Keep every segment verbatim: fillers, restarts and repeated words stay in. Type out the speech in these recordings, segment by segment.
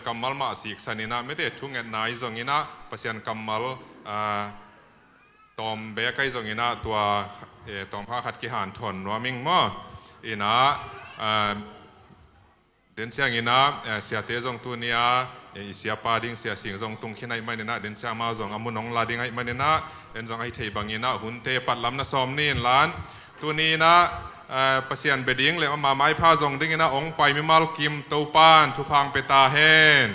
kammal mah siksan in ah, mete, thungetna ahi zongin ah, Pasian kammal, ah, tawm beek ahi zongin ah, tua, eh, tawmkha khat kihanthawn nuam ing maw. In ah, ah, den ciangin ah, eh, siate zong tuni a, eh, i siapa ding Sia Sing zong tung khin ahih manin ah, den ciang amau zong a mun hong la ding ahih manin ah, en zong ahi thei bangin ah, hunte pat lam na sawm ni in la. Tuni in ah, eh, Pasian bia ding le ama maipha zong dingin ah hong pai mimal kim Topa'n thupha hong pia ta hen.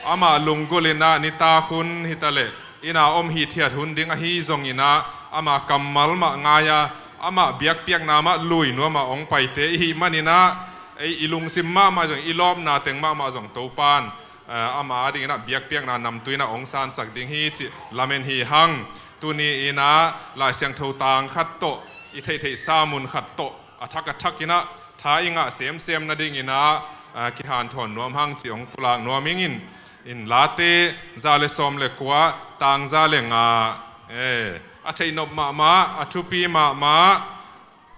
Amah lunggulh in ah nitak hun hi ta leh, inn ah om hithiat hun ding ahi zongin ah, ama kammal mah ngai a, amah biakpiakna mah lui nuam a hong paite i hih manin ah, ei i lungsim mahmah zong, i lawpna teng mahmah zong Topa'n, eh, ama adingin ah biakpiakna namtui in ah hong sansak ding hi cih lamen hi hang. Tuni in ah Lai Siangtho tang khat tawh, i theihtheihsa mun khat tawh, a thak a thak in ah tha i ngah semsem nadingin ah, ah, kihanthawn nuam hang cih hong pulak nuam ing in, in Late za le sawm le kua, tang za le nga, eh, a theihnop mahmah, a thupi mahmah,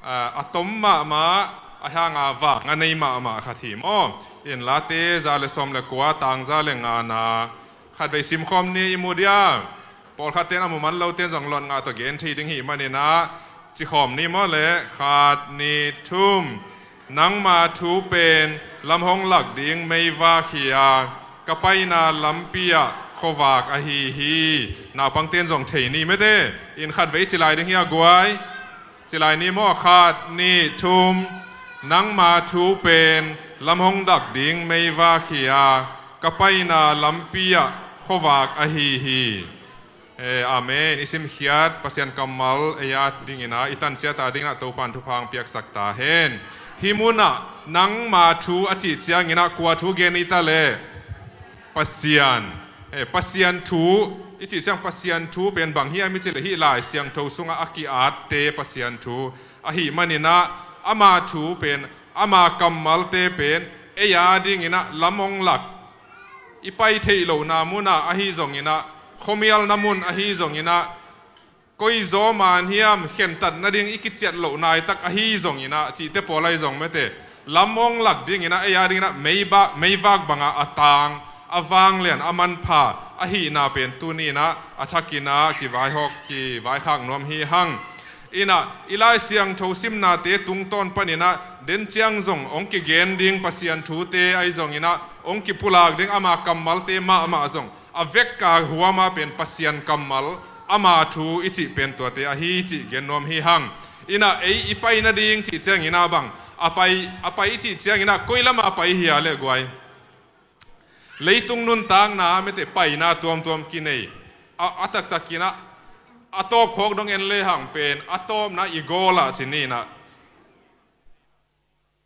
ah, a tom mahmah, a hanga vang a nei mahmah khat hi maw. In Late za le sawm le kua, tang za le nga na khatvei simkhawm ni i mu dia. Pawlkhatte in a mu man lote in zong lotngah tawh gen thei ding hih manin ah, cikhawm ni maw le, khat, nih, thum. Nangma thu pen lam hong lak ding meivak hi a, ka paina lampi ah khuavak ahi hi. Naupangte in zong thei ni mete, in khatvei ci lai ding hi a guai. Ci lai ni maw, khat, nih, thum. Nangma thu pen lam hong lak ding meivak hi a, ka paina lampi ah khuavak ahi hi. Eh, amen. I simkhiat Pasian kammal ei a dingin ah, i tanciat a dingin ah Topa'n thupha hong piaksak ta hen. Hih mun ah nangma thu a cih ciangin ah kua thu gen i ta le? Pasian. Eh, Pasian thu i cih ciang Pasian thu pen bang hiam i cih leh hih Lai Siangtho sungah a ki-atte Pasian thu ahih manin ah, ama thu pen, ama kammalte pen ei a dingin ah lam hong lak, i pai theih lohna mun ah ahi zongin ah, khuamialna mun ahi zongin ah, koi zaw man hiam khentat nading i kiciat loh naitak ahi zongin ah, cihte pawl ahi zong mete, lam hong lak dingin ah, ei a dingin ah meivak, meivak bangah a tang, a vanglian, a manpha ahihna pen tuni in ah a thakin ah kivaihawk, kivaikhak nuam hi hang. In ah i Lai Siangtho simnate tungtawn panin ah den ciang zong hong kigen ding Pasian thute ahi zongin ah, hong kipulak ding ama kammalte mahmah zong, a vekpi huam a pen Pasian kammal, ama thu i cih pen tuate ahi cih gen nuam hi hang. In ah ei i pai nading cih ciangin ah bang, a pai, a pai i cih ciangin ah koi lam a pai hi a le guai? Leitung nuntakna mete paina tuamtuam kinei. A, a taktakin ah, a tawpkhawk dong en le hang pen, a tawpna i goal ah ci ni in ah,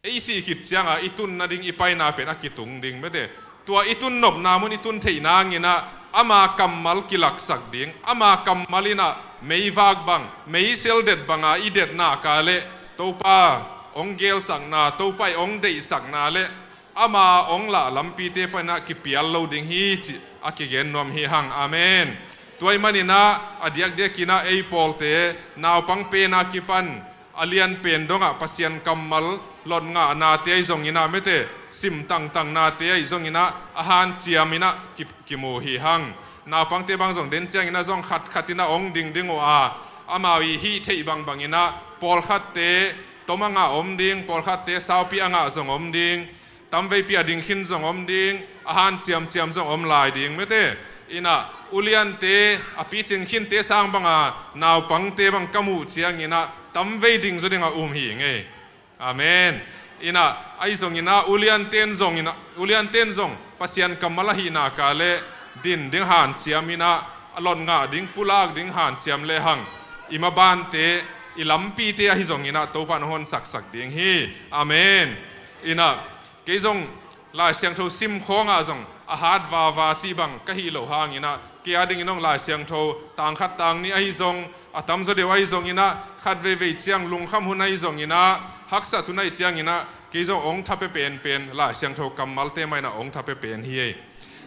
ei sih khit ciangah i tun nading, i paina pen a kitung ding mete. Tua i tun nopna mun i tun theih nangin ah ama kammal kilaksak ding, ama kammal in ah meivak bang, meisel det banga i det nak leh, Topa hong geelsakna, Topa i hong deihsakna le ama hong lah lampite panin ah kipial lo ding hi cih a kigen nuam hi hang. Amen. Tua ahih manin ah a diakdiakin ah ei pawlte naupang pen a kipan a lianpen dongah Pasian kammal lotngahnate ahi zongin ah mete, sim tangtangnate ahi zongin ah a hanciam in ah ki, kimu hi hang. Naupangte bang zong den ciangin ah zong khatkhat in ah hong dingding uh a, amau i hih theih bangbang in ah pawlkhatte tom a ngah om ding, pawlkhatte saupi a ngah zong om ding, tamveipi a ding khin zong om ding, a hanciamciam zong om lai ding mete. In ah uliante, a picing khinte sang banga naupangte bang ka muh ciangin ah tamvei ding zaw dingah um hi ngei. Amen. In ah ahi zongin ah ulianten zong in ah, ulianten zong Pasian kammal ahih nak leh din ding hanciam in ah, a lotngah ding, pulak ding hanciam le hang, i mabante, i lampite ahi zongin ah Topa'n hong honsaksak ding hi. Amen. In ah kei zong Lai Siangtho sim khawngah zong a hat vava cih bang ka hih loh hangin ah, kei a dingin hong Lai Siangtho tang khat tang nih ahi zong, a tamzaw deuh ahi zongin ah, khat veivei ciang lungkham hun ahi zongin ah, haksat hun ahih ciangin ah, kei zong hong thapia penpen, Lai Siangtho kammalte mah in ah hong thapia pen hi ei.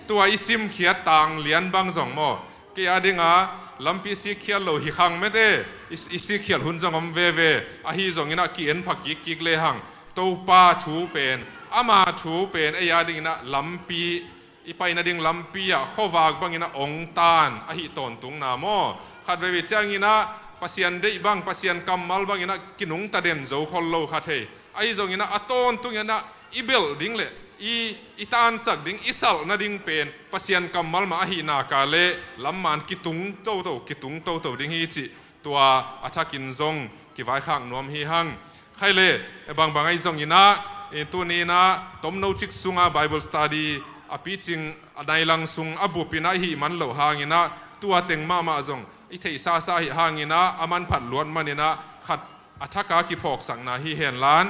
Tua i simkhiat tang lian bang zong maw, kei a dinga lampi sikkhial lo hi khang mete, i, i sikkhial hun zong om veve, ahi zongin ah ki-en pha kikkik le hang. Topa thu pen, ama thu pen ei a dingin ah lampi, i pai nading lampi ah khuavak bangin ah ong tan ahi tawntungna maw? Khat veivei ciangin ah Pasian deih bang, Pasian kammal bangin ah kinungta den zo khol lo kha thei. Ahi zongin ah a tawntungin ah i belh ding le i, i tansak ding, i salh nading pen Pasian kammal mah ahi nak leh lamman kitung toto, kitung toto ding hi cih tua a thakin zong kivaikhak nuam hi hang. Khai le, bangbang ahi zongin ah, eh, tuni in ah tomno cik sungah Bible study a picing a nai lang sung a bupin ah i hih man loh hangin ah, tua teng mahmah zong i theihsasa ahi hangin ah, a manphat luat manin ah khat a thak a kiphawksakna hi hen la,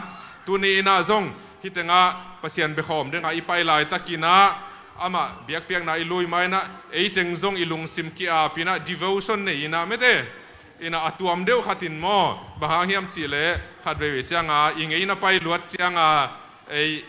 tuni in ah zong hih tengah Pasian biakhawm dingah i pai laitakin ah, amah biakpiakna i lui ma-in ah, ei teng zong i lungsim ki-apin ah, devotion nei-in ah, mete in ah, a tuam deuh khat in maw, bang hang hiam cih leh khat veivei ciangah i ngeina pai luat ciangah, ei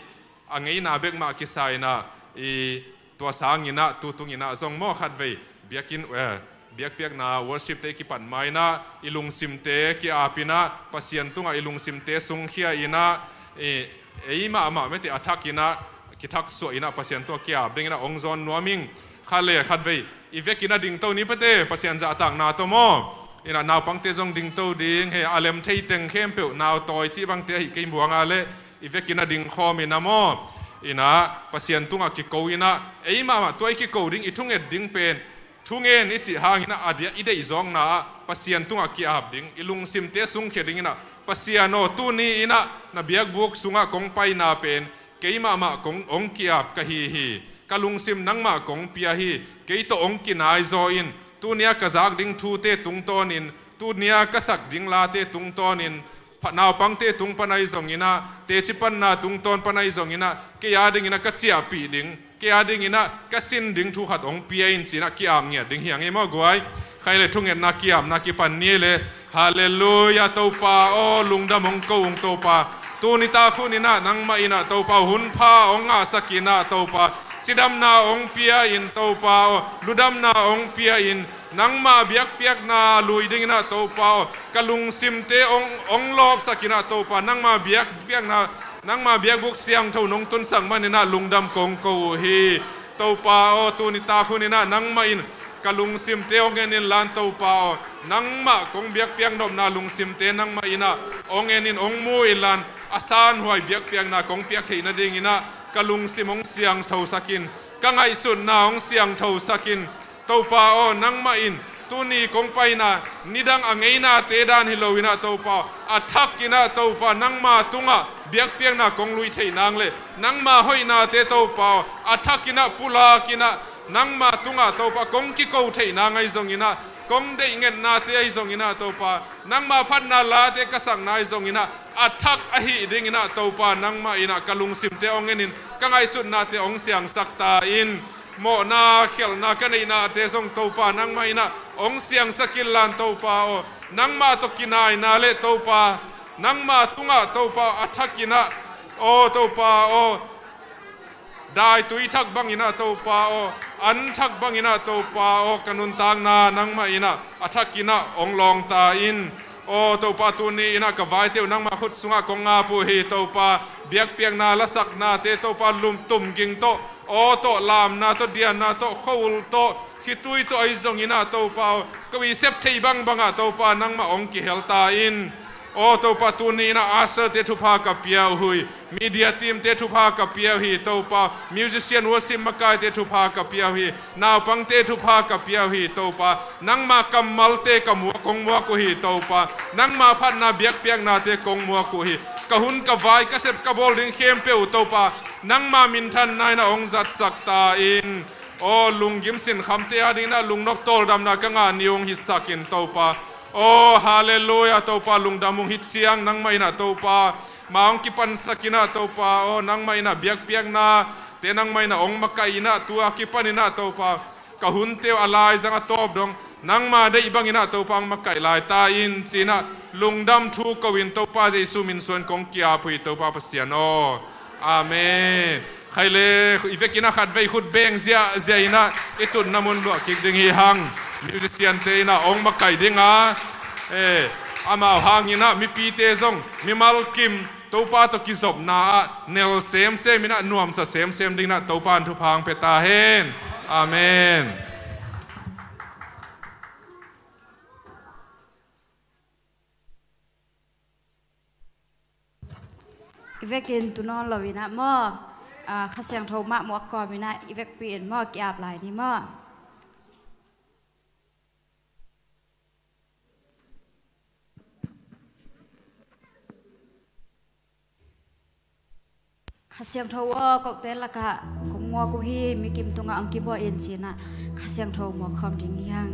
a ngeina bek mah kisa in ah, i tua sangin ah, tu tungin ah zong maw, khat vei biakinn, eh, biakpiakna worship te kipat ma-in ah, i lungsimte ki-apin ah, Pasian tungah i lungsimte sungkhia-in ah, i, ei mahmah mete a thakin ah, kithaksuah in ah, Pasian tungah ki-ap dingin ah ong zawn nuam ing. Khat le khat vei i vekin ah dingto ni, pete, Pasian zahtakna tawh maw. In ah naupangte zong dingto ding, he, a lem thei teng khempeuh, nau tawi cih bangte ahi kei buang a leh, i vekin ah dingkhawm in ah maw, in ah Pasian tungah kiko in ah, ei mahmah tua i kiko ding, i thunget ding pen, thungen i cih hangin ah, a diah i deihzawkna ah Pasian tungah ki-ap ding, i lungsimte sungkhia dingin ah, Pasian aw, tuni in ah na biakbuk sungah kong paina pen, kei mahmah kong ong ki-ap ka hi hi. Ka lungsim nangmah kong pia hi. Kei tawh ong kinaizaw in. Tuni a ka zak ding thute tungtawnin, tuni a ka sak ding late tungtawnin, pha-, naupangte tung pan ahi zongin ah, teci panna tungtawn pan ahi zongin ah, kei a dingin ah ka ciahpih ding, kei a dingin ah ka sin ding thu khat ong pia in, ci-in ah ki-ap ngiat ding hi hang ei maw guai. Khai le, thungetna ki-apna kipan ni le. Halleluiah, Topa aw, lungdam ong ko ung Topa. Tuni tak hun in ah nangmah in ah Topa aw, hun pha ong ngahsak in ah Topa, cidamna ong pia in Topa aw, ludamna ong pia in, nangmah biakpiakna lui dingin ah Topa aw, ka lungsimte ong, ong lawpsak in ah Topa, nangmah biakpiakna, nangmah biakbuk siangtho nong tunsak manin ah lungdam kong ko uh hi. Topa aw, tuni tak hun in ah nangmah in ka lungsimte ong en in la, Topa aw, nangmah kong biakpiak nopna lungsimte nangmah in ah ong en in, ong mu in la, a sanhuai biakpiakna kong piak theih nadingin ah ka lungsim ong siangthosak in, ka ngaihsutna ong siangthosak in. Topa aw, nangmah in tuni kong paina nidang a ngeinate dan hi lo in ah Topa aw, a thak in ah Topa, nangmah tungah biakpiakna kong lui theih nang le, nangmah hoihnate Topa aw, a thak in ah pulak in ah, nangmah tungah Topa kong kiko theih nang ahi zongin ah, kong deih ngetnate ahi zongin ah Topa, nangmah phatna late ka sakna ahi zongin ah, a thak ahih dingin ah Topa, nangmah in ah ka lungsimte ong en in, ka ngaihsutnate ong siangsak ta in. Mawhna, khialhna ka neihnate zong Topa, nangmah in ah ong siangsak in la, Topa aw, nangmah tawh kinaina le Topa, nangmah tungah Topa aw, a thak in ah, aw Topa aw, daitui thak bang in ah Topa aw, an thak bang in ah Topa aw, ka nuntakna nangmah in ah a thak in ah ong lawng ta in. Aw Topa, tuni in ah ka vaite uh nangmah khut sungah kong ap uh hi Topa. Biakpiakna lasaknate Topa, lum tum ging tawh, aw tawh, lamna tawh, dianna tawh, khua-ul tawh, khitui tawh ahi zongin ah Topa aw, ko i sep thei bangbang ah Topa, nangmah ong kihel ta in. Aw Topa, tuni in ah usher-te thupha ka pia uh hi. Media team-te thupha ka pia uh hi Topa. Musician, worship makaite thupha ka pia uh hi. Naupangte thupha ka pia uh hi Topa. Nangmah kammalte ka muak, kong muak uh hi Topa. Nangmah phatna biakpiaknate kong muak uh hi. Ka hun ka vai, ka sep ka bawl ding khempeuh uh Topa, nangmah minthanna in ah ong zatsak ta in. Aw, lunggim sinkhamte a dingin ah lungnop tawldamna ka ngah ni ung hisak in Topa. Aw, halleluiah, Topa, lungdam ung. Hih ciang nangmah in ah Topa, ma ong kipansak in ah Topa aw, nangmah in ah biakpiaknate nangmah in ah ong makaih in ah, tua kipan in ah Topa, ka hunte uh a laizang a tawp dong nangmah deih bangin ah Topa ong makaih lai ta in, ci-in ah lungdam thu ko in Topa Jesu min suang kong ki-ap uh hi Topa Pasian aw. Amen. Khai le, i vekin ah khat vei khut beng ziahziah in ah i tutna mun luah kik ding hi hang. Musician-te in ah ong makaih ding a, eh, amau hangin ah mipite zong mimal kim, Topa tawh kizopna ah nel semsem in ah, nuamsa semsem dingin ah Topa in thupha hong pia ta hen. Amen. I vekin tu nawn lo in ah maw, ah, Kha Siangtho mah muak kawm in ah i vekpi in maw, ki-ap lai ni maw. Kha Siangtho aw, kote lakah kong muak uh hi, mikim tungah hong kibuak in ci-in ah Kha Siangtho muak khawm ding hi hang.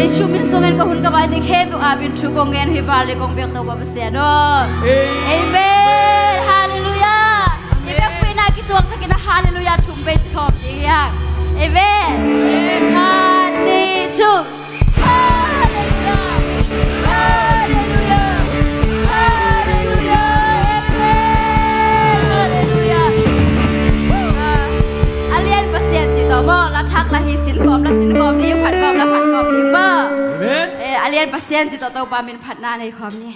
Jesu min sungin ka hun ka vaite khempeuh adingin thu kong gen hi. Vanglian kong biak Topa Pasian aw. Amen. Halleluiah. I biakpiakna kituak takin a halleluiah thum vei ci khawm ding hi hang. Amen. Khat, nih, thum. Halleluiah. Halleluiah. Halleluiah. Amen. Halleluiah. A lian Pasian ci tawh maw, la thak la hi sin kawm la sin kawm ding, phat kawm la phat kawm ding maw. Amen. Eh, a lian Pasian ci tawh Topa min phatna nei khawm ni.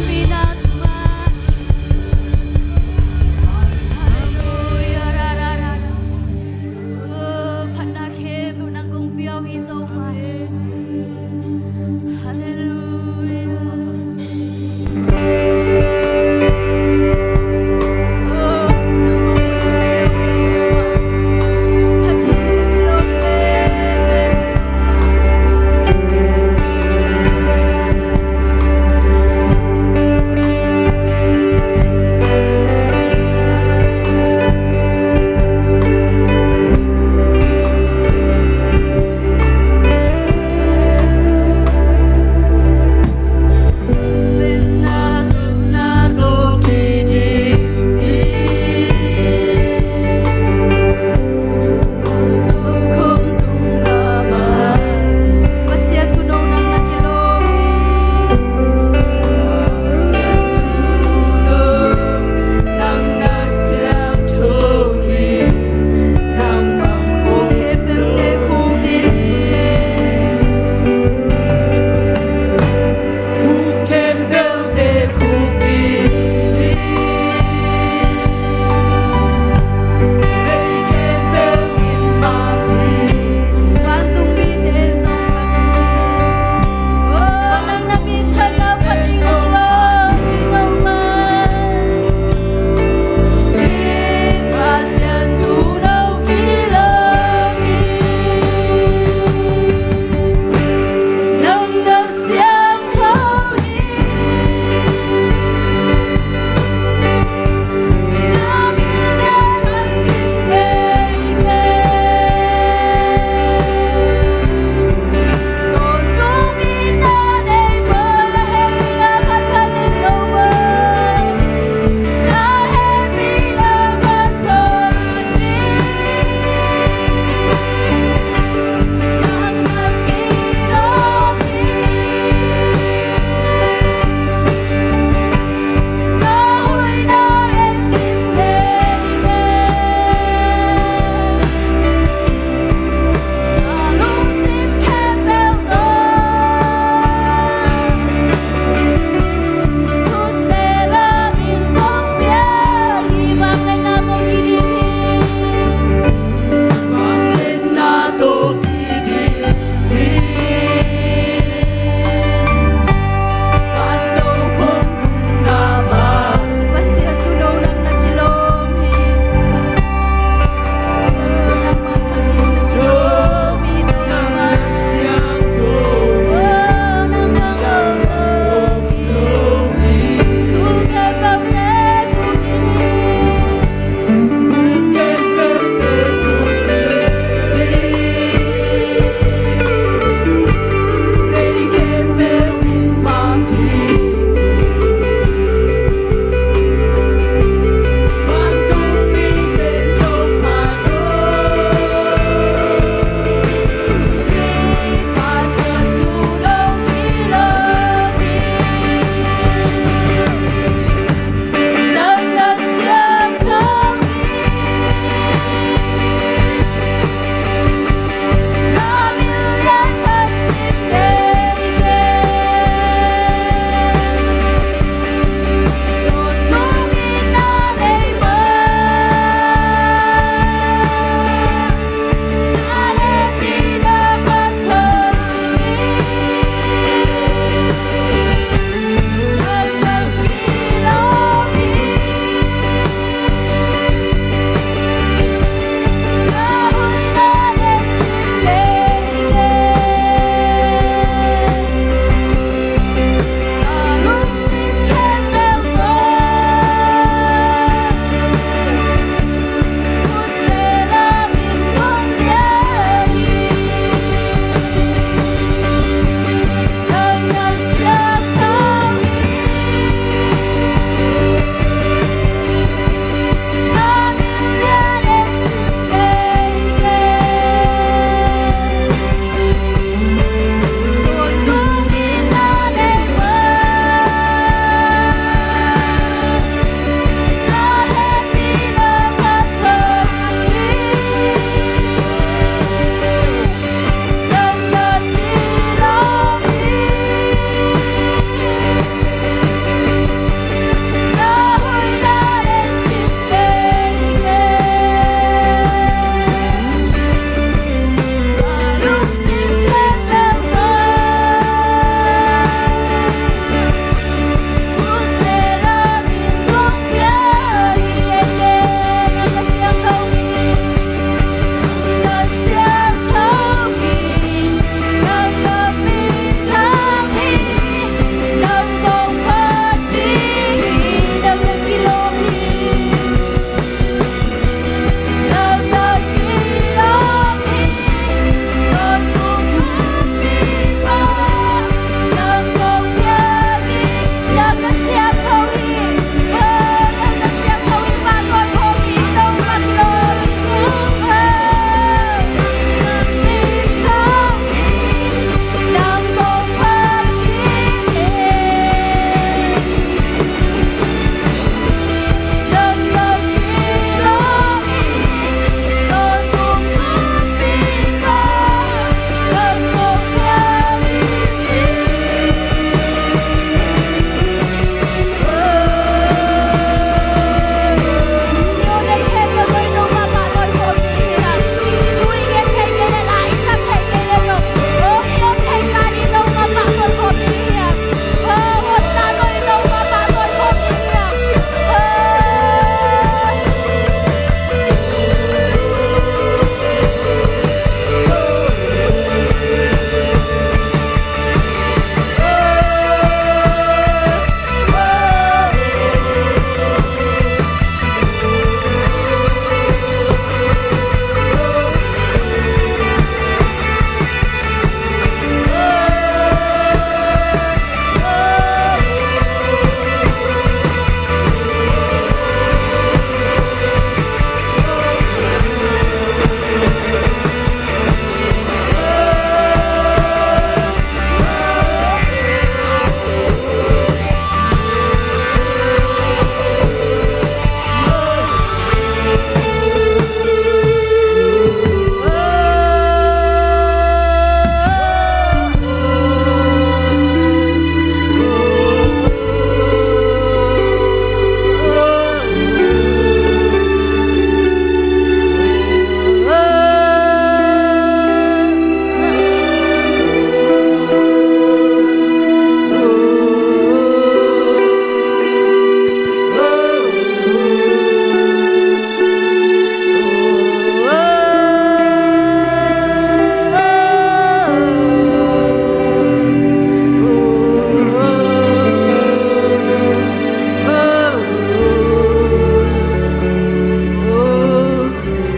Pina sungah. Halleluia, ra, ra, ra, ra. Oh, phatna khempeuh nang kong pia uh hi Topa. Halleluia.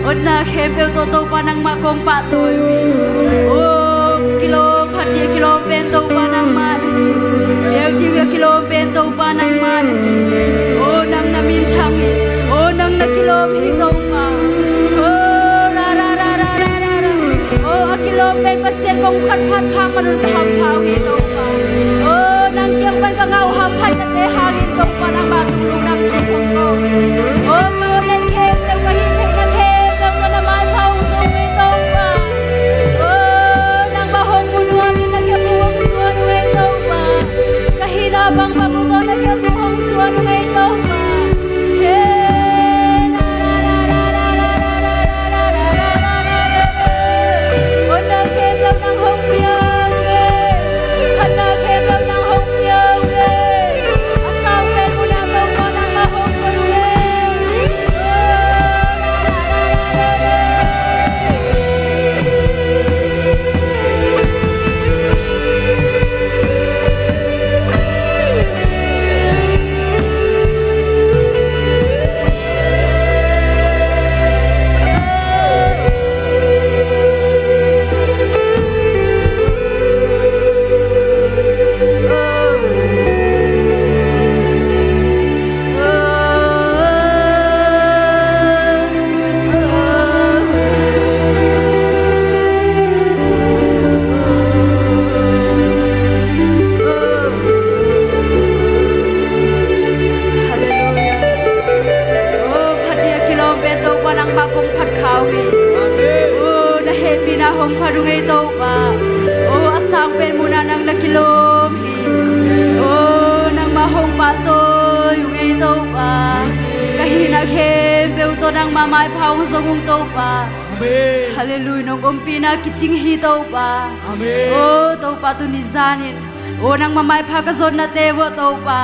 Hotna khempeuh tawh Topa nangmah kong pahtawi uh hi. O, kilawm, khat hi a kilawm pen Topa nangmah na hi. Peuh ding a kilawm pen Topa nangmah na hi. O, nang na minthang hi. O, nang na kilawm hi Topa. O, ra, ra, ra. O, a kilawm pen Pasian kong khat phat khak man un ka hampha uh hi Topa. O, nang kiang pan ka ngah uh hamphatnate hangin Topa nangmah tung lungdam thu kong ko hi. O, ka awleh khempeuh, ka hih theihna khempeuh tawh na maipha hong zong uh hi Topa. O, nangmah hong mu nuam in na kep uh hong suan uh hi Topa. Ka hihna bang bang uh tawh na kep uh hong suan uh hi Topa. Halleluiah. O, phat hi a kilawm pen Topa nangmah kong phat kha uh hi. Amen. O, na hehpihna hong phat uh ngei Topa. O, a sang pen munah nang na kilawm hi. O, nangmah hong pahtawi uh ngei Topa. Ka hihna khempeuh tawh nangmah maipha hong zong ung Topa. Amen. Halleluiah, nong ompihna kicing hi Topa. Amen. O Topa, tuni zanin, o nangmah maipha ka zonnate uah Topa,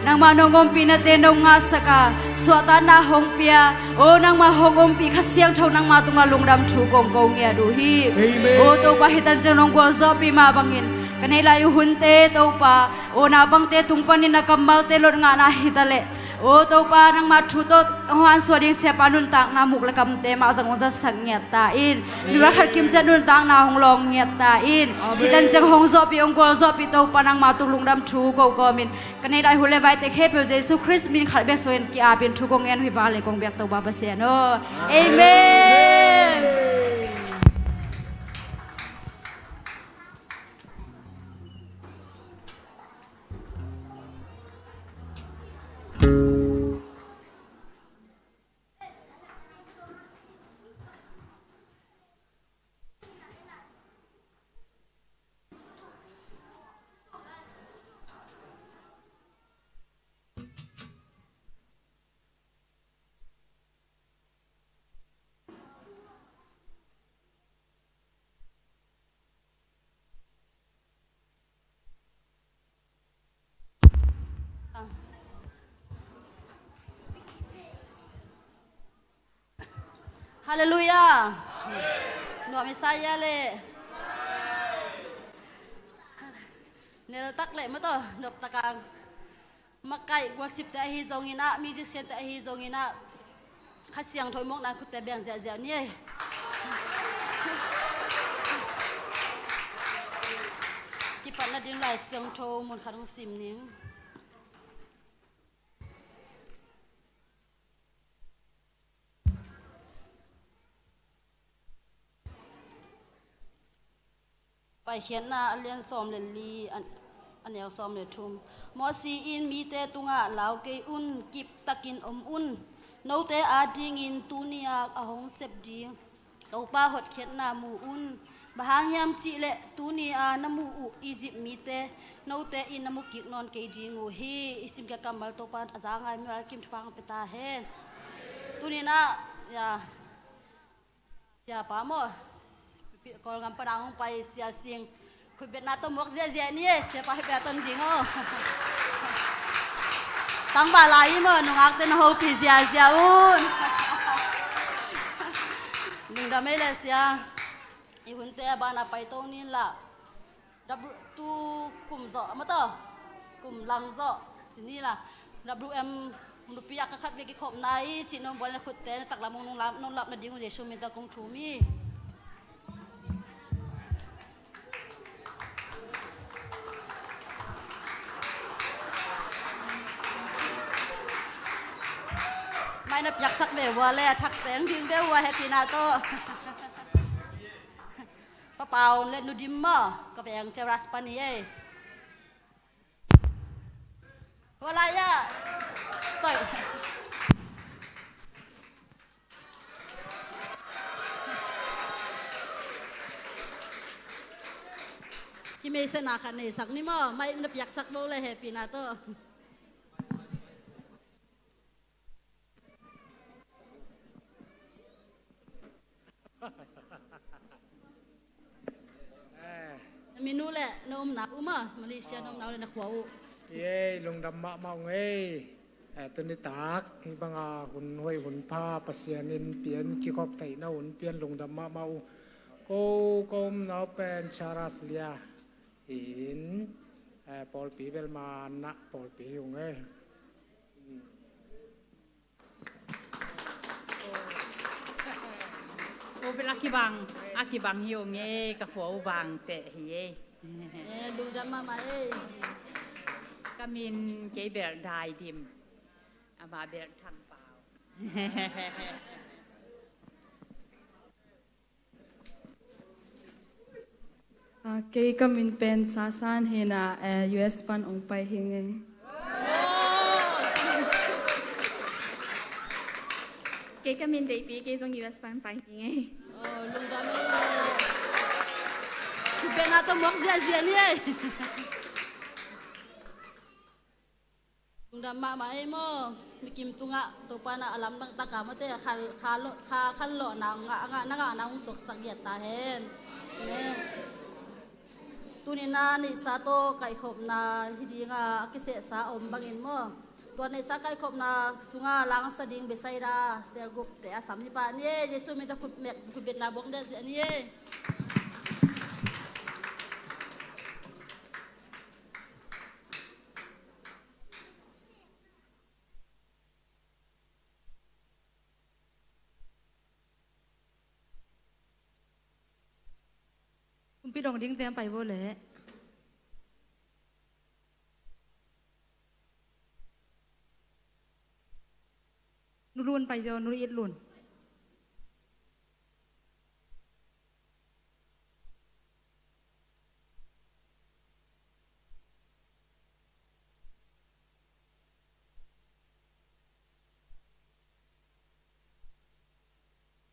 nangmah nong ompihnate nong ngahsak a, suahtakna hong pia, o nangmah hong ompih Kha Siangtho nangmah tungah lungdam thu kong ko ngiat uh hi. Amen. O Topa, hih tan ciang nong gualzawhpih mah bangin Ka neih lai uh hunte Topa, aw naupangte tung panin a kammalte lot ngahna hi ta leh, aw Topa nangmah thu tawh hong hansuah ding siapa nuntakna muk le kamte mah zang hong zatsak ngiat ta in. Amen. Mi khat kim ciat nuntakna hong lawng ngiat ta in. Amen. Hih tan ciang hong zawhpih hong gualzawhpih Topa nangmah tung lungdam thu ko kawmin ka neih lai hun le vaite khempeuh Jesu Khrist min khat bek suangin ki-apin thu kong ngen uh hi. Vanglian kong biak Topa Pasian aw. Amen. Amen. Halleluiah. Nuam i sa ia le. Nel tak le maw taw, nop tak a. Makaih worship te ahi zongin ah, musician te ahi zongin ah, Kha Siangtho i mawkna khutte beng ziahziah ni ei. Kipatna ding Lai Siangtho mun khat hong sim ning. Paikhiatna a lian sawm le li, a, a neu sawm le thum. Mawsi in mite tungah lau kei un, kiptakin om un. Note adingin tuni-a a hong sep ding Topa hotkhiatna mu un. Bang hang hiam cihleh tuni-a na mu uh Egypt mite note in na mu kik nawn kei ding uh hi. I simkhiat kammal Topa a za ngai mi ral kim thupha hong pia ta hen. Tuni-in ah, ya, Siapa maw, Kawlgam pana hong pai Sia Sing, khutbetna tawh muak ziahziah ni e, Siapa khutbetna tawh ding aw. Tangval lai hi maw, nungakte na hopih ziahziah un. Lungdam ei le Sia. I hunte a banah pai to ni la. W, tu kum zawh a maw taw, kum lang zawh ci ni la. W M nupi a ka khat vei kikhopna i cih nong buan na khutte na taklam hong nong lap, nong lap nading uh Jesu min tawh kong thum hi. Mai na piaksak ve ua le a thak teng ding ve ua happy na tawh. Papau le Nu Dim maw, ka veng Cheras pan hi ei. Hua lai ah. Toi. Kimeisena khat neisak ni maw, mai na piaksak bo le happy na tawh. Eh. Na min uh le na omna uh maw, Malaysia na omna uh le na khua uh. Ei, lungdam mahmah ung ei. Eh, tuni tak hih banga hun hoih hun pha Pasian in pian kikhop theihna hun pian lungdam mahmah uh. Ko, ko omna uh pen Charles Lia hi in, eh, pawlpi bel ma na pawlpi hi ung ei. U bel a kibang, a kibang hi ung ei, ka khua uh bang teh hi ei. Eh, lungdam mahmah ei. Ka min kei bel Dai Dim, ama bel Thang Pau. Ah, kei ka min pen Sasan hi in ah, eh, U S pan ong pai hi ing ei. Kei ka min Deipi, kei zong U S pan pai hi ing ei. Oh, lungdam ei le. Khutbetna tawh muak ziahziah ni ei. Lungdam mahmah ei maw, mikim tungah Topa in ah a lamdang takin mawte kha, kha lo, kha, khanlawhna ngah, ngah, na ngahna hong suaksak ngiat ta hen. Amen. Tuni-in ah neihsa tawh kaihkhopna hi ding a, a kisehsa a om bangin maw, tua neihsa kaihkhopna sungah langsa ding Bethsaida cell group te a sam hi pah ni ei. Jesu min tawh khut mek, khutbetna buak ziahziah ni ei. Pi dong ding te an pai bo le. Nu Lun pai zo, Nu It Lun.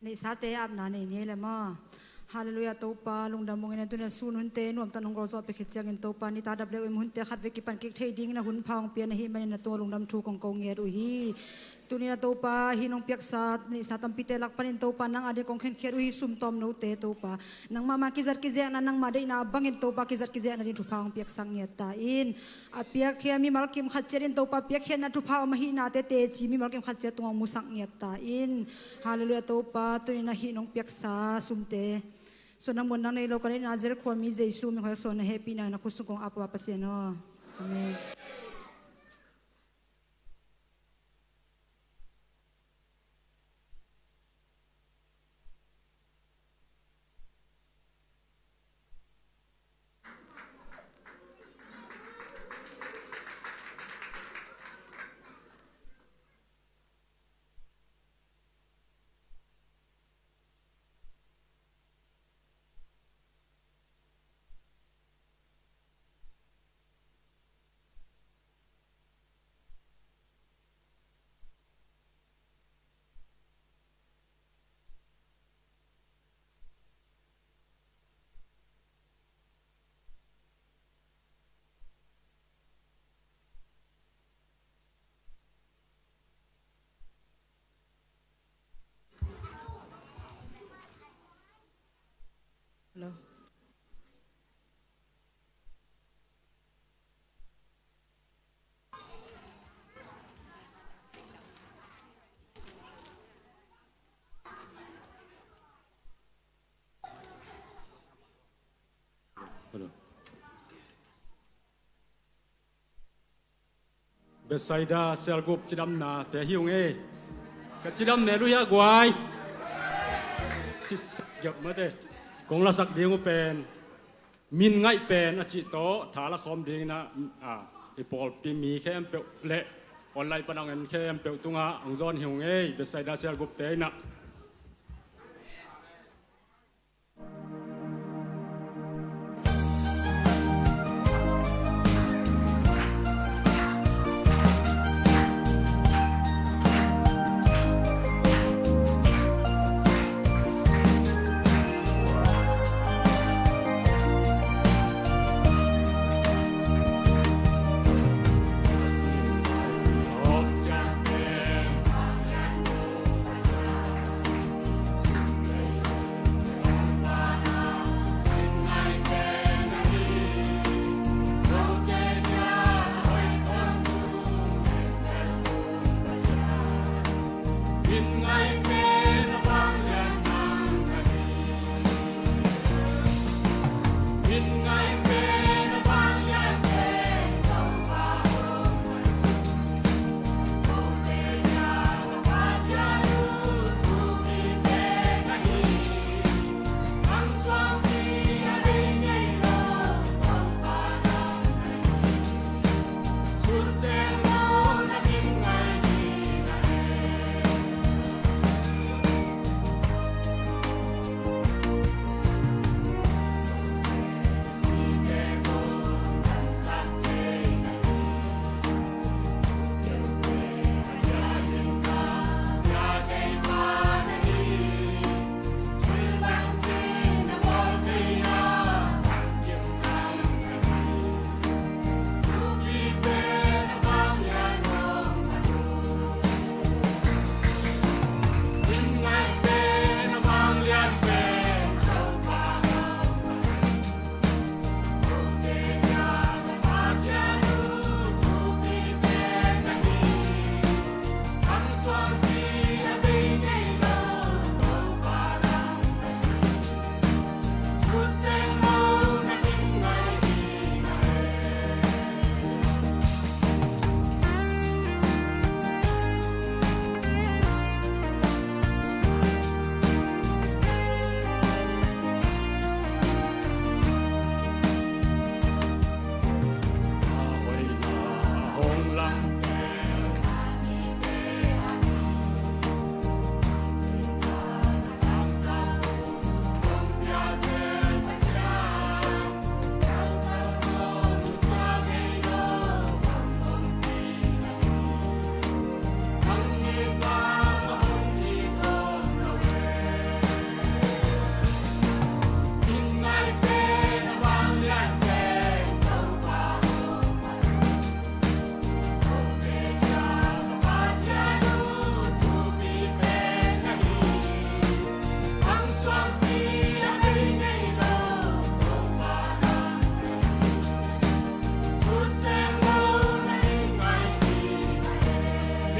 Neihsate apna nei ngei le maw. Halleluiah, Topa lungdam ung in, a tuni a sun hunte nuamtak nong gol zawh pek khit ciangin Topa, nitak dap leu im hunte khat vei kipan kik thei dingin a hun pha hong pia na hih manin na tungah lungdam thu kong ko ngiat uh hi. Tuni na Topa, hih nong piaksa neihsa tampite lak panin Topa, nang ading kong khenkhiat uh hi. Sum tawm note Topa, nangmah ma kizat kizekna, nangmah deihna bangin Topa kizat kizekna ding thupha hong piaksak ngiat ta in. A piakhia mimal kim khat ciat in Topa, piakkhiatna thupha om ahihnate teci mimal kim khat ciat tungah hong musak ngiat ta in. Halleluiah Topa, tuni na hih nong piaksa sumte, suan nang muan nang nei lo ka neih Nazareth khuami Jesu min khawng suan na hehpihna na khut sung kong ap uh a Pasian aw. Amen. Hello. Hello. Bethsaida Cell Group cidamnate hi ung ei. Ka cidam ne luhia guai. Sisak giap mate. Kong lasak ding uh pen, min ngaih pen a cih tawh tha la khawm dingin ah, a, i pawlpi mi khempeuh le online pan a hong en khempeuh tungah hong zawn hi ung ei. Bethsaida Cell Group te in ah.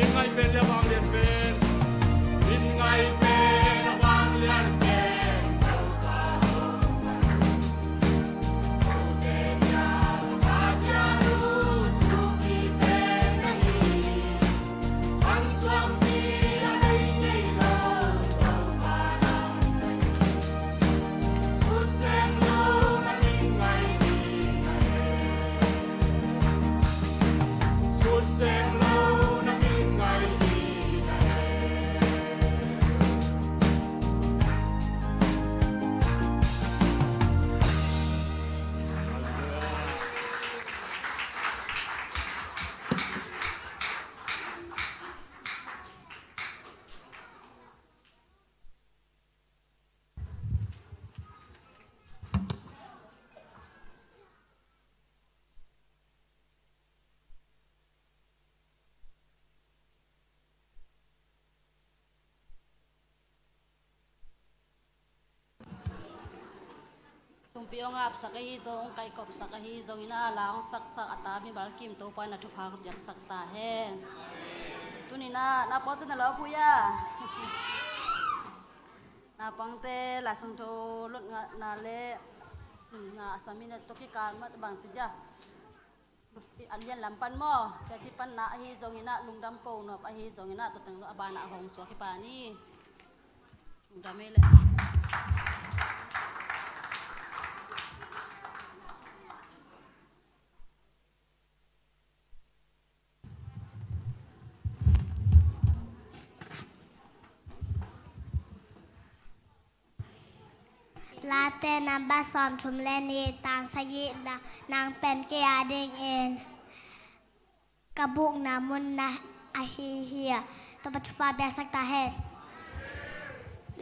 Min ngaih pen le a vanglian pen. Min ngaih pen le a vanglian pen. Sumpi hong apsak ahi zong, kaikhopsak ahi zongin ah, la hong saksak a ta mimal kim Topa in a thupha hong piaksak ta hen. Tuni-in ah naupangte na lo pui a. Naupangte Laisiangtho lotna le simna a samin a tawh kikal mah bang ci dia. A lian lam pan maw, tua ci pan na ahi zongin ah, lungdam ko nop ahi zongin ah, tua teng a banah a hong suak hi pah ni. Lungdam ei leh. Late nambat sawmthum le nih, tang sagih, na, nang pen kei a dingin ka bukna mun na ahi hi. Topa thupha piaksak ta hen.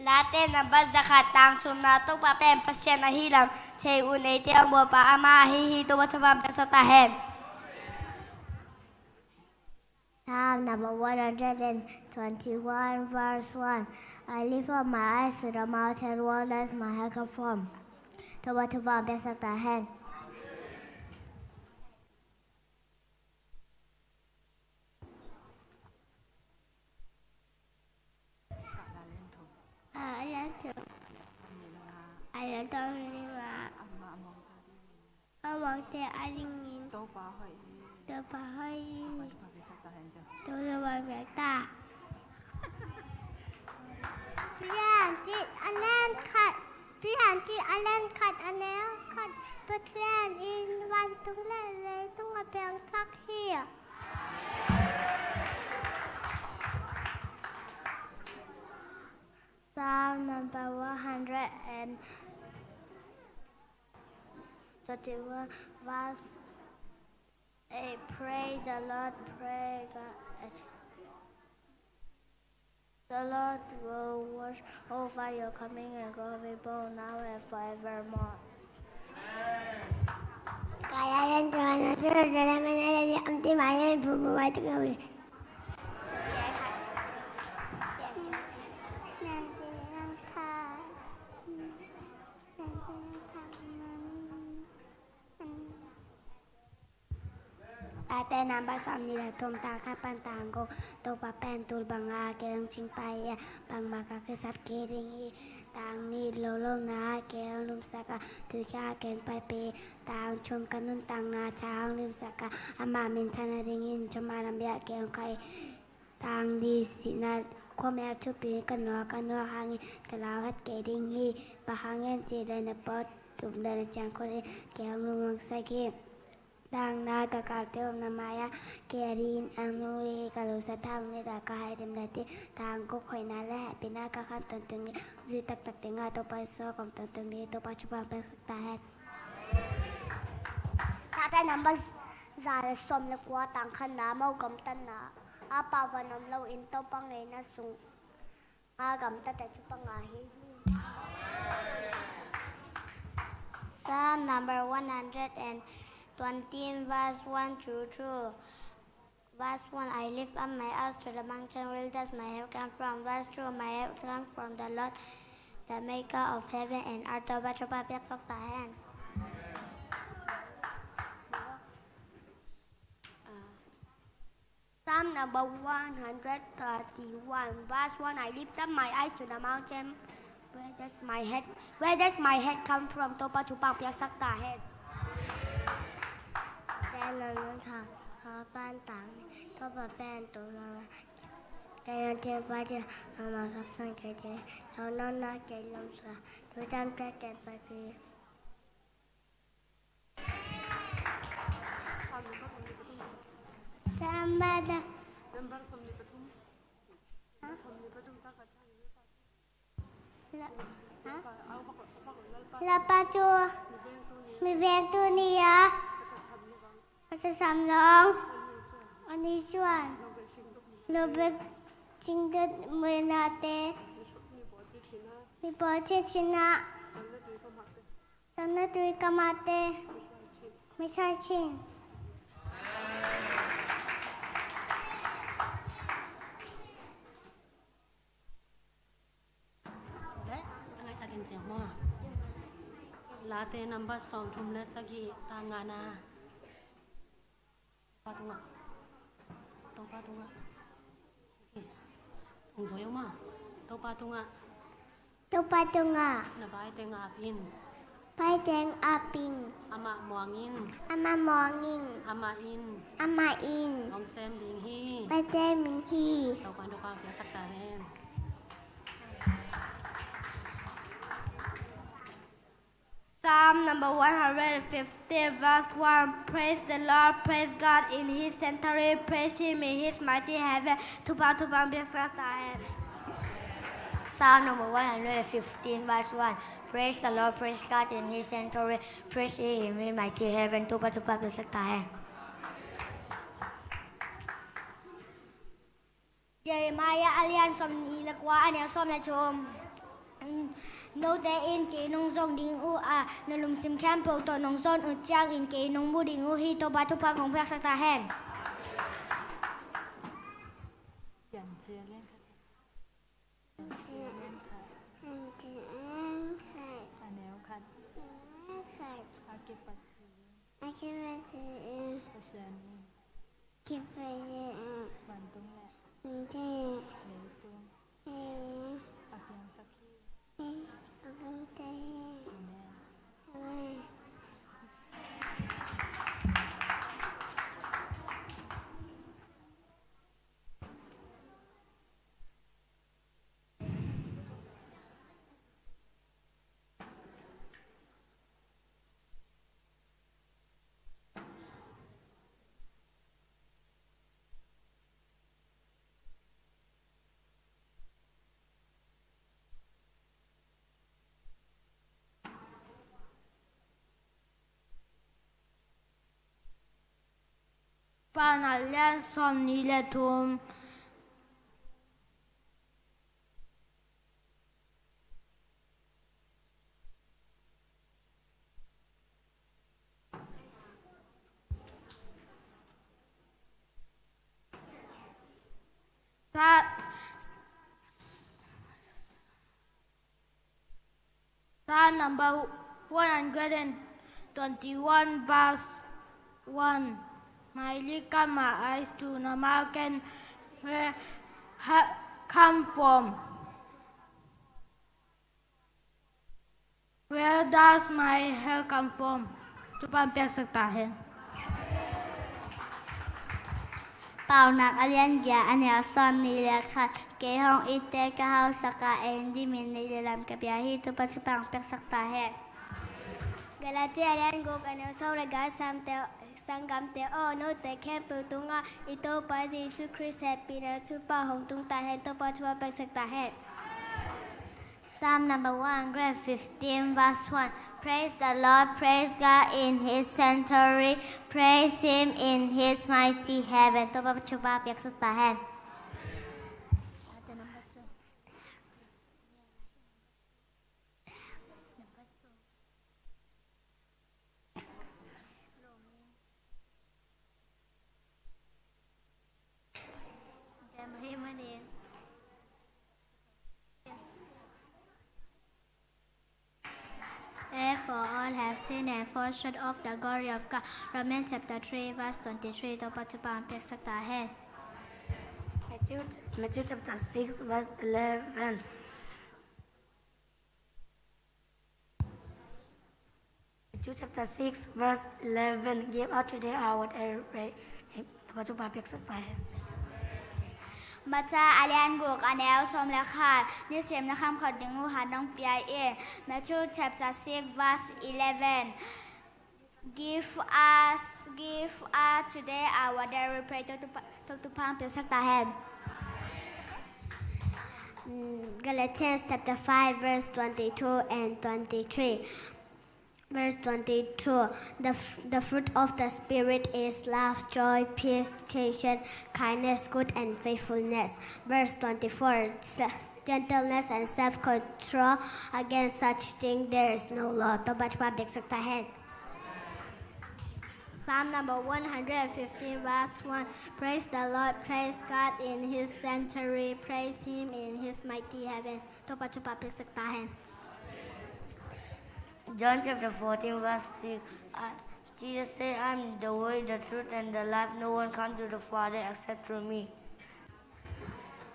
Late nambat zakhat, tang sawmna, Topa pen Pasian ahi lam thei un, eite hong bawlpa amah ahi hi. Topa thupha piaksak ta hen. Psalm number one hundred and twenty-one, verse one. I lift up my eyes to the mountain, where does my help come from? Topa thupha piaksak ta hen. A lian thum. A lian thum. A lian thum. A mawngte a dingin. Topa hoih hi. Topa hoih hi. Topa hoih hi. Topa hoih hi. Piancil a lian khat. Piancil a lian khat a neu khat. Pathian in vantung le leitung a piangthak hi. Psalm number one hundred and thirty-one, verse eight. Praise the Lord, praise God. The Lord will watch over your coming and going, both now and forevermore. Kaya yan, Johan, Johan, Johan, Johan, Johan, Johan, Johan, Johan, Johan, Johan, Johan, Johan, Late nambat sawmnih le thum, tang khat pan tang guk. Topa pen tul banga kei hong cingpah hi a, bangmah ka kisat kei ding hi. Tang nih, lolona kei hong lumsak a, tuikia kei hong paipih. Tang thum, ka nuntakna tha hong limsak a, ama minthanna dingin thumah lampi ah kei hong kah hi. Tang li, sihna khuamial thupi ka nuak, ka nuak hangin ka lauhuai kei ding hi. Bang hang hiam cih leh na pawt tup le na ciangkhut in kei hong lungmuang sak hi. Tang nga, ka galte upna mai-ah kei adingin ang hong lut hi. Ka lungsim tha hong nit a, ka hai dim le ti. Tang guk, hoihna le hehpihna ka kham tawntung hi. Zui taktak dingin Topa in sungah ka om tawntung hi. Topa thupha piaksak ta hen. Late nambat za le sawm le kua, tang khatna, Mo gamtatna a pau van om loin Topa ngeina sungah gamtate thupha ngah hi. Psalm number one hundred and twenty, verse one to two. Verse one, I lift up my eyes to the mountain, where does my help come from? Verse two, my help comes from the Lord, the maker of heaven and earth. Topa thupha piaksak ta hen. Psalm number one hundred thirty-one, verse one. I lift up my eyes to the mountain. Where does my head, where does my head come from? Topa thupha piaksak ta hen. Psalm number one hundred thirty-one, verse one. Topa pen tung na, kaya tiang pa tiang, ama kasan kaya tiang, tau na na kaya lom sa, tu jam kaya kaya pa pi. Sambada. Lalpa cu mi veng tuni a ka sa sam long ani cuan lo bek cing dot muina te mi pawl chin chin a. Samna tui kamate. Misai chin. Late number sawm thum le sagih, tang ngana. Topa tungah. Topa tungah. Okay. Hong zoi om a. Topa tungah. Topa tungah. Na bai teng ap in. Bai teng ap in. Amah muang in. Amah muang in. Amah in. Amah in. Hong sem ding hi. Bai sem ding hi. Topa, Topa piaksak ta hen. Psalm number one hundred fifty, verse one. Praise the Lord, praise God in his sanctuary, praise him in his mighty heaven. Thupha, thupha piaksak ta hen. Psalm number one hundred fifteen, verse one. Praise the Lord, praise God in his sanctuary, praise him in his mighty heaven. Thupha, thupha piaksak ta hen. Jeremiah a lian sawmnih le kua, a neu sawm le thum. Note in kei nong zong ding uh a, na lungsim khempeuh tawh nong zawn uh ciangin kei nong mu ding uh hi. Topa thupha kong piaksak ta hen. A neu khat. A kipat ci in. A kipat ci in. Pasian in. Kipat ci in. Vantung le. Vantung le. Leitung. Leitung. A piangsak hi. A piangsak hi. Amen. Amen. Paunak a lian sawmnih le thum. Sa- Psalm number one hundred and twenty-one, verse one. My lips cut my eyes to the mountain, where ha- come from? Where does my help come from? Thupha piaksak ta hen. Paunak a lian giat, a neu sawmnih le khat. Kei hong itte ka hausak a, ei dimin neih le lam ka pia hi. Topa thupha piaksak ta hen. Galati a lian guk, a neu sawm le giat. Sanggamte aw, note khempeuh tungah i Topa Jesuh Khrist hehpihna thupha hong tung ta hen. Topa thupha piaksak ta hen. Psalm number one hundred fifteen, verse one. Praise the Lord, praise God in his sanctuary, praise him in his mighty heaven. Topa thupha piaksak ta hen. Therefore all have sinned and fall short of the glory of God. Romans chapter three, verse twenty-three. Topa thupha piaksak ta hen. Matthew, Matthew chapter six, verse eleven. Matthew chapter six, verse eleven. Give us today our daily bread. Topa thupha piaksak ta hen. Mata a lian guk a neu sawm le khat. Nisim na kham khat ding uh han hong pia in. Matthew chapter six, verse eleven. Give us, give us today our daily bread. Topa, Topa thupha piaksak ta hen. Mm, Galatians chapter five, verse twenty-two and twenty-three. Verse twenty-two, the, f- the fruit of the Spirit is love, joy, peace, patience, kindness, good and faithfulness. Verse twenty-four, se- gentleness and self-control. Against such thing there is no law. Topa thupha piaksak ta hen. Psalm number one hundred fifty, verse one. Praise the Lord, praise God in his sanctuary, praise him in his mighty heaven. Topa thupha piaksak ta hen. John chapter fourteen, verse six. Uh, Jesus said, "I am the way, the truth, and the life. No one comes to the Father except through me."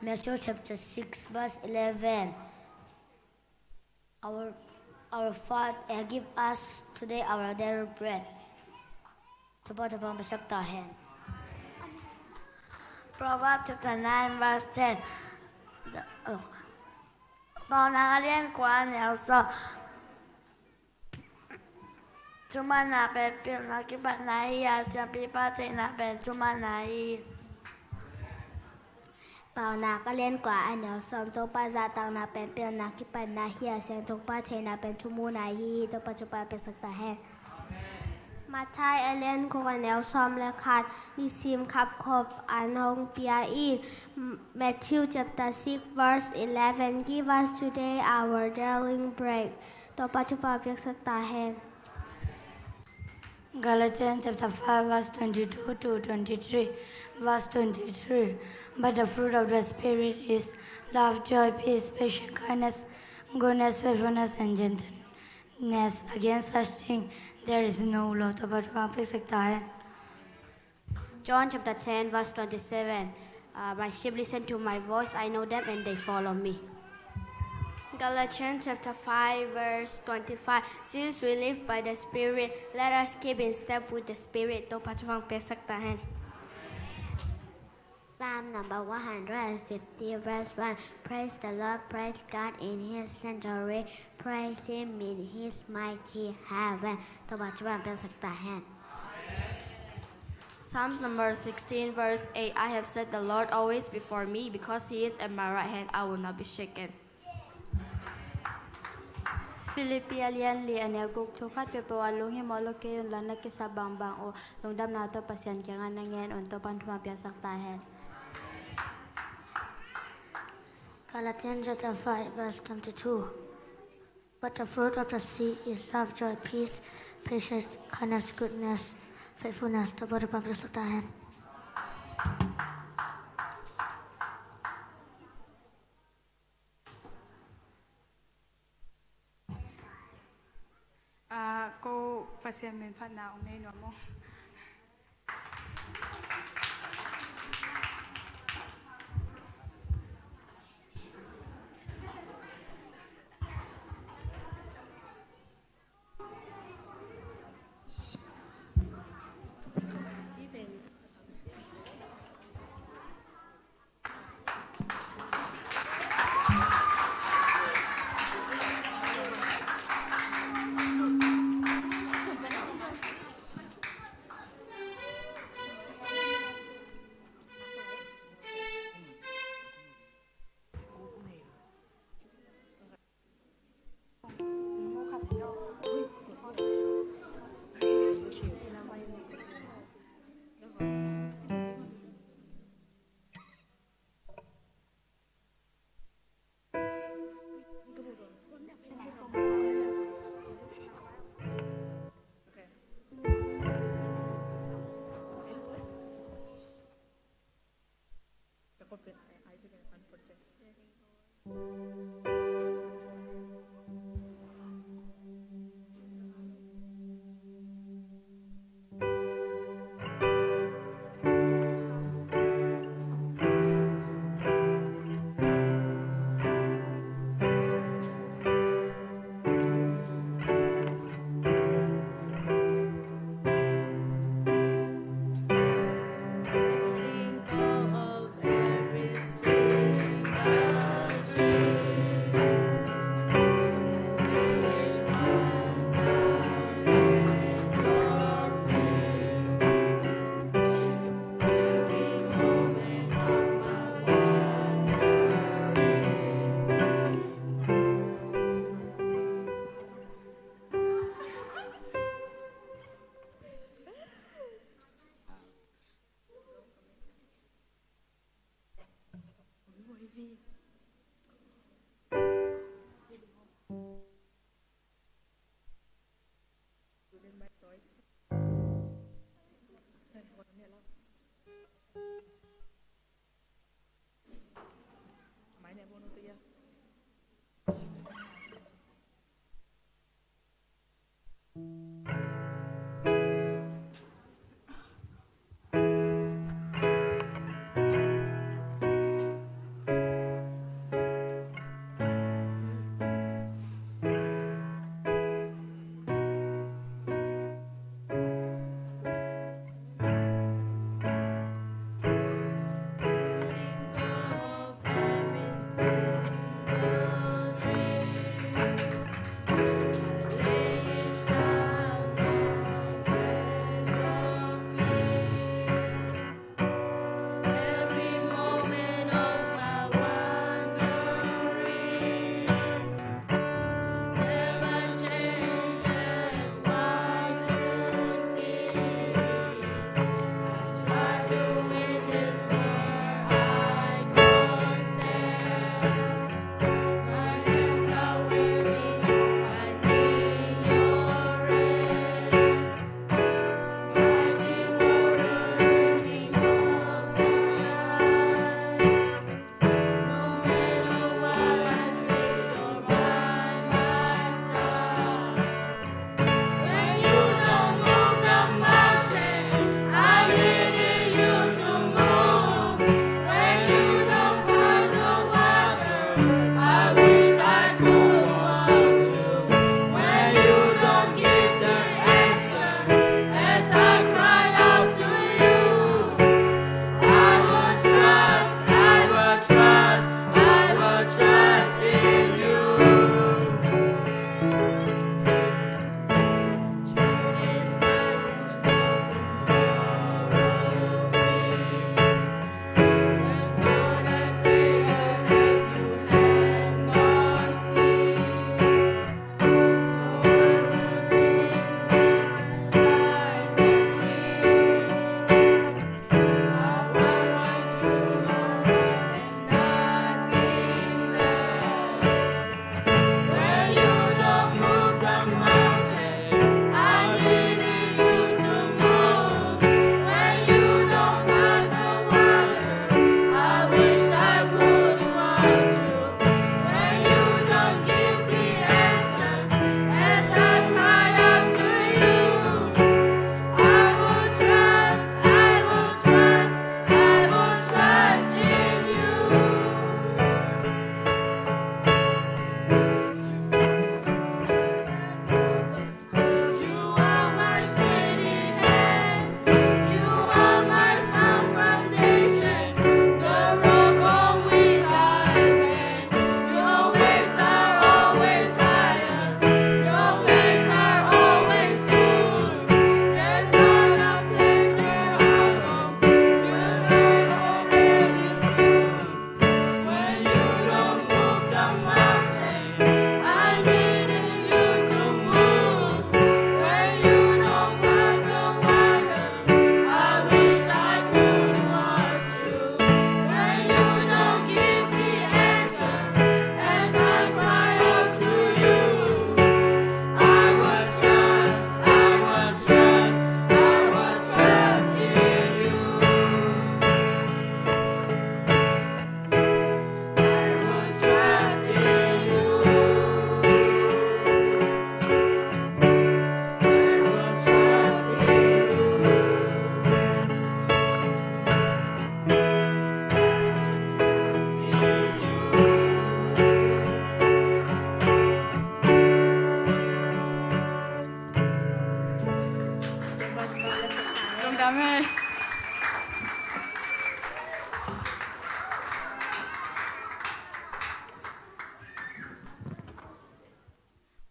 Matthew chapter six, verse eleven. Our, our Father, uh, give us today our daily bread. Topa thupha piaksak ta hen. Proverbs chapter nine, verse ten. The, oh. Paunak a lian kua a neu sawm. Thumanna pen pilna kipatna hi a, siampipa theihna pen thumanna hi. Paunak a lian kua a neu sawm. Topa zahtakna pen pilna kipatna hi a, siangthopa theihna pen thumuna hi. Topa thupha piaksak ta hen. Matthai a lian guk a neu sawm le khat. Nisim khapkhop an hong pia in. Matthew chapter six, verse eleven. Give us today our daily bread. Topa thupha piaksak ta hen. Galatians chapter five, verse twenty-two to twenty-three. Verse twenty-three. But the fruit of the Spirit is love, joy, peace, patience, kindness, goodness, faithfulness, and gentleness. Against such thing there is no law. Topa thupha piaksak ta hen. John chapter ten, verse twenty-seven. Uh, "My sheep listen to my voice, I know them, and they follow me." Galatians chapter five, verse twenty-five. "Since we live by the Spirit, let us keep in step with the Spirit." Topa thupha piaksak ta hen. Psalm number one hundred fifty, verse one. Praise the Lord, praise God in his sanctuary, praise him in his mighty heaven. Topa thupha piaksak ta hen. Psalms number sixteen, verse eight. "I have set the Lord always before me, because he is at my right hand, I will not be shaken." Philippi a lian li a neu guk. Thu khat peuhpeuh ah lunghimawh lo kei un la, na kisap bangbang uh lungdamna tawh Pasian kiangah na ngen un. Topa'n thupha piaksak ta hen. Galatians chapter five, verse twenty-two. But the fruit of the Spirit is love, joy, peace, patience, kindness, goodness, faithfulness. Topa'n thupha piaksak ta hen. Ah, ko Pasian min phatna ong nei nuam maw.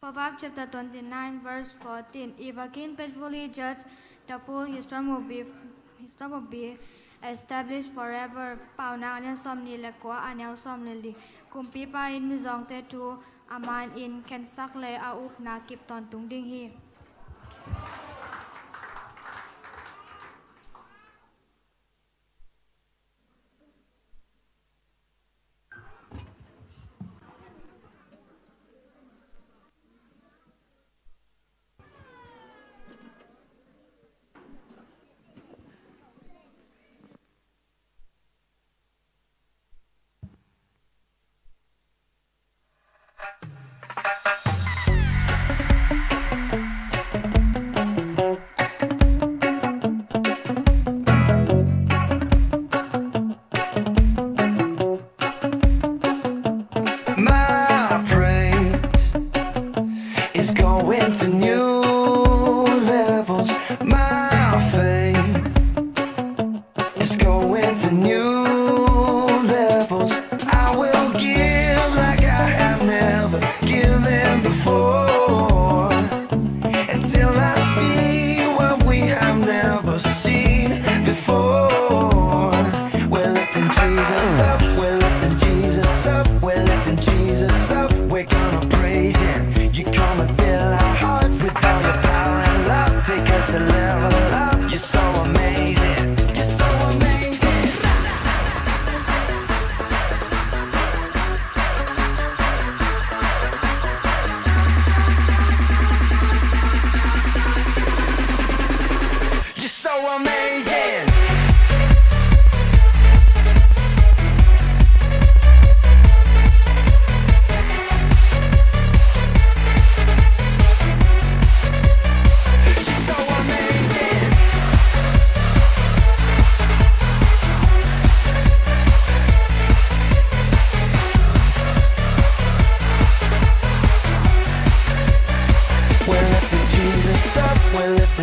Proverbs chapter twenty-nine, verse fourteen. If a king faithfully judge the poor, his throne will be, his throne will be established forever. Paunak a lian sawmnih le kua, a neu sawm le li. Kumpipa in mizawngte thu a manin khensak le a upna kip tawntung ding hi.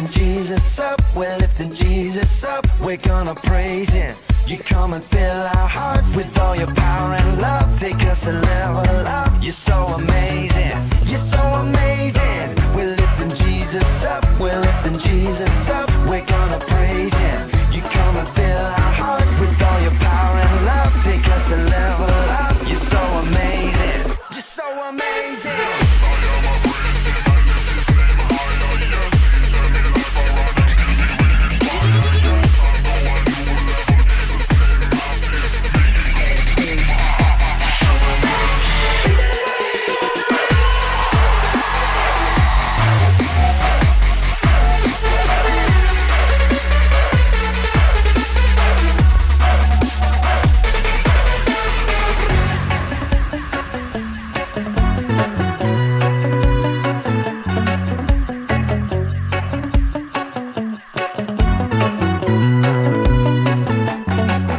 Jesus up, we're lifting Jesus up, we're gonna praise him. You come and fill our hearts with all your power and love. Take us a level up, you're so amazing, you're so amazing. We're lifting Jesus up, we're lifting Jesus up, we're gonna praise him. You come and fill our hearts with all your power and love. Take us a level up, you're so amazing, you're so amazing.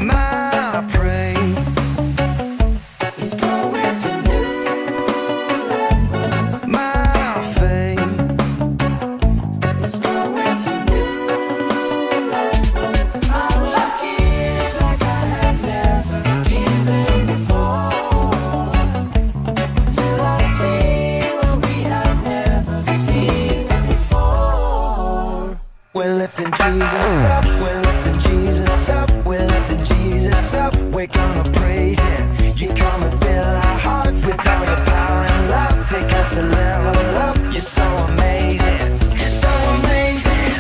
My praise is going to new levels. My faith is going to new levels. I will give like I have never given before. Till I see what we have never seen before. We're lifting Jesus up, we're lifting Jesus up, we're lifting Jesus up. We're gonna praise him. You come and fill our hearts with all your power and love. Take us a level up. You're so amazing, you're so amazing.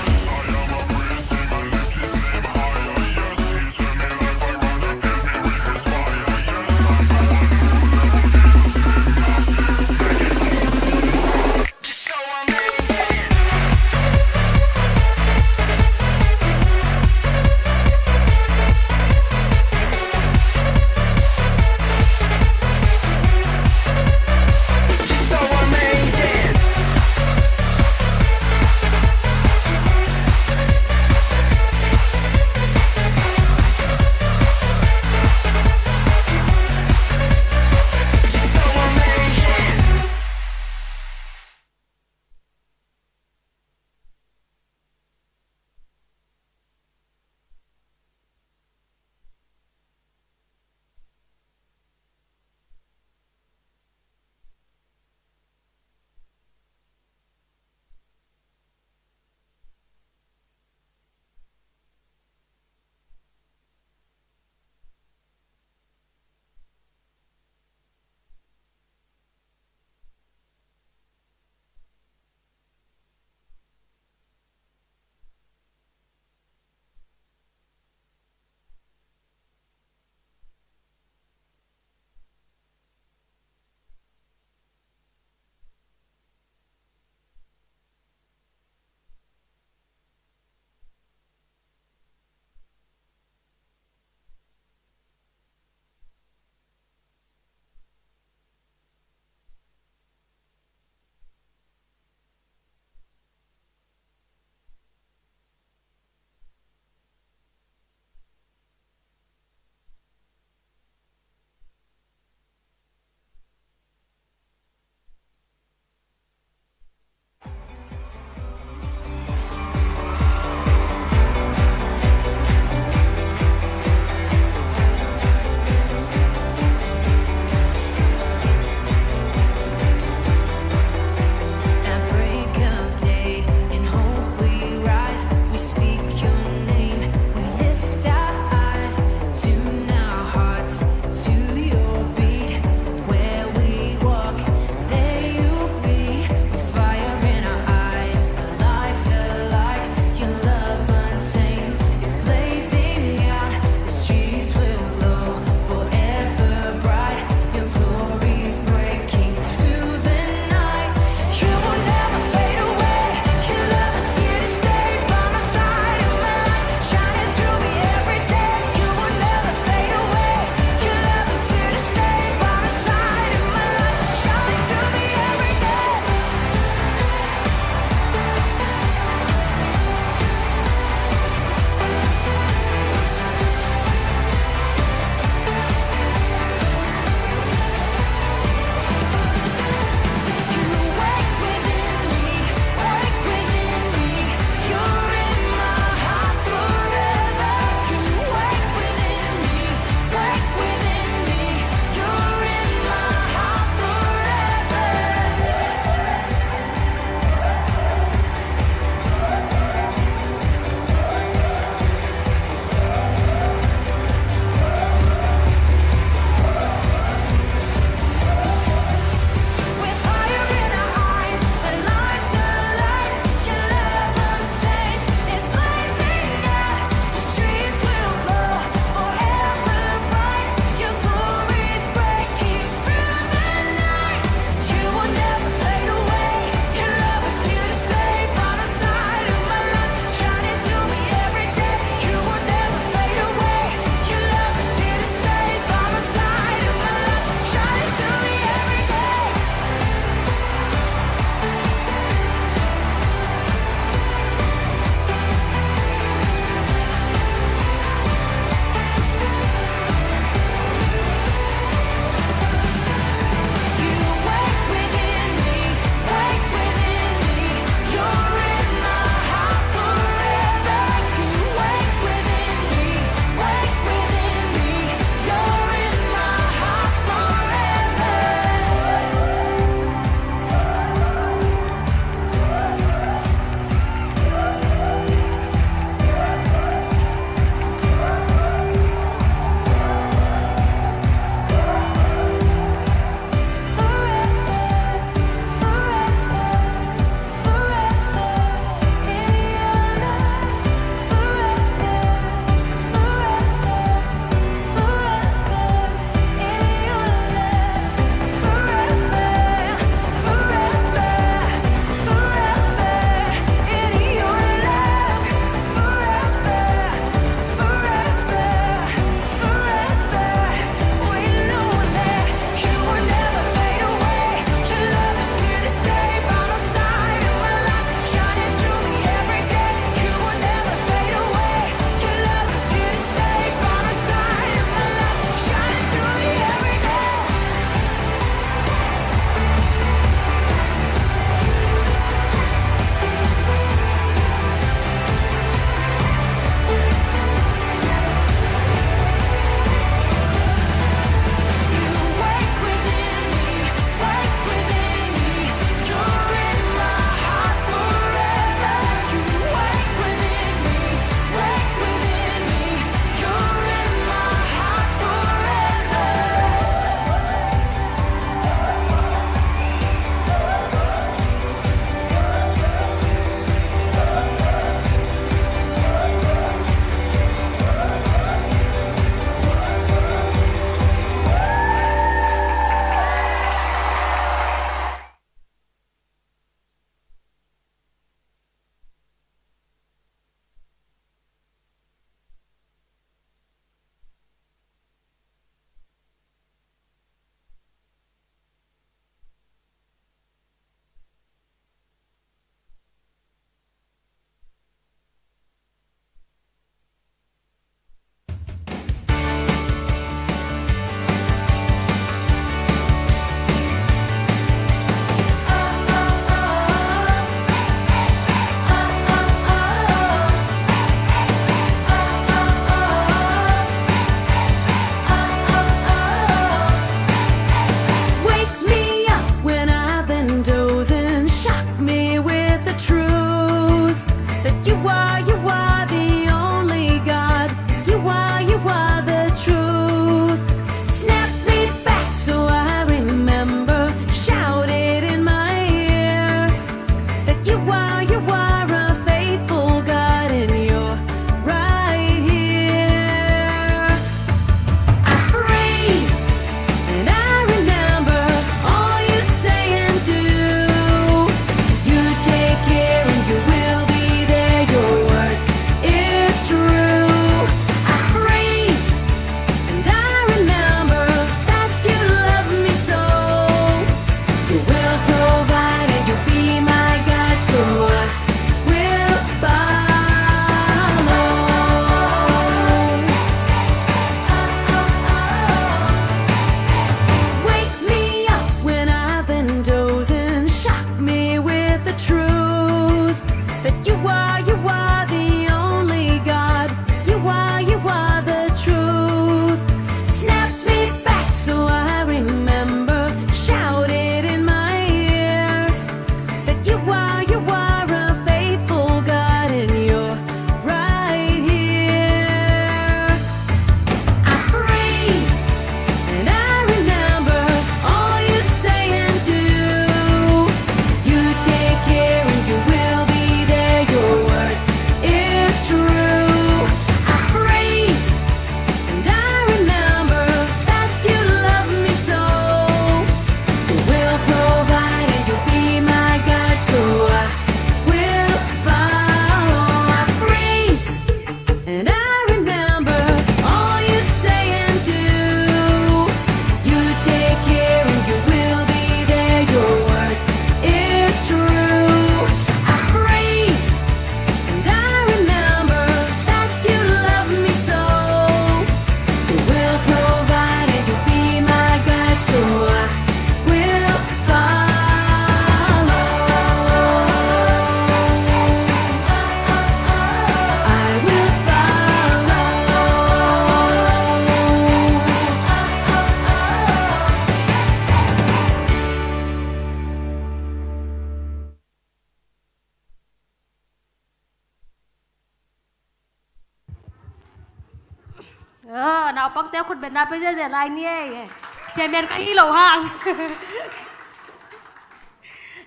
Naupangte khut betna pe ziazia lai ni ei. Siamian ka hi lo hang.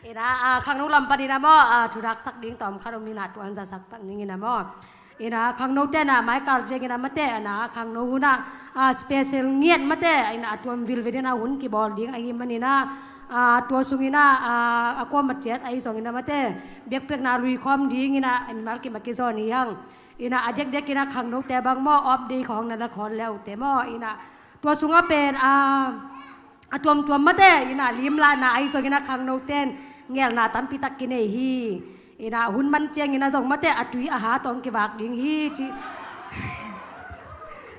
Ina, khangno lam panin a maw, thudaksak ding tawm khat om ina, tuanzasak tak ning ina maw. Ina, khangnote na maikal ciangin a mate, ina, khangno hun a special ngiat mate, ina, a tuam vilvel ina hun kibawl ding ahi manin a, tua sungin a, a kuamah ciat ahi zongin a mate, biakpiakna lui khawm ding ina, mimal kim a kizawn hi hang. Ina, a diakdiak ina khangnote bang maw, off day khawng na la khawl le uh te maw, ina, tua sungah pen a tuamtuam mate, ina, limlahna ahi zongin a khangnote in ngelna tampi tak kinei hi. Ina, hun man ciangin a zong mate, a tui a ha tawh kivak ding hi ci.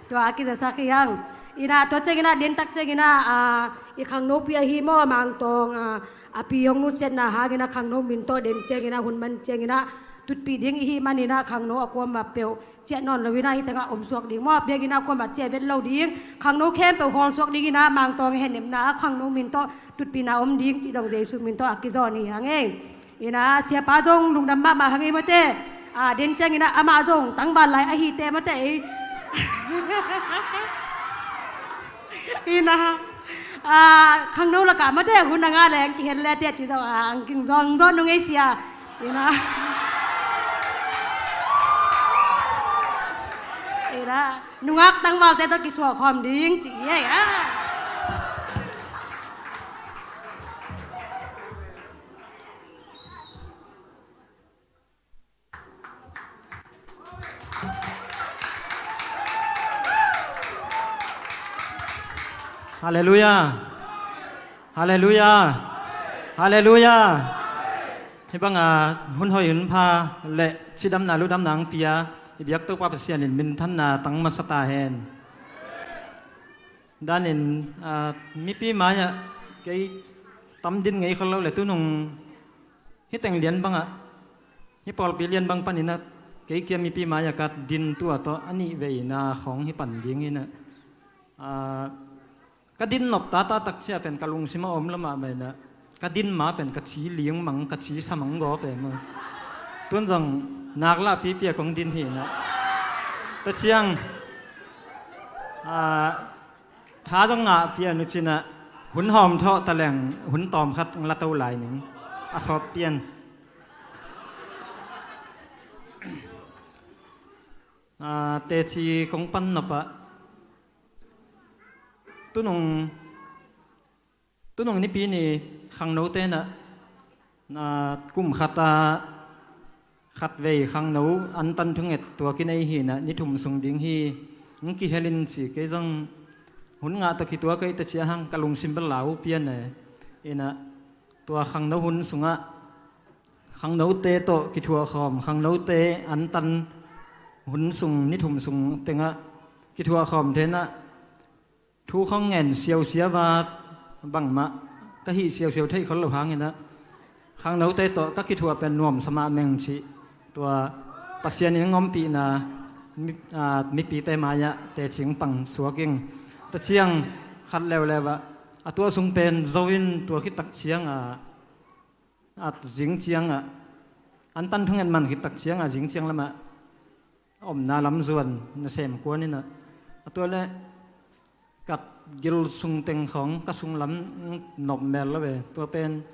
Tua a kizasak hi hang. Ina, tua ciangin a, dentak ciangin a, i khangnopi ahi maw, Mangtawng a, a pi hong nutsiatna hangin a khangno min tawh den ciangin a, hun man ciangin a tutpih ding i hih manin a, khangno a kuamah peuh ciah nawn lo ina, hih tengah om suak ding maw, biakinn a kuamah ciah vet lo ding, khangno khempeuh hawl suak ding ina, Mangtawng hehnepna a khangno min tawh tutpihna om ding cih zong Jesu min tawh a kizawn hi hang ei. Ina, siapa zong lungdam mahmah hang ei mate. Den ciangin a, amah zong tangval lai ahi te mate ei. Ina, khangno lakah mate, hun a ngah leng kihel le te ci zong a, ang king zong zong nung ei sia. Ina, ina, nungak tangvalte tawh kithuah khawm ding ci ei a. Halleluiah. Halleluiah. Halleluiah. Hih banga hun hoih hun pha le cidamna ludamna ang pia i biak Topa Pasian in minthanna tang masa ta hen. Danin mipi mai-ah kei tam din ngei khol lo le tunung hih teng lian bangah, hih pawlpi lian bang paninah kei kia mipi mai-ah ka din tua tawh a nih veina khawng hi pan ding inah, ka din nop tata takcia pen ka lungsim a om lamah mainah ka din ma pen ka ci ling mang, ka ci sa mang gaw pen maw. Tun zong nak lah pipi a kong din hi inah. Tua ciang tha zong ngah pian uh cinah hun hawm thawh taleng hun tawm khat ng la to lai ning a sawt pian. Teci kong pan nopah tunung tunung nipi ni khangnote nah kum khatah khatvei khangno antan thunget tua kinei hinah ni thum sung ding hi. Ng kihelin ci kei zong hun ngah tawh kituak ei ta ciah hang ka lungsim bel lau pian e. Inah tua khangno hun sungah khangnote tawh kithuah khawm, khangnote antan hun sung ni thum sung tengah kithuah khawm tenah thu khong ngen siausia va bangmah ka hih siausiau theih khol lo hanginah khangnote tawh ka kithuah pen nuamsa mah meng cih tua Pasian in ngompihna mipite mai-ah tecing pang suak ing. Tua ciang khat leuleu ah a tua sung pen zo in tua khit tak ciangah at zing ciangah antan thunget man khit tak ciangah zing ciang lamah a omna lam zuan nasem kuan inah a tua le ka gil sung teng khawng ka sunglam nop mel lo ve. Tua pen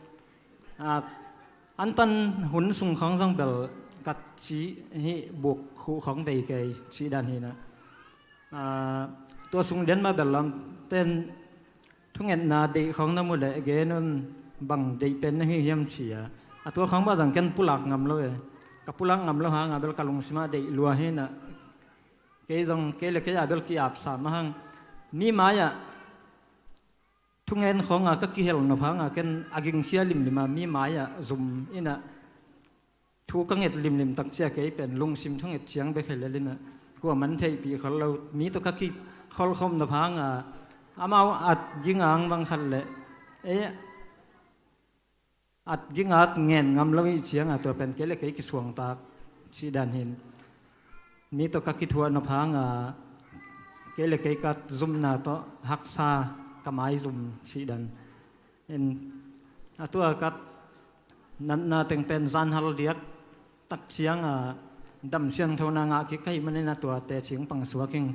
antan hun sung khawng zong bel ka ci hih buk khuh khawng vei kei cih dan hinah tua sung lian mah bel lam ten thungetna deih khawng na mu leh gen un bang deih pen na hi hiam ci a. A tua khawng mah zang ken pulak ngam lo e. Ka pulak ngam lo hanga bel ka lungsimah deih lua hinah kei zong kei le kei a bel ki-apsa mah hang mi mai-ah thungen khawnga ka kihel nop hanga ken a gingkhia limlima mi mai-ah zum inah thu ka nget limlim tak cia kei pen lungsim thunget ciang bek hi lel inah kuaman theihpih khol lo mi tawh ka kikholhkhawm nop hanga amau at gingang bang khat le ei at gingat ngen ngam lo ih cianga tua pen kei le kei kisuangtak cih dan hin mi tawh ka kithuah nop hanga kei le kei ka zumna tawh haksa ka maizum cih dan in a tua ka natna teng pen zanhal diak tak cianga dam siangthona ngah kik ka hih manin a tua tecing pang suak ing.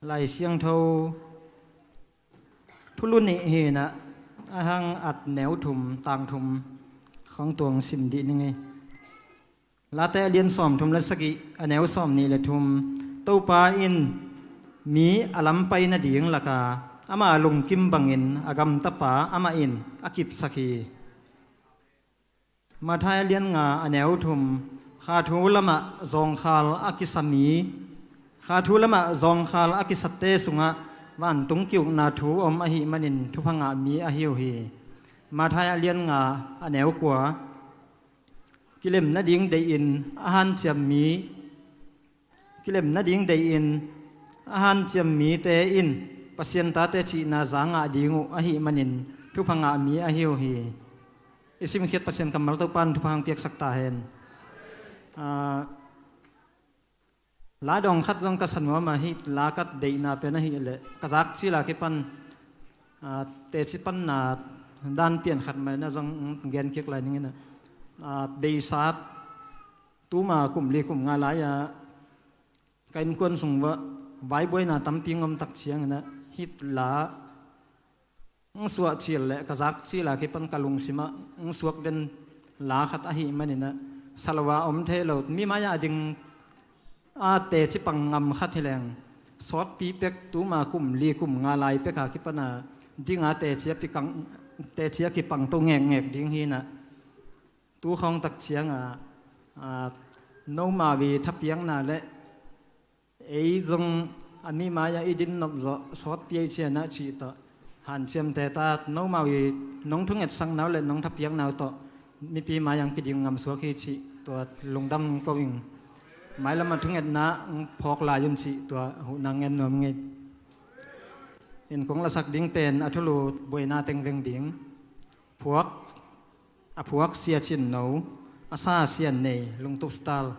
Lai Siangtho thulu nih hi-in ah, a hang at neu thum, tang thum khawng tuang sim dih ning ei. Late a lian sawm thum le sagih, a neu sawm nih le thum. Topa in mi a lam pai nading laka ama lungkim bangin a gamtapa amah in a kipsak hi. Matthai a lian nga, a neu thum. Kha thu lamah zawngkhal a kisa mi, kha thu lamah zawngkhal a kisate sungah vantung ki-ukna thu om ahih manin thupha ngah mi ahi uh hi. Matthai a lian nga, a neu kua. Kilem nading deihin a hanciam mi, kilem nading deihin a hanciam mite in Pasian tate cihna za ngah ding uh ahih manin thupha ngah mi ahi uh hi. I simkhiat Pasian kammal Topa in thupha hong piaksak ta hen. Ah, la dawng khat zong ka sa nuam a, hih la ka deihna pen ahih leh ka zak cil a kipan, ah, teci panna dan pian khat mai na zong gen kik lai ning in ah. Ah, beisa tuma kum li kum nga lai-a ka innkuan sung uah vaibuaina tampi ngom tak ciangin ah, hih la hong suah cil le ka zak cil a kipan ka lungsimah hong suak den la khat ahih manin ah, sa lo a om thei lo, mi mai-ah a ding a teci pang ngam khat hi leng, sawtpi pek tuma kum li kum nga lai pek a kipan a ding a teci a kipang, teci a kipangto ngekngek ding hi-in ah, tu khawng tak ciang a, a, nomau i thapiakna le ei zong a mi mai-ah i din nop zawh sawtpi ei cian ah cih tawh hanciamte ta, nomau i nong thungetsakna uh le nong thapiakna uh tawh mipi mai-ah hong kiding ngamsuak hi cih tua lungdam ko ing. Mailam ah thungetna hong phawk lai un cih tua huhna ngen nuam ing ei. Innkuan lasak ding pen a thulu buaina teng veng ding. Phuak, a phuak Sia Cin No, a sa Sia Nei Lungtup Star.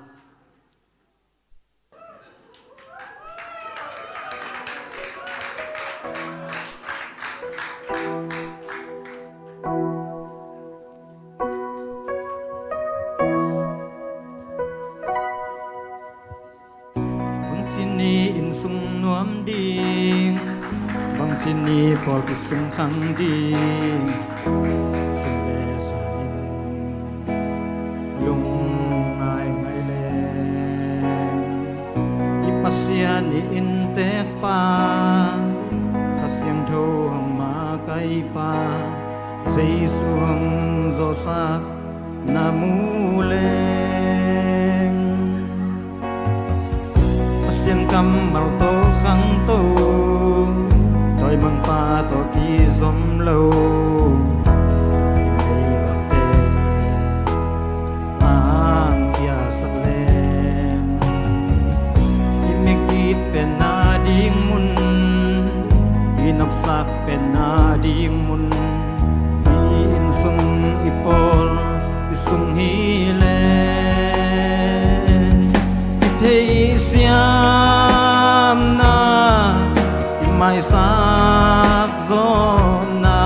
Bangci ni inn sung nuam ding, bangci ni pawlpi sung khang ding, sum le sa in lungngai ngai leng, i Pasian i inntekpa, Kha Siangtho hong makaipa, Jesu hong zawhsak na mu leng, Pasian kammal tawh khangto, tawimangpa tawh kizom lo, i meibakte ang kiasak leng, i mekit pen a ding mun, i nopsak pen a ding mun, i inn sung i pawl i sung hi leh, i theihsiamna, i maisak zawhna,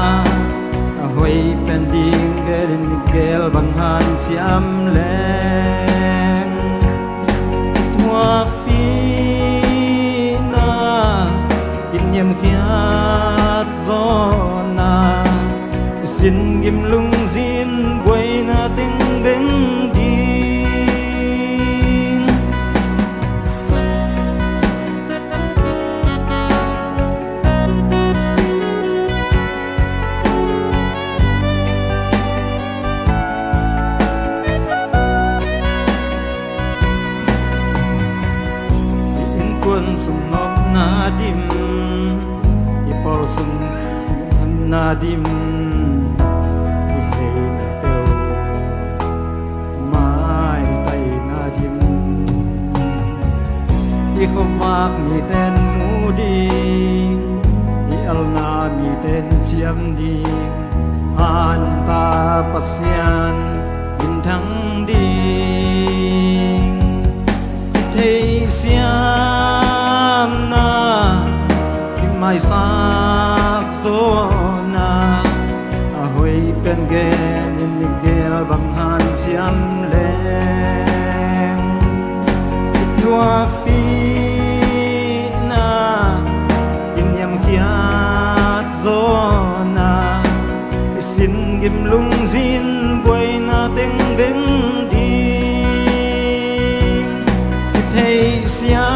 a hoih pen ding gelin i gel bang hanciam leng, thuak pina, i niamkhiat zawhna, i sin gim lungzin buaina teng veng ding. I innkuan sung nopna dim, i pawl sung na dim, i theihna peuh maitai na dim, i khuavak miten mu ding, i alna miten ciam ding, a nungta Pasian minthang ding. I theihsiamna, i maisak zawhna, a hoih pen genin i gel bang hanciam leng, i thuakpihna, teng veng ding. I theihsiamna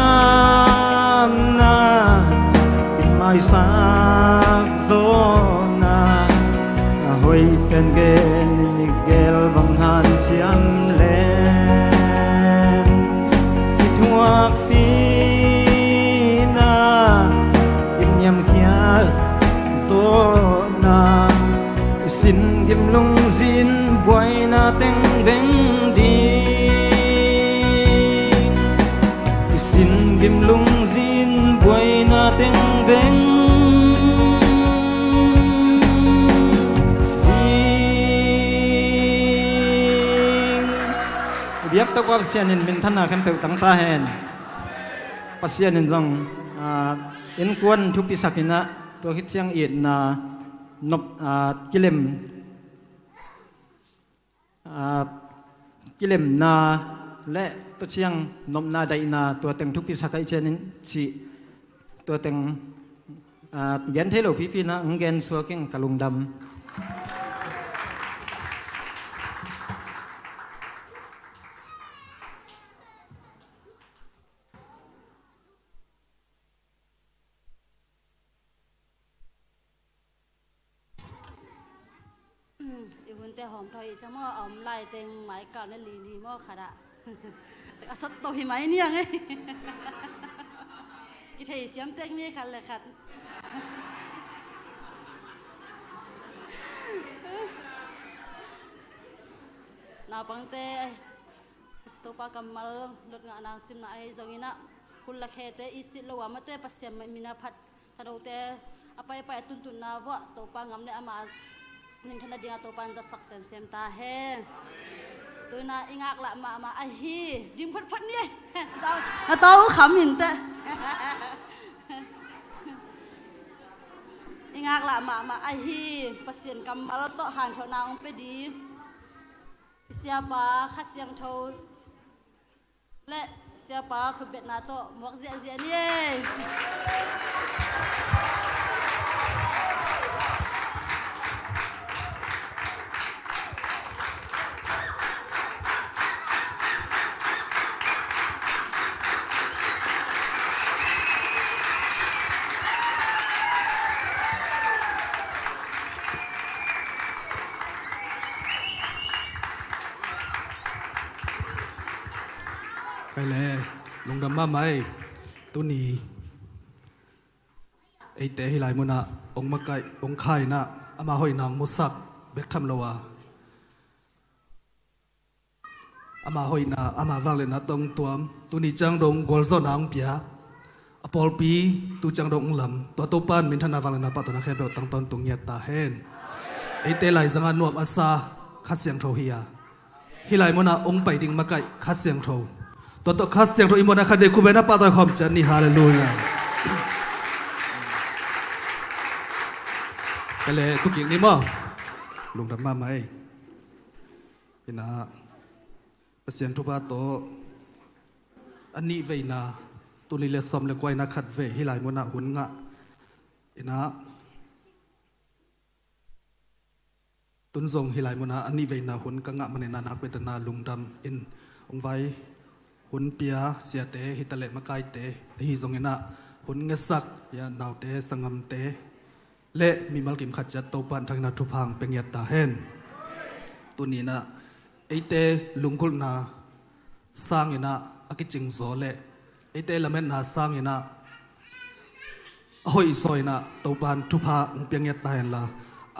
i maisak zawhna, a hoih pen gen in i gel bang hanciam leng. I thuakpihna i niamkhial zawhna, i sin gim lungzin buaina teng veng ding. I sin gim lungzin buaina teng veng ding. I biak Topa Pasian in minthanna khempeuh tang ta hen. Pasian in zong, ah, innkuan thupisak in ah, tua khit ciang itna nop, ah, kilem, ah, kilemna le tua ciang nopna daihna tua teng thupisak ahih ciangin cih, tua teng, ah, gen thei lo pipi in ah hong gen suak ing, ka lungdam. I hunte hawm thawi i cang maw, a om lai teng mai kal na li ni maw khat ah. A sot to hi mai niang ei. I theihsiam tek ni khat le khat. Naupangte, Topa kammal lot ngah nang simna ahi zongin ah, khul la khete i sit lo a mate Pasian min a phat thanote a paipai a tuntunna vuah Topa ngam le ama minthanna dingah Topa in zatsak semsem ta hen. Tuina i ngaklah mahmah ahi ding photphot ni ei. Na tau kham hinteh. I ngaklah mahmah ahi Pasian kammal tawh hanthawnna hong pia ding. I siapa Kha Siangtho le siapa khutbetna tawh muak ziahziah ni ei. Kei le lungdam mahmah ei. Tuni eite hih lai munah hong makaih, hong khaina, ama hoihna hong musak bek tham lo a, ama hoihna, ama vangliatna tawh hong tuam, tuni ciang dong gualzawhna hong pia, a pawlpi tu ciang dong hong lam, tua Topa in minthanna vangliatna pahtawina khempeuh tang tawntung ngiat ta hen. Eite laizangah nuam a sa Kha Siangtho hi a, hih lai munah hong pai ding makaih Kha Siangtho. Tua tawh Kha Siangtho i muanna khat vei khut bengin a pahtawi khawm ciat ni. Halleluiah. Kei le tukik ni maw. Lungdam mahmah ei. Ina Pasian thupha tawh a nih veina, tuli le sawm le kuaina khat vei hih lai munah hun ngah. Ina tun zong hih lai munah a nih veina hun ka ngah manin a nakpi takin lungdam in hong vai hun pia siate hi taleh makaite ahi zongin ah hun ngetsak hia naute sanggamte le mimal kim khat ciat Topa in thangin a thupha hong pia ngiat ta hen. Tuni in ah eite lunggulhna sangin ah a kicingzaw le eite lametna sangin ah a hoihzaw in ah Topa in thupha hong pia ngiat ta henla,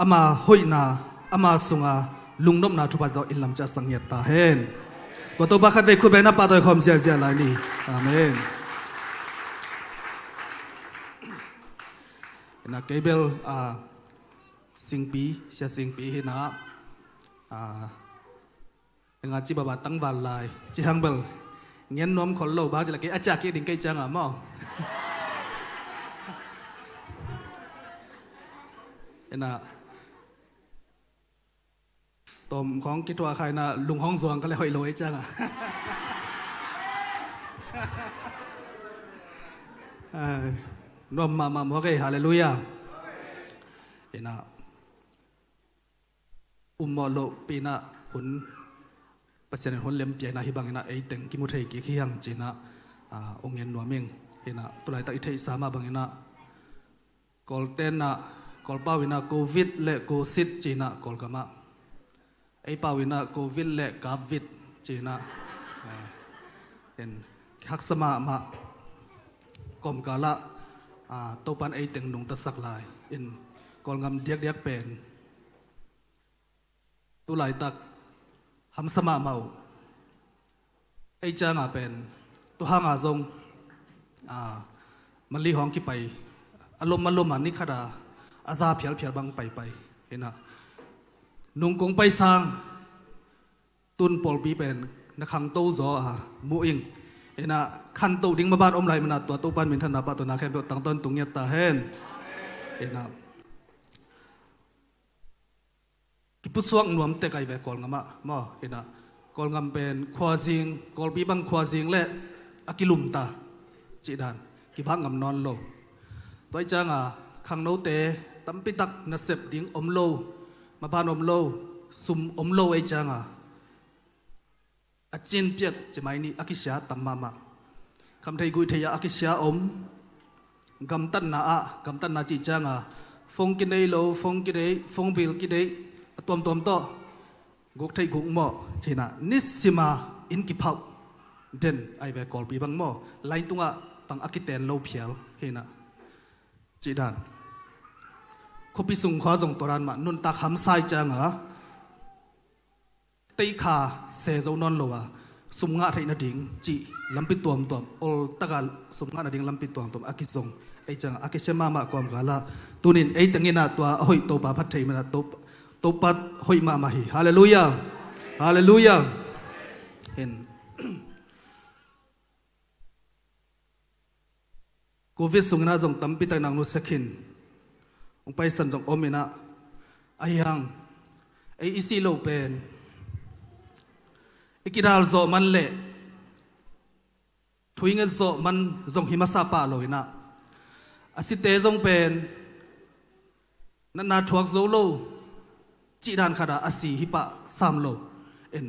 ama hoihna, ama sunga lungnopna thupha tawh inn lam ciahsak ngiat ta hen. Tua Topa khat vei khut bengin a pahtawi khawm ziahziah lai ni. Amen. Ina kei bel, ah, Singpi, Sia Singpi hi in ah, ah, Enga ci baba tangval lai ci hang bel ngen nuam khol lo, bang ci la kei a ciah kik ding kei cianga maw. Ina tawm khawng kithuah kha ina lung hong zuang ka le hoih lo ei cianga. Ai, nuam mahmah muak ei, halleluiah. Ina ummawh lohpi in ah hun Pasian in hun lem pia inah hih bang inah ei teng kimu thei kik hi hang ci inah, ah, ong ngen nuam ing. Inah tulaitak i theihsa mah bang inah Kawlten ah, Kawlpau inah Covid le Kosit ci inah Kawlgam ah, ei pau inah Covid le Kapvit ci inah, ah, in haksa mahmah. Kawmkal ah, ah, Topan ei teng nungtasak lai in Kawlgam diakdiak pen tulaitak hamsa mahmah uh. Ei cianga pen tua hanga zong, ah, Mali hong kipai a lom a lom a ni khat a a za phialphial bang paipai. Inah nung kong pai sang tun pawlpi pen na khangto zaw a mu ing. Inah khanto ding maban om lai mana tua Topan minthanna pah tua na khempeuh tangtawn tung ngiat ta hen. Inah kipusuak nuam tek ahi ve Kawlgam ah maw. Inah Kawlgam pen khuazing, Kawlpi bang khuazing le a kilumta cih dan kivak ngam nawn lo. Tua ih cianga khangnote tampitak nasep ding om lo, maban om lo, sum om lo ei cianga a cin piat cimai nih a kisia tam mahmah. Khamthei guihthei ah a kisia om. Gamtatna ah, gamtatna cih cianga phone kinei lo, phone kinei, phone bill kinei, a tuamtuam tawh guk theih guk mawh hinah nisima in kiphauh den ahi ve Kawlpi bang maw. Lain tungah bang a kiten lo phial hinah cih dan. Khuapi sung khua zong tua dan mah nuntak hamsa ih cianga teikha se zo nawn lo a sum ngah theih nading cih lampi tuamtuam, oltaka sum ngah nading lampi tuamtuam a kizong ei cianga a kisia mahmah kawmkal ah tunin ei teng inah tua a hoih Topa phat thei mana Topa, Topa hoih mahmah hi. Halleluiah. Halleluiah. Hin Covid sung inah zong tampi tak nak nusia khin hong paisan zong om inah, ahi hang ei i sih loh pen i kidal zawh man le thu i nget zawh man zong hi masa pah lo inah, a site zong pen natna thuak zo lo cih dan khat ah a si hi pah sam lo. En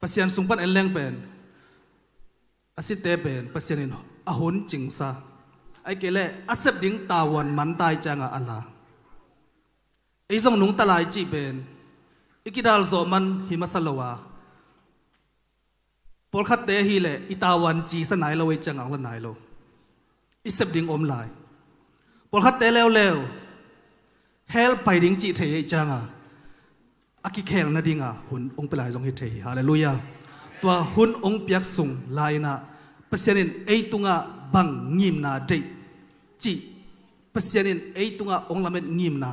Pasian sung pan en leng pen a site pen Pasian in a hun cingsa, ahih kei leh a sep ding tavuan man ta ih cianga a la. Ei zong nungta lai cih pen i kidal zawh man hi masa lo a, pawlkhatte ahih leh i tavuan cisa nai lo, ei cianga ong la nai lo. I sep ding om lai. Pawlkhatte leuleu hell pai ding cih thei ei cianga a kikhel nadinga hun ong pia lai zong hi thei hi. Halleluiah. Tua hun ong piak sung lai inah Pasian in ei tungah bang ngimna deih cih, Pasian in ei tungah ong lamet ngimna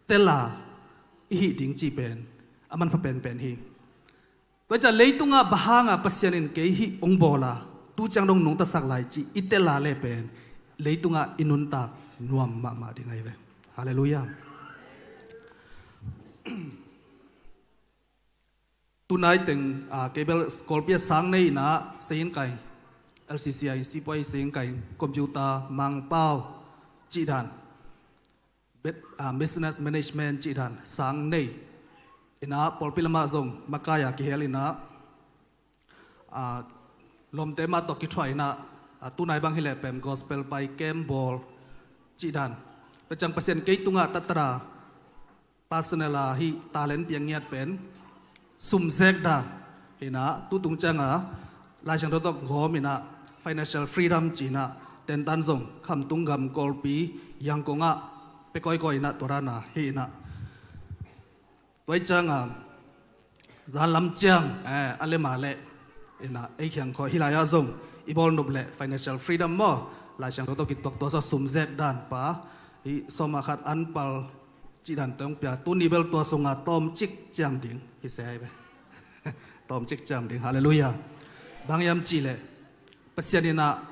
tela i hih ding cih pen a manpha penpen hi. Tua ih ciah leitungah bang hanga Pasian in kei hih ong bawl a tu ciang dong nungtasak lai cih i tel a le pen leitungah i nuntak nuam mahmah ding ahi ve. Halleluiah. Tunai teng, ah, kei bel Kawlpi ah sang nei inah seihin kai, L C C ah in sipuai seihin kai, computer, Mangpau cih dan, bet-, ah, business management cih dan sang nei inah pawlpi lamah zong makai a kihel inah, ah, lawmte mah tawh kithuah inah, ah, tunai bang hileh pem gospel pai camp bawl cih dan. Tua ciang Pasian kei tungah tatara personal a hih talent piang ngiat pen sum zek dan inah tutung cianga Lai Siangtho tawh gawm inah financial freedom ci inah tentan zong Khamtung gam Kawlpi Yangon ah pia kawikawi inah tua dan a hi inah. Tua ih cianga zan lam ciang, eh, a lem a leh inah ei khiang khawh hih lai-ah zong i bawl nop leh financial freedom maw, Lai Siangtho tawh kituak tua sawm zek dan pa hih sawm ah khat an pal cih dan tawh hong pia, tuni bel tua sunga tawmcik ciam ding hi se ahi ve. Tawmcik ciam ding. Halleluiah. Bang hiam cih leh Pasian inah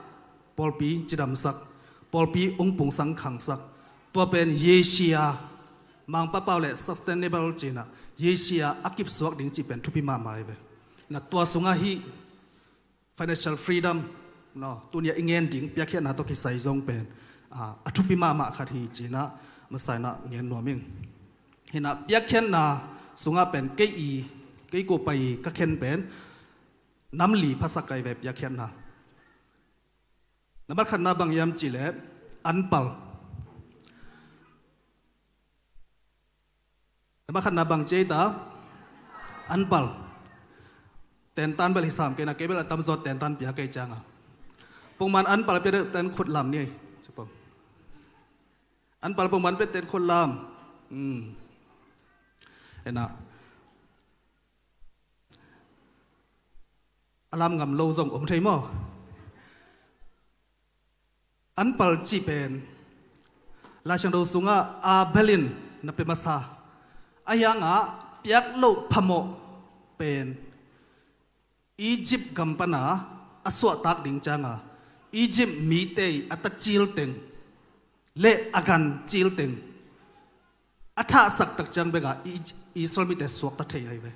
pawlpi cidamsak, pawlpi ong pungsang khangsak, tua pen yesia Mangpau pau le sustainable ci inah yesia a kipsuak ding cih pen thupi mahmah ahi ve. Na tua sungah hih financial freedom, no, tuni a i ngen ding piakkhiatna tawh kisai zong pen, ah, a thupi mahmah khat hi ci inah masa inah ngen nuam ing. Hinah piakkhiatna sungah pen kei i Kei ko pai ka khen pen nam li phasak ka hi ve, piakkhiatna. Na mat khatna bang hiam cih leh anpal. Na mat khatna bang ci ei ta? Anpal. Tentan bel hi sam kei na, kei bel a tamzaw tentan pia kei cianga. Pongman anpal pia deuh ten khut lam ni ei. Anpal pongman pia ten khut lam. Hmm. Ena. A lam ngam lo zong om thei maw? Anpal cih pen Lai Siangtho sungah Abel in na pia masa. A hiangah piak loh phamawh pen Egypt gam pana a suahtak ding cianga Egypt mite i a tacil teng le a gan cil teng a thahsak tak ciang beka Israel mite suakta thei ahi ve.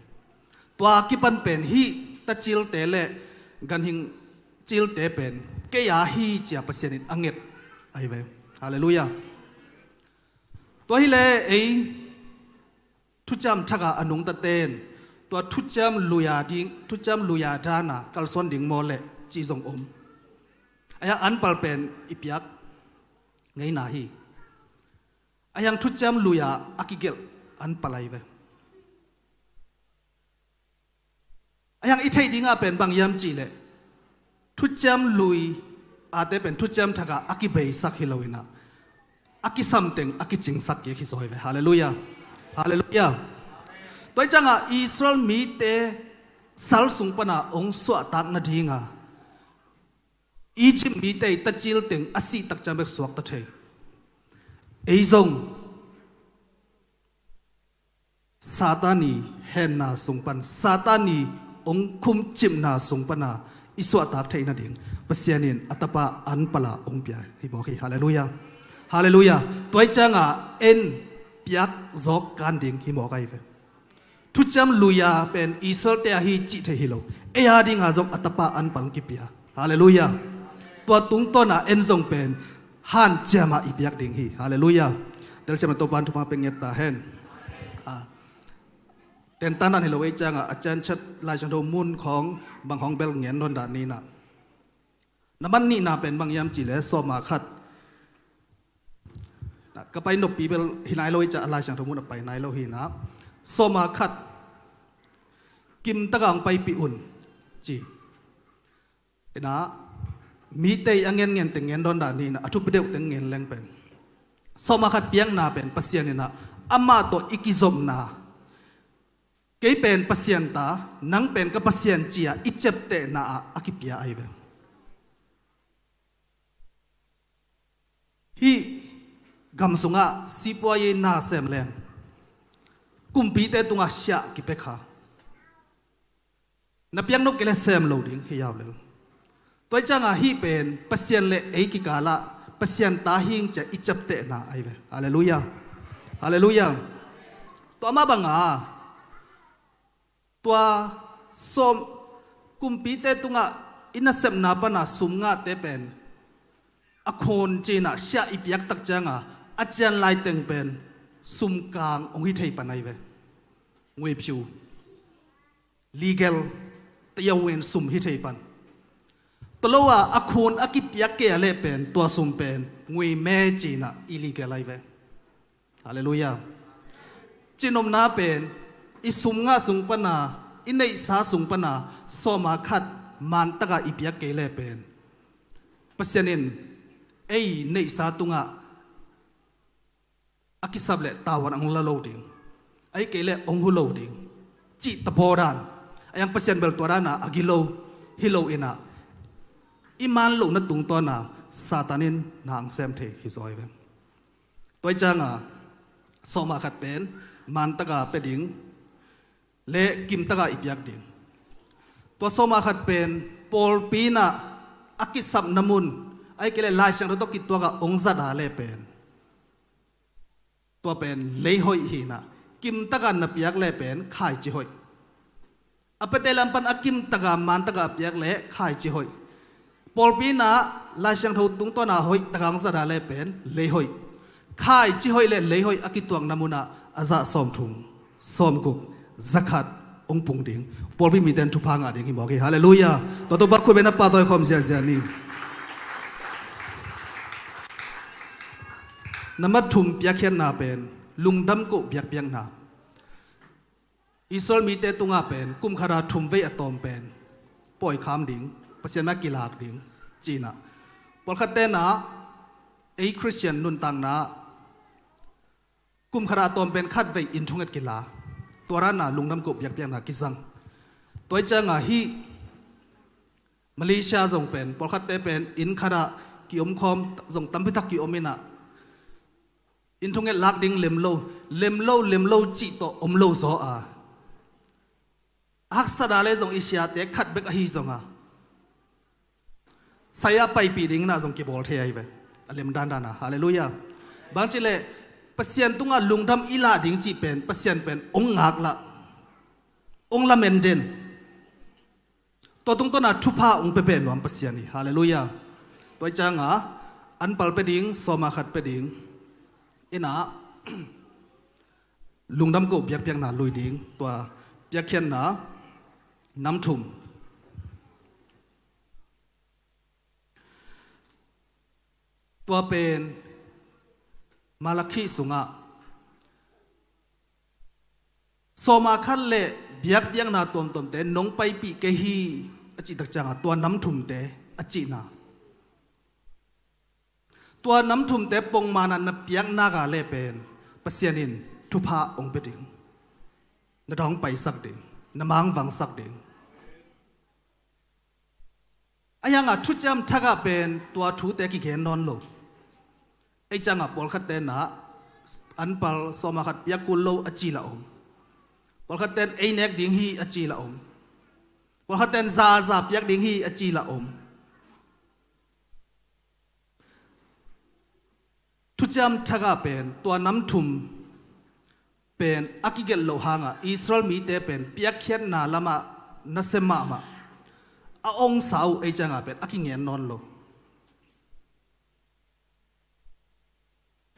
Tua kipan pen hih tacilte le ganhing cilte pen kei a hi cia Pasian in a nget ahi ve. Halleluiah. Tua hileh ei thuciam thaka a nungtaten tua thuciam luia ding, thuciam luia dana kalsuan ding maw leh cih zong om. A hiang anpal pen i piak ngeina hi. A hiang thuciam luia a kigelh anpal ahi ve. A hiang i theih dingah pen bang hiam cih leh thuciam lui ate pen thuciam thaka a kibeisak hi loinah a kisam teng a kicingsak kik hi zaw hi ve. Halleluiah. Halleluiah. Tua hi ciangah Israel mite sal sung pana ong suahtak nadinga Egypt mite i tacil teng a sih tak ciang bek suakta thei. Ei zong Satan i henna sung pan, Satan i ong khumcipna sung pana i suahtak theih nading Pasian in a tapa anpala ong pia hi mawk hi. Halleluiah. Halleluiah. Tua hi ciangah en piak zawk kan ding hi mawk ahi ve. Thuciam luia pen Israelte ahi cih thei hi lo. Ei a dinga zong a tapa anpal kipia. Halleluiah. Tua tungtawna en zong pen hanciama i piak ding hi. Halleluiah. Telsiama Topan thupha pia nget ta hen. Tentan dan hi lo ei ciangah a cianciat Lai Siangtho mun khawng bang hong bel ngen nawn dan ninah. Na man nihna pen bang hiam cih leh sawma khat. Ka pai noppi bel hi nai lo hi ciah a Lai Siangtho mun a pai nai lo hinah. Sawma khat kimtaka hong paipih un ci. Inah mite i a ngen ngen teng ngen dawn dan hinah a thupi deuh teng ngen leng pen sawma khat piakna pen Pasian inah amah tawh i kizopna. Kei pen Pasian ta, nang pen ka Pasian cia i ciaptehna ah a kipia ahi ve. Hih gam sungah sipuayi na sem leng kumpite tungah siah kipia kha. Na piak nop kei le sem lo ding hi yaulel. Tua hi ciangah hih pen Pasian le ei kikalah Pasian ta hing cia i ciaptehna ahi ve. Halleluiah. Halleluiah. Tua mah banga tua sawm kumpite tungah i nasepna pana sum ngahte pen a khun cinah siah i piak tak cianga a cian lai teng pen sumkang hong hi thei pan ahi ve. Nguiphiu legal tayawin sum hi thei pan. Tua lo-a a khun a kipiak kei a leh pen tua sum pen nguime cinah illegal ahi ve. Halleluiah. Cihnopna pen i sum ngah sung pana i neihsa sung pana sawma khat mantaka i piak kei leh pen Pasian in ei neihsa tungah a kisap leh tavuan a hong la lo ding, a hi kei leh hong hu lo ding cih tabaw dan. A hiang Pasian bel tua dana a gilo hi lo inah i man lohna tungtawna Satan in na hong sem thei hi zaw hi ve. Tua hi cianga sawma khat pen mantaka pia ding le kimtaka i piak ding. Tua sawma khat pen pawlpi inah a kisapna mun a hi kei leh Lai Siangtho tawh kituaka hong zat a leh pen tua pen leihoih hinah kimtaka na piak leh pen khaici hoih. A piate lam pan a kimtaka mantaka a piak leh khaici hoih. Pawlpi inah Lai Siangtho tungtawna hoih taka hong zat a leh pen leihoih. Khaici hoih le leihoih a kituakna munah a zah sawmthum, sawmguk, zakhat, hong pung ding. Pawlpi mite in thupha ngah ding hi mawk hi. Halleluiah. Tua Topa khut bengin na pahtawi khawm ziahziah ni. Nambat thum piakkhiatna pen lungdam koh biakpiakna. Israel mite tungah pen kum khat a thum vei a tawm pen pawikham ding, Pasian mah kilak ding ci-in ah, pawlkhatte in ah ei Khristian nuntakna ah kum khat a tawm pen khat vei inn thunget kila, tua dan a lungdam koh biakpiakna kizang. Tua ahih ciangin ah hih Malaysia zong pen pawlkhatte pen inn khat ah ki-om khawm zong tampi tak ki-om in ah, inn thunget lak ding lem lo, lem lo, lem lo cih tawh om lo zaw a, a haksat a leh zong i siate khat bek ahi zongin ah, sai-ah paipih dingin ah zong kibawl thei ahi ve. A lem dandan a. Halleluiah. Bang cih leh Pasian tungah lungdam i lah ding cih pen Pasian pen hong ngaklah, hong lamen den. Tua tungtawn a thupha hong pia beh nuam Pasian hi. Halleluiah. Tua ahih ciangin ah anpal pia ding, sawm a khat pia ding in ah, lungdam koh biakpiakna lui ding, tua piakkhiatna nam thum. Tua pen Malakhi sungah sawm a khat leh biakpiakna tuamtuamte nong paipih kei hi a cih tak ciangin ah tua nam thumte a cihna. Tua nam thumte pongman a na piak nak leh pen Pasian in thupha hong pia ding. Na dawng paisak ding, na mangvangsak ding. Ahih hangin ah Thuciam Thak ah pen tua thute kigen nawn lo. Ahih ciangin ah pawlkhatte in ah anpal sawm a khat piak kul lo a ci lah om. Pawlkhatte in ei nek ding hi a ci lah om. Pawlkhatte in za za piak ding hi a ci lah om. Thuciam Thak ah pen tua nam thum pen a kigelh loh hangin ah Israel mite pen piakkhiatna lamah nasia mahmah, a ongsa uh ahih ciangin ah pen a kingen nawn lo.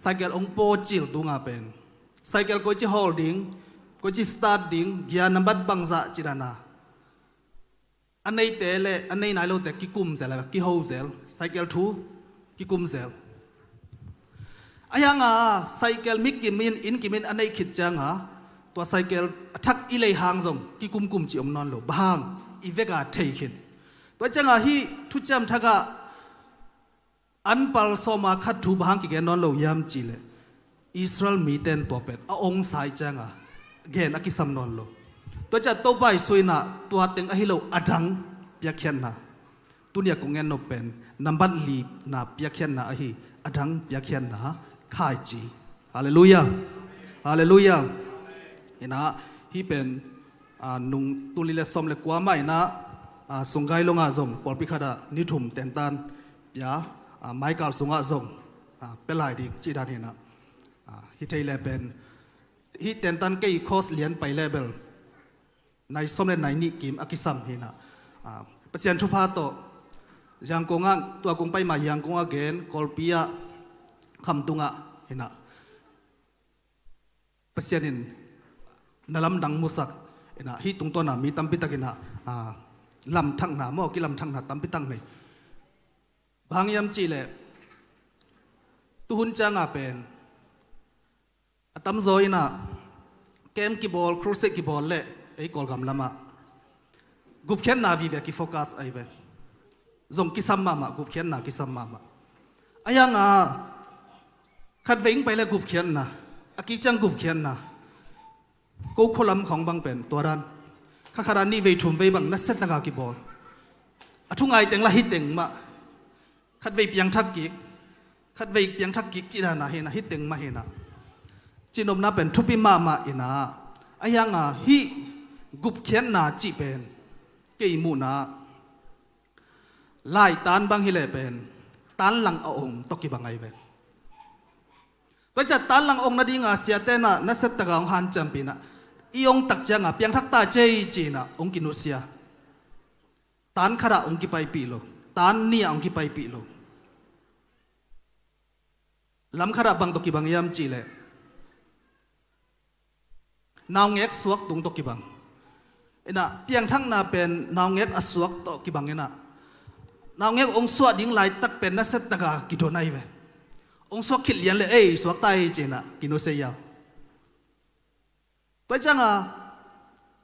Cycle hong paw cil tungah pen cycle koici hawl ding, koici start ding, gear nambat bangzah cih dan a, a neite leh a nei nai lote kikum zel, kiho zel, cycle thu kikum zel. Ahih hangin ah cycle mi kim in, inn kim in a neih khit ciangin ah tua cycle a thak i lei hang zong kikumkum cih om nawn lo. Bang hang, i vek a thei khin. Tua ciangin ah hih Thuciam Thak ah anpal sawm a khat thu bang hang kigen nawn lo hiam cih leh, Israel mite in tua pen a ongsa ahih ciangin ah gen a kisam nawn lo. Tua ciang Topa Jesu in ah tua teng ahi lo, a dang piakkhiatna. Tuni a kong gen nop pen nambat lina piakkhiatna ahi, a dang piakkhiatna khaici. Halleluiah. Halleluiah. In ah hih pen, ah, nung tul nih leh sawm leh kua mah in ah, ah, Sunggai Long ah zong pawlpi khat ah ni thum tentan pia, ah, Michael sungah zong, ah, pia lai ding cih dan hi in ah, ah, hi thei leh pen hih tentan kei cost lian pai leh bel nai sawm leh nai nih kim a kisam hi in ah, ah, Pasian thupha tawh Yangon ah, tua kong pai ma Yangon ah gen, Kawlpi ah, Khamtung ah hi in ah, Pasian in na lamdang musak in ah, hih tungtawn ah mi tampi tak in ah, ah, lamthakna maw, kilamthakna tampi tak nei. Bang hang hiam cih leh tuhun ciangin ah pen a tamzaw in ah camp kibawl, crusade kibawl leh ei Kawlgam lamah gupkhiatna vive a kifocus ahi ve. Zong kisam mahmah, gupkhiatna kisam mahmah. Ahih hangin ah khatvei hong pai leh gupkhiatna, a kik ciang gupkhiatna. Ko khua lam khawng bang pen tua dan. Kha khat ah nihvei thumvei bang nasia tak a kibawl. A thu ngai teng lah hih teng mah. Khatvei piangthak kik, khatvei piangthak kik cih dan ah hi in ah, hih teng mah hi in ah. Cihnopna pen thupi mahmah in ah, ahih hangin ah hih gupkhiatna cih pen kei muhna ah laitan bang hi leh pen tanlang a ong tawh kibang ahi ve. Tua ciang tanlang a ong nading a siate in ah nasia tak a hong hanciampih in ah, i ong tak ciangin ah piangthak ta cei ci in ah hong kinusia. Tan khat ah hong kipaipih lo, tan nih ah hong kipaipih lo. Lam khat ah bang tawh kibang hiam cih leh naungek suak tung tawh kibang. Inah piangthakna pen naungek a suak tawh kibang inah, naungek hong suah ding laitak pen nasiatakin kidon ahi ve. Hong suak khit lian le ei suak ta ei ci inah kinusia hi a. Tua ciangin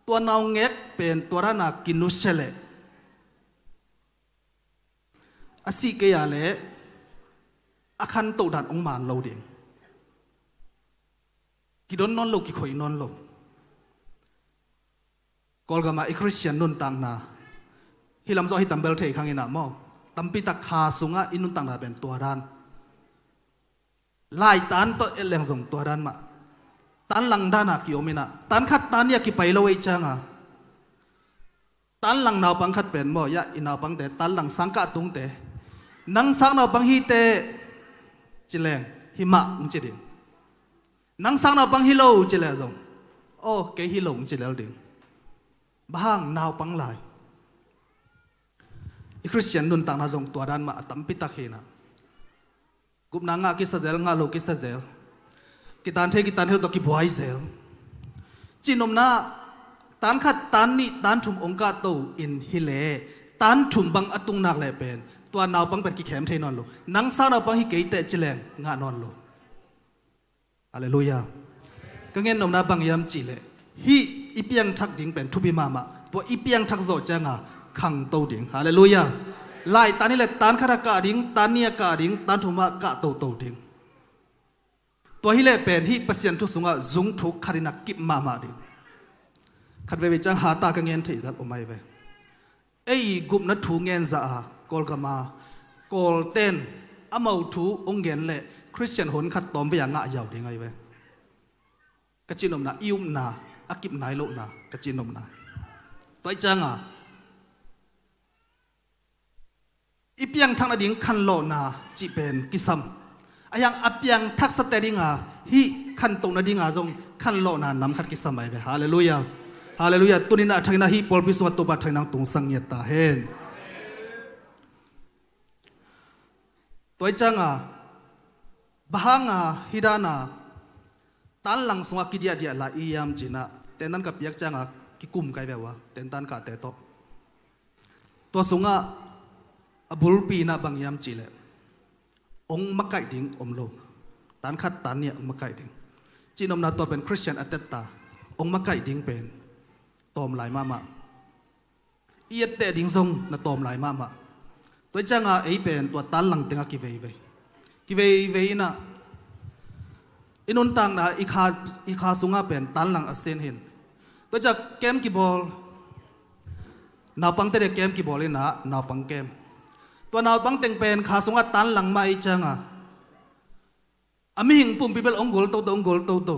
tua naungek pen tua danin kinusia leh a sih kei a leh a khantoh dan hong man lo ding. Kidon nawn lo, kikhoih nawn lo. Kawlgam ah i Khristian nuntakna, hih lam zong hi tambel thei khang inah maw, tampitak kha sungah i nuntakna pen tua dan. Laitan tawh et leng zong tua dan mah. Tanlang danin kiom inah, tan khat tan nih a kipai lo ei ciangin, tanlang naupang khat pen maw, ya i naupangte tanlang sangkah tungte, nang sang naupang hi teh ci leng, hi mah hong ci ding. Nang sang naupang hi lo ci leh zong, aw kei hi lo hong ci lel ding. Bang hang? Naupang lai. I Khristian nuntakna zong tua dan mah a tampitak hi inah. Gupna ngah kisa zel, ngah lo kisa zel. Kitan thei, kitan thei lo tawh kibuai zel. Cihnopna, tan khat tan nih tan thum hong kahto in hi leh, tan thum bang a tung nak leh pen tua naupang pen kikhem thei nawn lo. Nang sang naupang hi kei teh ci leng ngah nawn lo. Halleluiah. Ka gen nopna bang hiam cih leh, hih i piangthak ding pen thupi mahmah. Tua i piangthak zawh ciangin khangto ding. Halleluiah. Laitan hi leh tan khat ah kah ding, tan nih ah kah ding, tan thum ah kah toto ding. Tua hi leh pen hih Pasian thu sungah zung thuk khat inah kip mahmah ding. Khat veivei ciang hata ka gen theih zat om ahi ve. Ei gupna thu gen zah a, Kawlgam a Kawlten amau thu hong gen leh Khristian hon khat tawmvei a ngah yau ding ahi ve. Ka cihnopna, i upna a kip nai lohna ka cihnopna. Tua ahih ciangin i piangthak nading khanlawhna cih pen kisam. Ahi hang a piangthaksate dingin, hih khantohna dingin zong khanlawhna nam khat kisam ahi ve. Halleluiah. Halleluiah. Tuni inah a thak inah hih pawlpi sungah Topa thak inah hong tungsak ngiat ta hen. Tua ahih ciangin, bang hangin hih danin tanlang sungah kidiahdiah lai i hiam ci inah, tentan ka piak ciangin kikum kai ve ua, tentan kahte tawh. Tua sungah a bulpi inah bang hiam cih leh, hong makaih ding om lo. Tan khat tan nih ah hong makaih ding. Cihnopna tua pen Khristian a tetta hong makaih ding pen tawm lai mahmah. I etteh ding zong na tawm lai mahmah. Tua ahih ciangin ei pen tua tanlang tengah kiveivei. Kiveivei inah i nuntakna, i kha, i kha sungah pen tanlang a sen hin. Tua ciang kem kibawl, naupangte dia kem kibawl inah naupang kem. Tua naupang teng pen kha sungah tanlang mah ahih ciangin, a mihing pumpi bel hong gol toto, hong gol toto.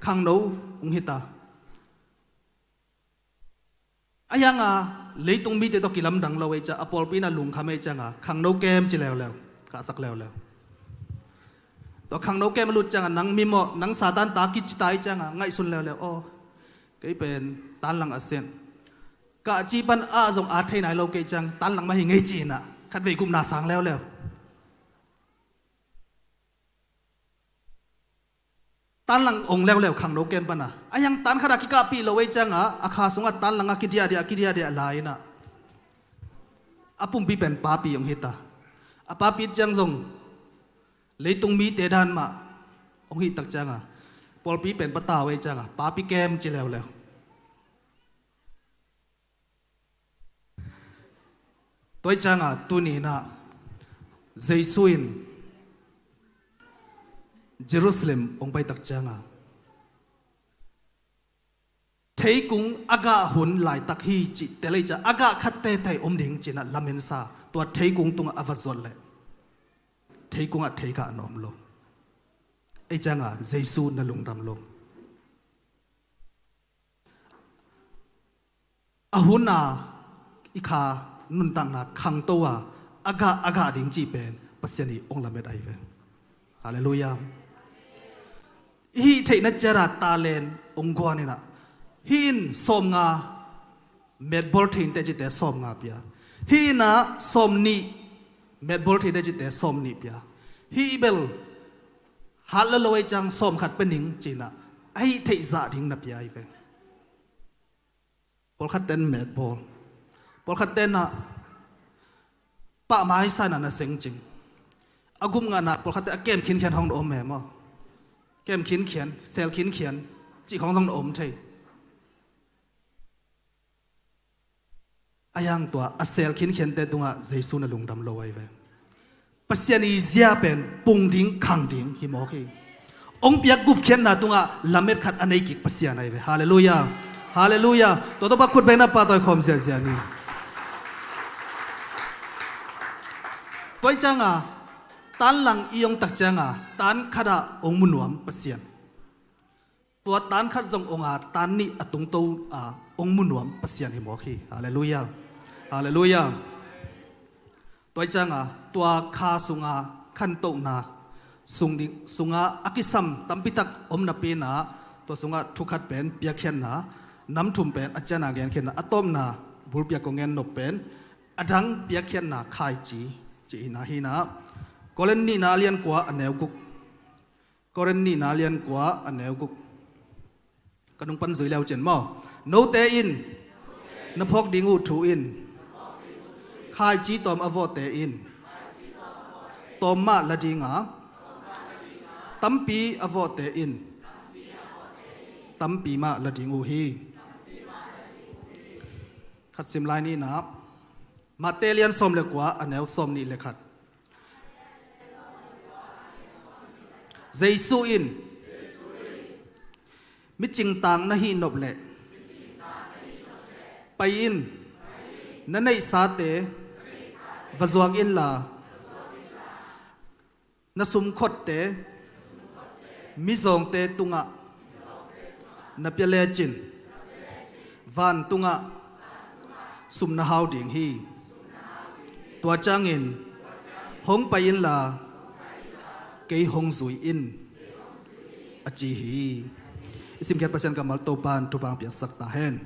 Khangno hong hi ta. Ahi hangin leitung mite tawh kilamdang lo ahih ciangin, a pawlpi inah lungkham ahih ciangin khangno kem ci leuleu, kahsak leuleu. Tua khangno kem a lut ciangin nang mimawh, nang Satan ta kici ta ahih ciangin ngaihsun leuleu. Aw, kei pen tanlang a sen. Kahci pan a zong a thei nai lo kei ciang tanlang mah hi ngei ci inah khatvei gupna sang leuleu. Tanlang hong leuleu khangno kem pan a. Ahi hang tan khat ah kikahpih lo ahih ciangin, a kha sungah tanlang ah kidiahdiah, kidiahdiah lai inah, a pumpi pen papi hong hi ta. A papi ciang zong leitung mite dan mah hong hih tak ciangin, pawlpi pen patau ahih ciangin papi kem ci leuleu. Tua ahih ciangin tuni inah Jesu in Jerusalem hong pai tak ciangin, theikung a gah hun laitak hi cih tel ahih ciang, a gah khat teitei om ding ci inah lamen sa. Tua theikung tungah a va zuat leh theikung ah thei gah na om lo. Ahih ciangin Jesu na lungdam lo. A hun a i kha nuntakna khangto a, a gah a gah ding cih pen Pasian in hong lamet ahi ve. Halleluiah. I hih theihna ciat a talent hong guan inah, hih in sawmnga metbawl thei inteh cite sawmnga pia. Hih inah sawmnih metbawl thei inteh cite sawmnih pia. Hih bel hat lo lo ahih ciang sawmkhat pia ning ci inah, a hih theih zah ding na pia ahi ve. Pawlkhat ten met bawl, pawlkhat ten ah pah mai sa in ah na seng cing. A gup ngah in ah pawlkhat ten a kem khinkhian hong na om e maw? Kem khinkhian, sel khinkhian cih khawng zong na om thei. A yang tua a sel khinkhiante tungah Jesu na lungdam lo ahi ve. Pasian i zia pen pung ding, khang ding hi mawk hi. Hong piak gupkhiatna tungah lamet khat a nei kik Pasian ahi ve. Halleluiah. Halleluiah. Tua Topa khut bengna pahtawi khawm ziahziah ni. Tua ih cianga tan lang i hong tak cianga tan khatah hong mu nuam Pasian. Tua tan khat zong hong a tan nih a tungto a hong mu nuam Pasian hi mawk hi. Halleluiah. Halleluiah. Tua ih cianga tua kha sunga khantohna sung ding, sunga a kisam tampitak om napi in ah tua sungah thu khat pen piakkhiatna, nam thum pen a ciana genkhiatna, a tawpna bulpiak kong gen nop pen a dang piakkhiatna khaici cih hi in ah hi in ah Korin nihna a lian kua a neu guk. Korin nihna a lian kua a neu guk. Ka nung pan zui leu cin maw? Note in na phawk ding uh thu in khaici tawm a vawhte in tawm mah la dinga, tampi a vawhte in tampi mah la ding uh hi. Khat sim lai ni in ah, Mate lian sawm le kua a neu sawm nih le khat. Jesu in mi cingtaang na hih nop leh pai in, na neihsate va zuak inla, na sumkhotte mizawngte tungah na pia lecin vantungah sum na hau ding hi. Tua ciangin hong pai inla kei hong zui in, a ci hi. I simkhiat Pasian kammal Topa in thupha piaksak ta hen.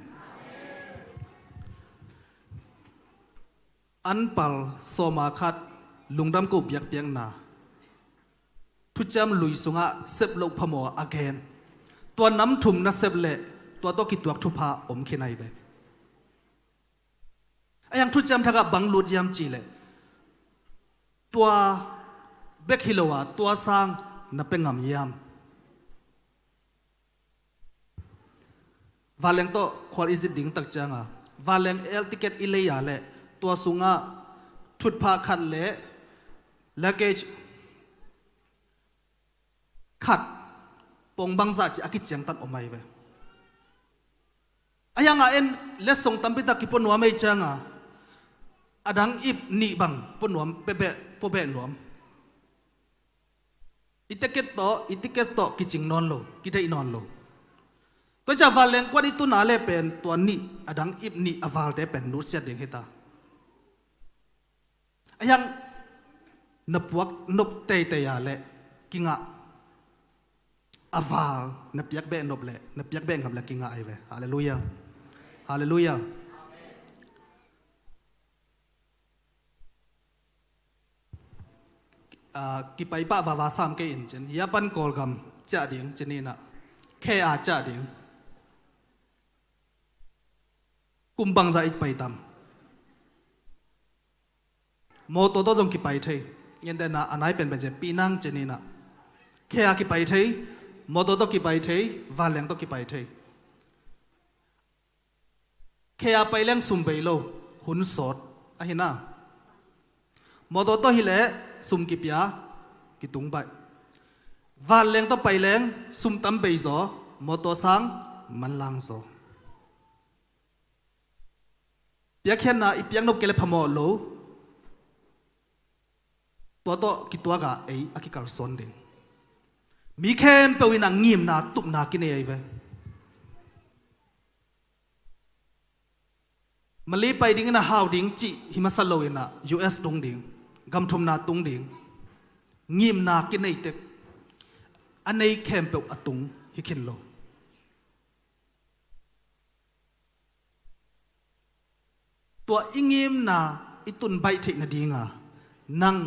Anpal sawma khat lungdam ko biakpiakna thuciam lui sungah sep loh phamawh a gen. Tua nam thum na sep leh tua tawh kituak thupha om khin ahi ve. A yang thuciam thakah bang lut hiam cih leh tua bek hi lo a tua sang na pia ngam hiam? Vanleng tawh khual i zit ding tak cianga vanleng air ticket i lei a leh tua sungah thutphah khat le luggage khat pong bangzah ci a kiciangtan om ahi ve. A hiangah en letsong tampitak kipua nuam ei cianga a dang ip nih bang pua nuam pebeh pua beh nuam. I ticket tawh i ticket tawh kicing nawn lo, kideih nawn lo. Tua ciah vanleng kuan i tuna le pen tua nih a dang ip nih a valte pen nutsiat ding hita. A hiang na puak nop teitei a le kingah a val na piak beh nop le na piak beh ngam le kingah ahi ve. Halleluiah. Halleluiah. Kipai pah vava sam kei in cin hia pan Kawlgam ciah ding cin inah khe a ciah ding. Kum bangzah i pai tam? Mawtaw tawh zong kipai thei. Ngentehna a nai penpen cin Pinang cin inah khe a kipai thei. Mawtaw tawh kipai thei. Vanleng tawh kipai thei. Khe a pai leng sum bei lo, hun sawt ahi na. Mawtaw tawh hileh sum kipia, kitung baih. Vanleng tawh pai leng sum tam bei zaw, mawtaw sang manlang zaw. Piakkhiatna i piaknop kei le phamawh lo. Tua tawh kituakah ei a kikalsuan ding. Mi khempeuh inah ngimna tupna kinei ahi ve. Mali pai ding inah hau ding cih hi masa lo inah U S tung ding, gam thumna tung ding. Ngimna kinei tek a nei khempeuh a tung hi khin lo. Tua i ngimna i tun baih theih nadinga nang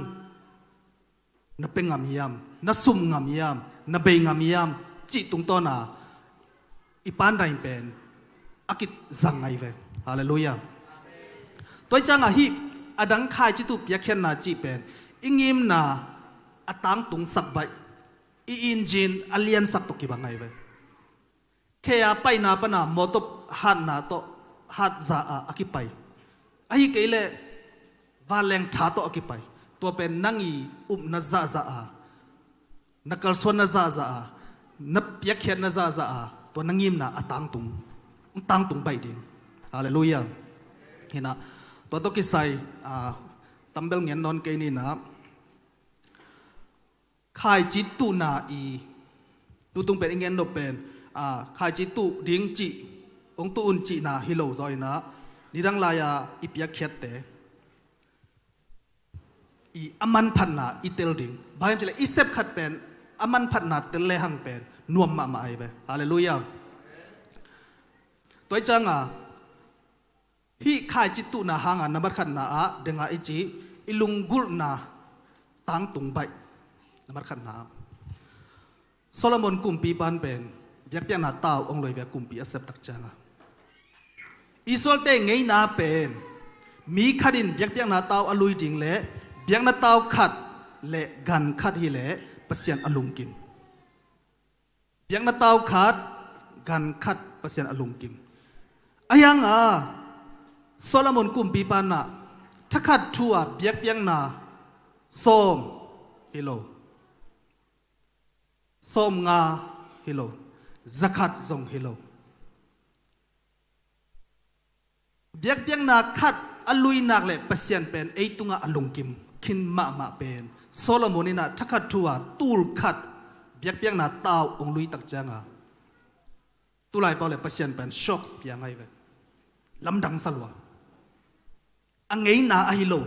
na pe ngam hiam, na sum ngam hiam, na bei ngam hiam cih tungtawna i pandain pen a kizang ahi ve. Halleluiah. Tua hi ciangah hih a dang khaici tuh piakkhiatna cih pen i ngimna a tangtungsak baih, i injin a liansak tawh kibang ahi ve. Khe a paina pana mawtaw hatna tawh hatza a a kipai, ahi kei leh vanleng tha tawh a kipai. Tua pen nang i upna zahzah a, na kalsuanna zahzah a, na piakkhiatna zahzah a, tua na ngimna a tangtung, tangtung baih ding. Halleluiah. Hinah, tua tawh kisai, ah, tambel ngen nawn kei ninah, khaici tuhna i tutung pen i ngen nop pen, ah, khaici tuh ding cih, hong tuh un cihna hi lo zaw inah, nidang lai-a i piakkhiatte i a manphatna i tel ding. Bang hiam cihleh i sep khat pen a manphatna tel lehang pen nuam mahmah ahi ve. Halleluiah. Tua hi ciangah hih khaici tuhna hanga nambat khatna ah denga i cih i lunggulhna tangtung baih. Nambat khatna ah Solomon kumpipan pen biakpiakna tau hong lui ve, kumpi a sep tak cianga. Israelte ngeina pen mi khat in biakpiakna tau a lui ding leh biakna tau khat leh gan khat hileh Pasian a lungkim. Biakna tau khat, gan khat Pasian a lungkim. Ahi hanga Solomon kumpipan ah thakhat thu-a biakpiakna sawm hi lo, sawmnga hi lo, zakhat zong hi lo. Biakpiakna khat a lui nak leh Pasian pen ei tungah a lungkim khin mahmah pen Solomon in ah thakhat thu-a tul khat biakpiakna tau hong lui tak cianga tulai pau leh Pasian pen shock piang ahi ve. Lamdang sa lua. A ngeina ahi lo.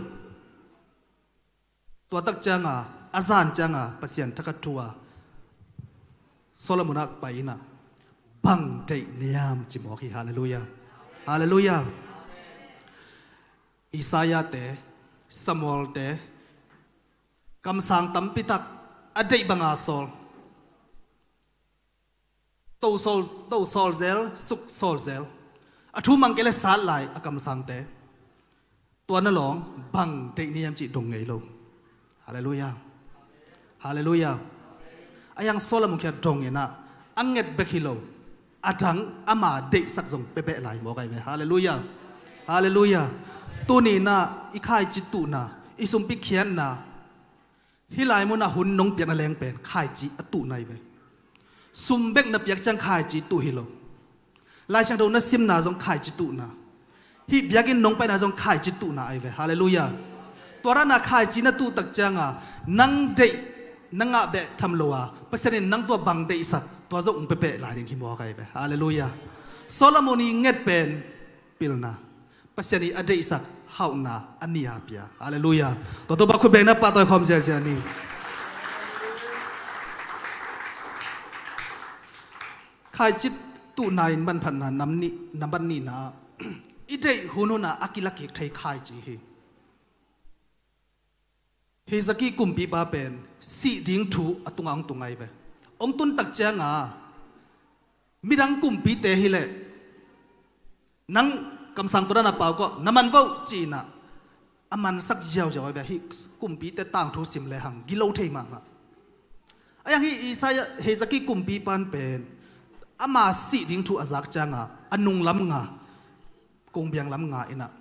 Tua tak cianga, a zan cianga Pasian thakhat thu-a Solomon ah pai in ah bang deih niam ci mawk hi. Halleluiah. Halleluiah. Isaiah te, Samuel te, kamsang tampi tak a deih banga sawl. To sawl, to sawl zel, suk sawl zel. A thu mang kei leh sat lai a kamsangte. Tua na lawng bang deih niam cih dong ngei lo. Halleluiah. Halleluiah. Ahi hang Solomon kiang dong in ah a nget bek hi lo, a dang ama deihsak zong pepeh lai mawk ahi ve. Halleluiah. Halleluiah. Tuni in ah i khaici tuhna, i sumpi khiatna, hih lai munah hun nong piakna leng pen khaici a tuhna ahi ve. Sum bek na piak ciang khaici tuh hi lo. Lai Siangtho na simna zong khaici tuhna. Hih biakinn nong paina zong khaici tuhna ahi ve. Halleluiah. Tua dana khaici na tuh tak cianga nang deih na ngah beh tham lo a, Pasian in nang tua bang deihsak tua zong hong pepeh lai ding hi mawk ahi ve. Halleluiah. Solomon i nget pen pilna, Pasian i a deihsak hauhna a nih a pia. Halleluiah. Tua Topa khut beng na pahtawi khawm ziazia ni. Khaici tuhna in manphatna nam nih, nambat nihna ah i deih hunhun ah a kilakik thei khaici hi. Hezekiah kumpipa pen sih ding thu a tungah hong tung ahi ve. Hong tun tak cianga midang kumpite hileh nang kamsang tua dana pau kawh, na man vo ci-in ah a mansak ziauziau ahi ve. Hih kumpite tangthu sim lehang gilo thei mahmah. Ahi hang hih Isaiah, Hezekiah kumpipan pen ama sih ding thu a zak cianga a nunglam nga, kongbiang lam nga in ah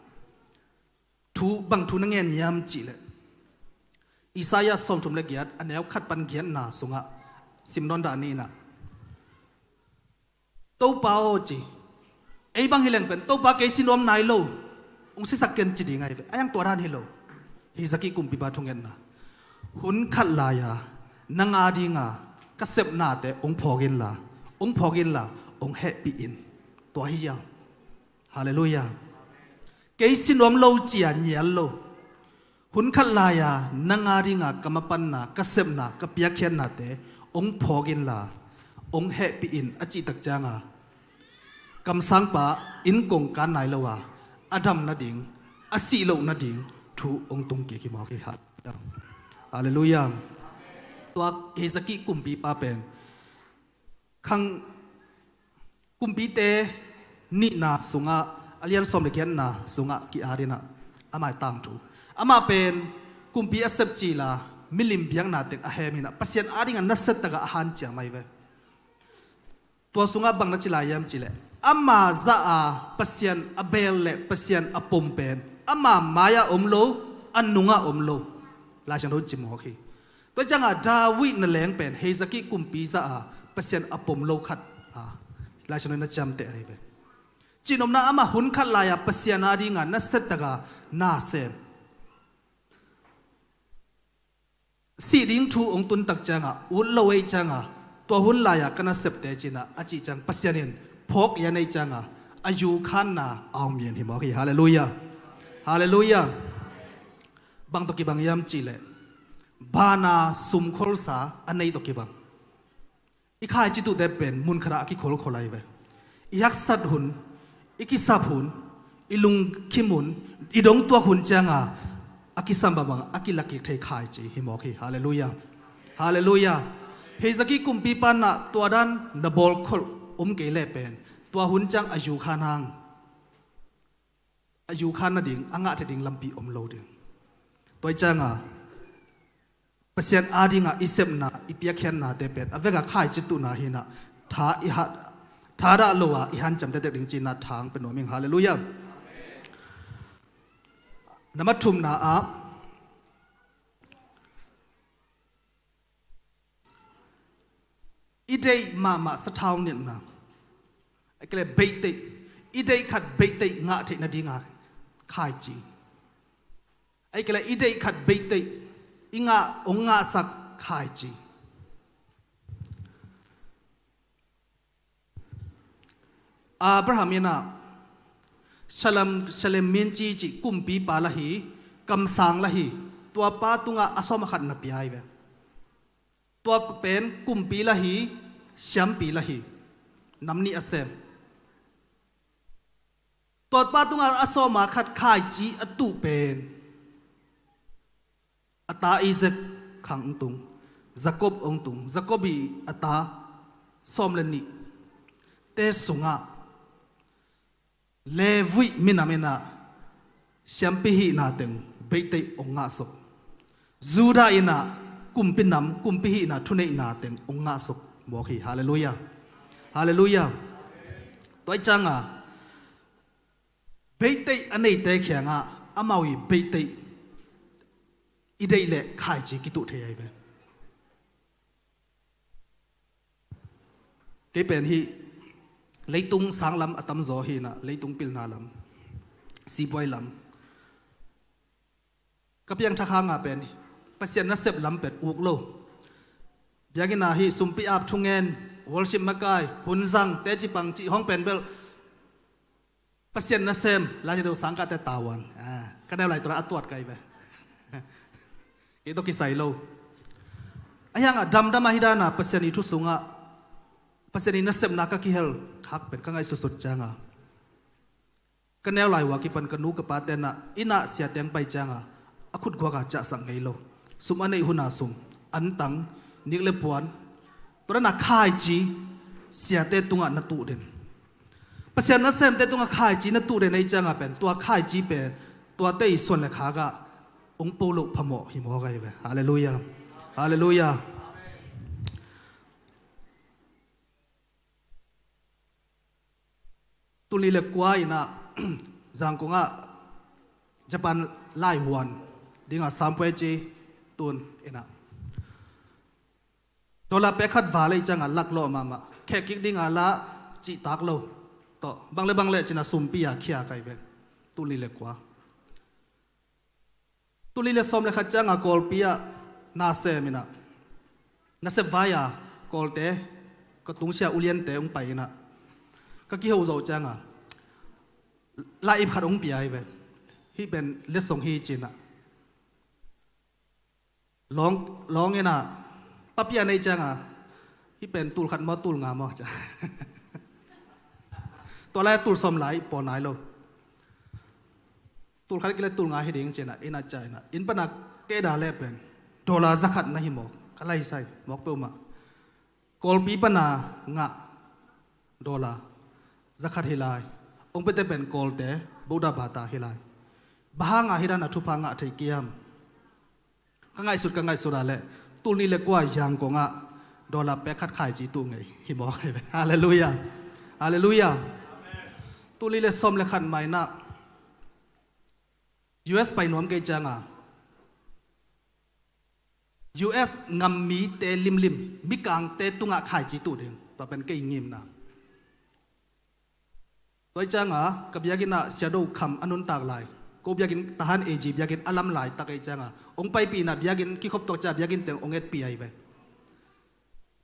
thu, bang thu na ngen hiam cihleh Isaiah sawmthum le giat, a neu khat pan giatna sungah sim nawn dah ni in ah, Topa aw ci, ei bang hi leng pen Topa kei si nuam nai lo, hong sisak ken ci ding ahi ve. Ahi hang tua dan hi lo. Hezekiah kumpipa thungetna, hun khat lai-a nang adinga ka sepnate hong phawk inla, hong phawk inla hong hehpih in. Tua hi hiam? Halleluiah. Kei si nuam lo ci-a nyial lo. Hun khat lai-a nang adinga ka mapanna, ka sepna, ka piakkhiatnate hong phawk inla hong hehpih in a cih tak cianga kamsangpa inn kong kan nai lo a, a dam nading, a sih loh nading thu hong tung kik hi mawk hi. Halleluiah. Tua Hezekiah kumpipa pen khang kumpite nihna sungah, a lian sawm le giatna sungah ki-at inah, amah i tangthu. Amah pen kumpi a sep cil a, milim biakna teng a hem inah, Pasian adingah nasia takah a hanciam ahi ve. Tua sungah bang na ci lai hiam cih leh, ama zah a Pasian a beel le Pasian a pom pen ama mai-ah om lo, a nungah om lo. Lai Siangtho in ci mawk hi. Tua ciangah David na leng pen Hezekiah kumpi zah a Pasian a pom lo khat a, Lai Siangtho in na ciamteh ahi ve. Cihnopna, amah hun khat lai-a Pasian adingah nasia takah na sem. Sih ding thu hong tun tak ciangah, ut lo ei ciangah, tua hun lai-ah ka nasepte cinah a cih ciang Pasian in phawk i a neih ciangah, a yukhanna a om in hi mawk hi. Halleluiah. Halleluiah. Bang tawh kibang hiam cih leh, bana sumkholsa a nei tawh kibang. I khaici tuhte pen mun khatah a kikholkhol ahi ve. I haksat hun, i kisap hun, i lungkim hun, i dongtuak hun cianga a kisam bangbang a kilak kik thei khaici hi mawk hi. Halleluiah. Halleluiah. Hezekiah kumpipa inah tua dan na bawl kholh om kei leh pen, tua hun ciang a yukhan hang, a yukhan nading, a ngah theih ding lampi om lo ding. Tua hi cianga Pasian adinga i sepna, i piakkhiatnate pen a veka khaici tuhna hinah, tha i hat, thadah lo a i hanciam tektek ding cinah thang pe nuam ing. Halleluiah. Number thumna ah, i deih mahmah sathau nilhna, a kile beihtheih, i deih khat beihtheih ngah theih nadinga khaici. Ahih kei leh i deih khat beihtheih i ngah, hong ngahsak khaici. Abraham inah Shalem, Shalem minci cih kumpipa la hi, kamsang la hi, tuapa tungah a sawm a khat na pia hi ve. Tua pen kumpi la hi, siampi la hi, nam nih a sem. Tuapa tungah a sawma khat khaici a tuh pen a ta Isaac khang hong tung, Jacob hong tung, Jacob i a ta sawm le nih te sungah Levi minam inah siampi hihna teng beihtheih hong ngahsak. Judah inah kumpi nam, kumpi hihna thuneihna teng hong ngahsak mawk hi. Halleluiah. Halleluiah. Tua hi cianga beihtheih a neite khiangah amau i beihtheih i deih leh khaici kituh thei ahi ve. Kei pen hih leitung sanglam a tamzaw hinah, leitung pilna lam, sipuai lam, ka piangthak hanga pen Pasian nasep lam pen uk lo. Biakinn ah hih sumpi ap, thungen, worship makai, hunzang, teci pang cih hong pen bel Pasian nasem, Lai Siangtho sangkahte tavuan. Ah, ka neu lai tua a tuat kai ve. Kei tawh kisai lo. Ahi hangah damdam ahi dana Pasian i thu sungah Pasian i nasepna ka kihel khak pen ka ngaihsutsut cianga, ka neu lai ua kipan ka nu ka pate inah, innah siate hong pai cianga a khutguaka ciahsak ngei lo. Sum a neih huna sum, antang, nik le puan, tua dana khaici siate tungah na tuh den. Pasian nasemte tungah khaici na tuh den ahi cianga pen, tua khaici pen tuate i suan le khakah hong po loh phamawh hi mawk ahi ve. Halleluiah. Halleluiah. Tul nih le kua inah Zangkong ah Japan laivuan dinga sampuai ci tun inah dollar pek khat val ahi cianga laklawh mahmah, khek kik dinga la cihtak lo tawh, bang le bang le cinah sumpi a khia kai ve. Tul nih le kua, tul nih le sawm le khat cianga Kawlpi ah nasem inah, nasep vai-a Kawlte, ka tungsia uliante hong pai inah, ka kiho zawh cianga la ip khat hong pia hi ve. Hih pen letsong hi cinah lawng, lawng inah, papia nei cianga, hih pen tul khat maw, tul nga maw cia. Tua lai tul sawm lai pawl nai lo. Tul khat kile tul nga hi ding cinah, innah cia inah, inn pana kehda le pen dollar zakhat na hi mawk, ka laisai mawk peuhmah. Kawlpi pana ngah dollar zakhat hi lai. Hong piate pen Kawlte, Buddha bata hi lai. Bang hanga hih dana thupha ngah thei kiam? Ka ngaihsut, ka ngaihsut a leh, tul nih le kua Yangon ah dollar pek khat khaici tuh ngei hi mawk hi ve. Halleluiah. Halleluiah. Tul nih le sawm le khat mainah U S pai nuam kei cianga U S ngammite limlim, mikangte tungah khaici tuh ding, tua pen kei ngimna. Tua ih cianga ka biakinn ah Siado Kham a nuntak lai, ko biakinn Tahan A G biakinn a lam laitak ih cianga hong paipih inah biakinn kikhop tuak ciah biakinn teng hong etpih ahi ve.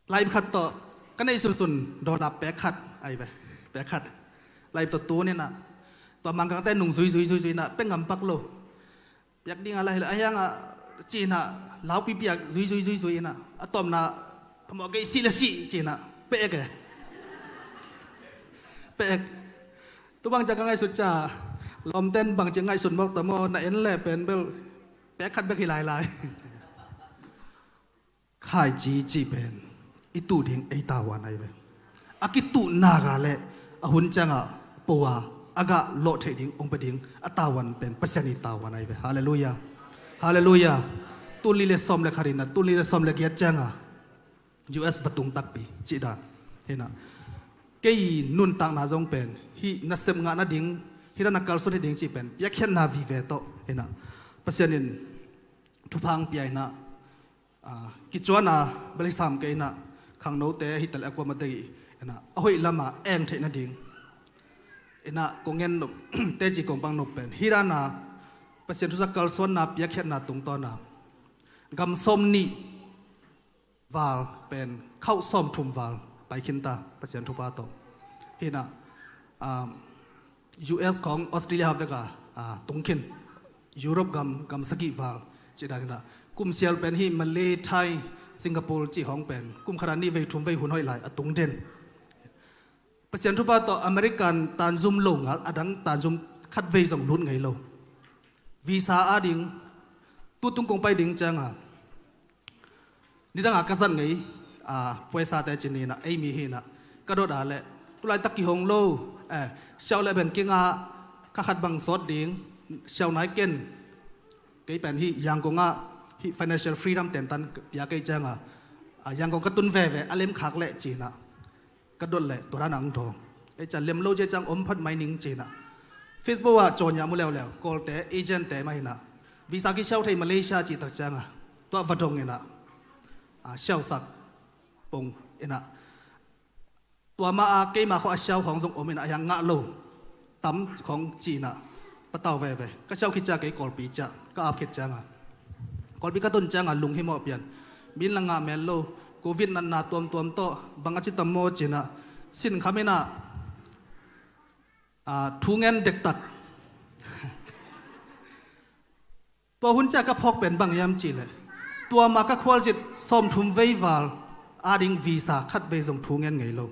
Laip khat tawh ka neih sunsun dollar pek khat ahi ve. Pek khat. Laip tawh tun inah tua Mangkangte nung zui zui zui zui inah pek ngam pak lo. Piak dingah lai hi lo, ahi hangah ci inah laupi piak zui zui zui zui inah a tawpna phamawh kei sih le sih ci inah pek e. Pek. Tu bang ciah ka ngaihsut ciah lawmten bang ci ngaihsut mawk ta maw, na en leh pen bel pek khat bek hi lailai. Khaici cih pen i tuh ding ei tavuan ahi ve. A kituh nak a leh a hun ciangah po a a gah lawh theih ding hong pia ding a tavuan pen Pasian i tavuan ahi ve. Halleluiah. Halleluiah. Tul nih le sawm le khat inah tul nih le sawm le giat cianga U S va tung takpi cih dan hinah kei nuntakna zong pen hih nasep ngah nading hih dana kalsuan hi ding cih pen piakkhiatna vive tawh hinah Pasian in thupha hong pia inah, ah, kicuana bel hi sam kei inah khangnote hi taleh a kuamate inah a hoih lama eng theih nading inah kong en nop teci kong pang nop pen hih dana Pasian thusa kalsuanna piakkhiatna tungtawna gam sawm nih val pen khauh sawm thum val pai khinta Pasian thupha tawh hinah, ah, U S khawng Australia veka, ah, tung khin. Europe gam, gam sagih val cih dan inah kum sial pen hih Malay, Thai, Singapore cih hawng pen kum khatah nih vei thum vei hun hoih lai a tung den. Pasian thupha tawh American tanzum lo ngal a dang tanzum khat vei zong lut ngei lo. Visa ading tutung kong pai ding cianga nidanga ka zat ngei, ah, puaisate ci ni inah ei mi hi inah ka dot a leh tulaitak kihong lo, eh, siau le ben kinga kha khat bang sawt ding siau nai ken. Kei pen hih Yangon ah hih financial freedom tentan pia kei cianga, ah, Yangon ka tun veve a lem khak leh ci inah ka dot leh tua dana ang thaw. Ei ciah lem lo cia ciang om phat mai ning ci inah Facebook ah cawnya mu leuleu Kawlte agentte mah inah visa kisiau thei Malaysia cih tak cianga tua va dong inah, ah, siausak pong inah tua ma a keima khawh a siau hawng zong om inah a hiang ngah lo tam khawng ci inah patau veve ka siau khit ciah kei Kawlpi ciah ka ap khit cianga Kawlpi ka tun cianga lunghimawh pian min la ngah mel lo. Covid natna tuamtuam tawh bang a ci tam maw ci inah sinkham inah, ah, thu ngen dektak. Tua hun ciah ka phawk pen bang hiam cih leh tua ma ka khualzin sawm thum vei val ading visa khat vei zong thu ngen ngei lo.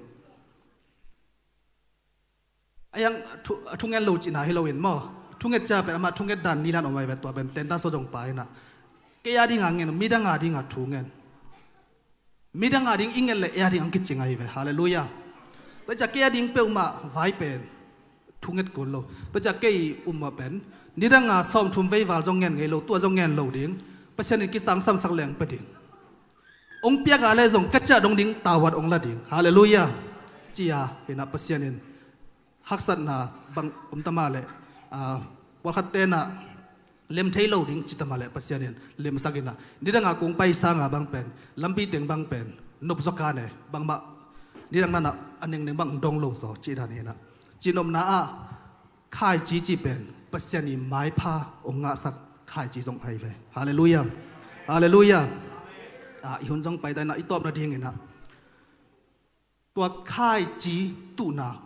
A hiang thu, a thu ngen lo cihna hi loin maw, thu nget ciah pen amah thu nget dan nilan om ahi ve tua pen tentan sawt zong pa inah kei a dinga ngen midang a dinga thu ngen. Midang a ding i nget leh ei a ding ang kicing ahi ve. Halleluiah. Tua ciah kei a ding peuhmah vai pen thu nget kul lo. Tua ciah kei um mah pen nidanga sawm thum vei val zong ngen ngei lo, tua zong ngen lo ding. Pasian in kitangsam sak leng pe ding. Ong piak a le zong ka ciah dong ding tawat ong la ding. Halleluiah. Cia hinah Pasian in haksatna bang om ta mah leh, ah, pawlkhat tenah lem thei lo ding ci ta mah leh Pasian in lemsak inah nidanga kong pai sanga bang pen lampi teng bang pen nop zaw ka ne bangmah nidang nanah a nengneng bang dong lo zaw cih dan hinah cihnopna ah khaici cih pen Pasian i maipha ong ngahsak khaici zong ahi ve. Halleluiah. Halleluiah. Ah, i hun zong paita inah i tawp nading inah tua khaici tuhna,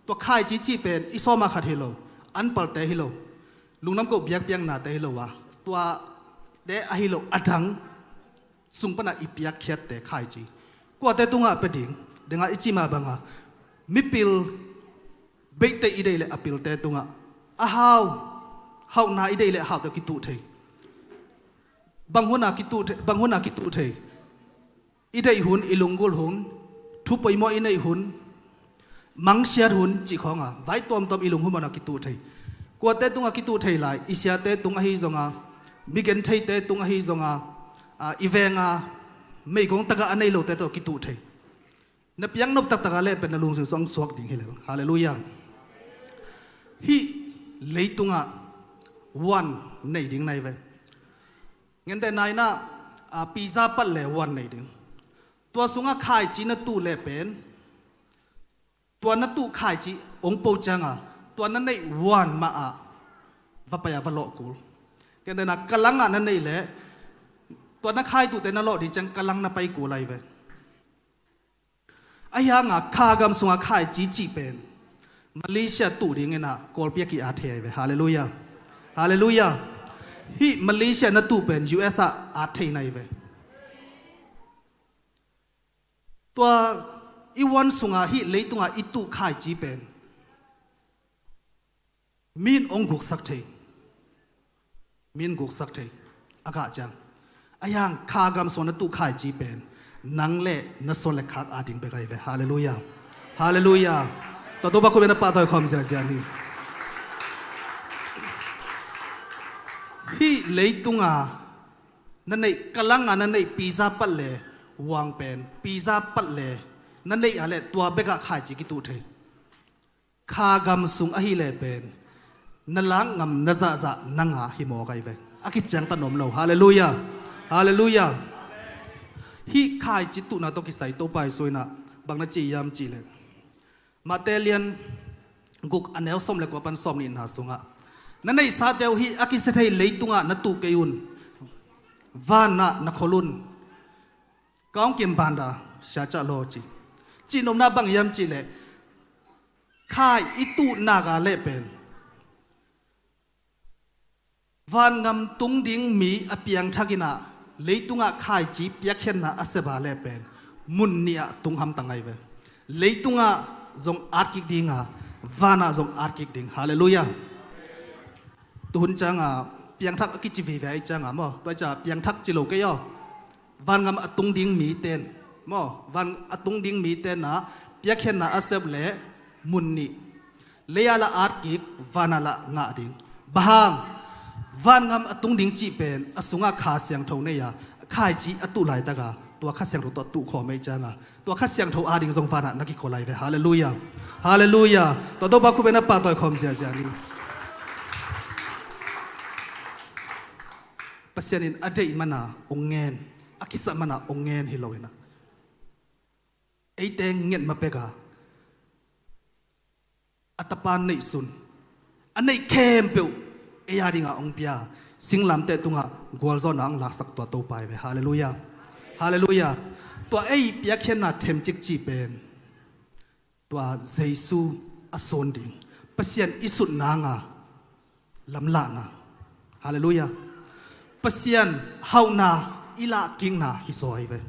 tua khaici cih pen i sawma khat hi lo, anpalte hi lo, lungdam koh biakpiaknate hi lo a, tuate ahi lo a dang sung pana i piakkhiatte khaici. Kuate tungah pia ding, dengah i cih mah banga mipil beihte i deih leh a pilte tungah a hau, hauhna i deih leh a haute kituh thei. Bang huna kituh thei, bang huna kituh thei. I deih hun, i lunggulh hun, thu poimawh i neih hun, mangsiat hun cih khawngah vai tuamtuam i lunghumawhna kituh thei. Kuate tungah kituh thei lai, i siate tung ahi zonga, mi gentheite tung ahi zonga, a, i venga meigong takah a nei lote tawh kituh thei. Na piaknop taktakah leh pen na lungsim sung suak ding hi lel. Halleluiah. Hih leitungah one nei ding nai ve. Ngente nainah, a, pizza pat le one nei ding. Tua sungah khaici na tuh leh pen tua na tuh khaici ong po cianga tua na neih one mah ah va pai a va lawh kul. Ngente na kalangah na neih leh tua na khaituhte na lawh ding ciang kalang na pai kul lai ve. Ahi hanga kha gam sunga khaici cih pen Malaysia tuh dingin ah Kawlpi a ki-at thei ahi ve. Halleluiah. Halleluiah. Hih Malaysia na tuh pen U S ah at thei na hi ve. Tua i one sunga hih leitungah i tuh khaici pen min ong guksak thei. Min guksak thei. A kah ciang ahi hang kha gam sungah na tuh khaici pen nang le na suan le khak ading bek ahi ve. Halleluiah. Halleluiah. Tua Topa khut beng na pahtawi khawm ziahziah ni. Hih leitunga na neih kalanga na neih pizza pat le one pen pizza pat le na neih a le tua bekah khaici kituh thei. Kha gam sung ahi leh pen na lak ngam na zahzah nanga hi mawk ahi ve. A kiciangtan om lo. Halleluiah. Halleluiah. Hih khaici tuhna tawh kisai Topa Jesu inah bang na ci hiam cih leh Mate lian guk a neu sawm le kua pan sawm nihna sungah na neihsate uh hih a kisia thei leitungah na tuh kei un. Vanah na khol un. Ka hong kim banda siacah law ci. Cihnopna bang hiam cih leh khai i tuh nak a leh pen vangam tung ding mi a piangthak inah leitungah khaici piakkhiatna a sep a leh pen mun nih ah tung hamtang ahi ve. Leitungah zong at kik dinga vanah zong at kik ding. Halleluiah. Tuhun cianga piangthak a kici vive ahi cianga maw tua ciah piangthak ci lo kei aw. Vangam a tung ding mi ten maw van a tung ding mi tenah piakkhiatna a sep leh mun nih. Lei-ah lah at kik, vanah lah ngah ding. Bang hang? Vangam a tung ding cih pen a sungah kha siangtho nei-a khaici a tuh laitaka tua kha siangtho tawh tuh khawm ei cianga tua kha siangtho ading zong vanah na kikhol lai ve. Halleluiah. Halleluiah. Tua Topa khut beng na pahtawi khawm ziahziah ni. Pasian in a deih mana ong ngen, a kisah mana ong ngen hi lo inah eite nget ma peka a tapa neihsun a neih khempeuh ei a dinga ong pia singlamteh tungah gualzawhna ong laksak tua Topa hi ve. Halleluiah. Halleluiah. Tua ei piakkhiatna themcik cih pen tua Jesu a sawn ding Pasian i sut nanga lamlahna. Halleluiah. Pasian hauhna i lahkikna hi zaw ahi ve.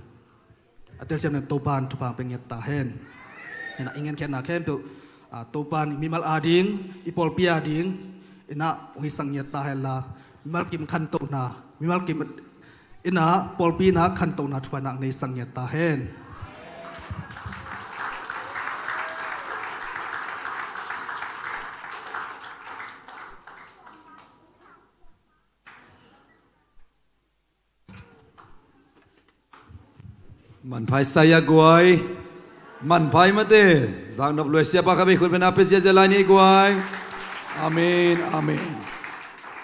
A telsiam nen Topan thupha pia ngiat ta hen. Inah i ngenkhiatna khempeuh, a, Topan i mimal ading i pawlpi ading inah hong hisak ngiat ta henla mimal kim khantohna mimal kim inah pawlpi inah khantohna thupha nak nei sak ngiat ta hen. Manphai sai a guai. Manphai mate. Zaknop luai siapa khabe khut bena pe ziazia lai ni guai. Amen, amen.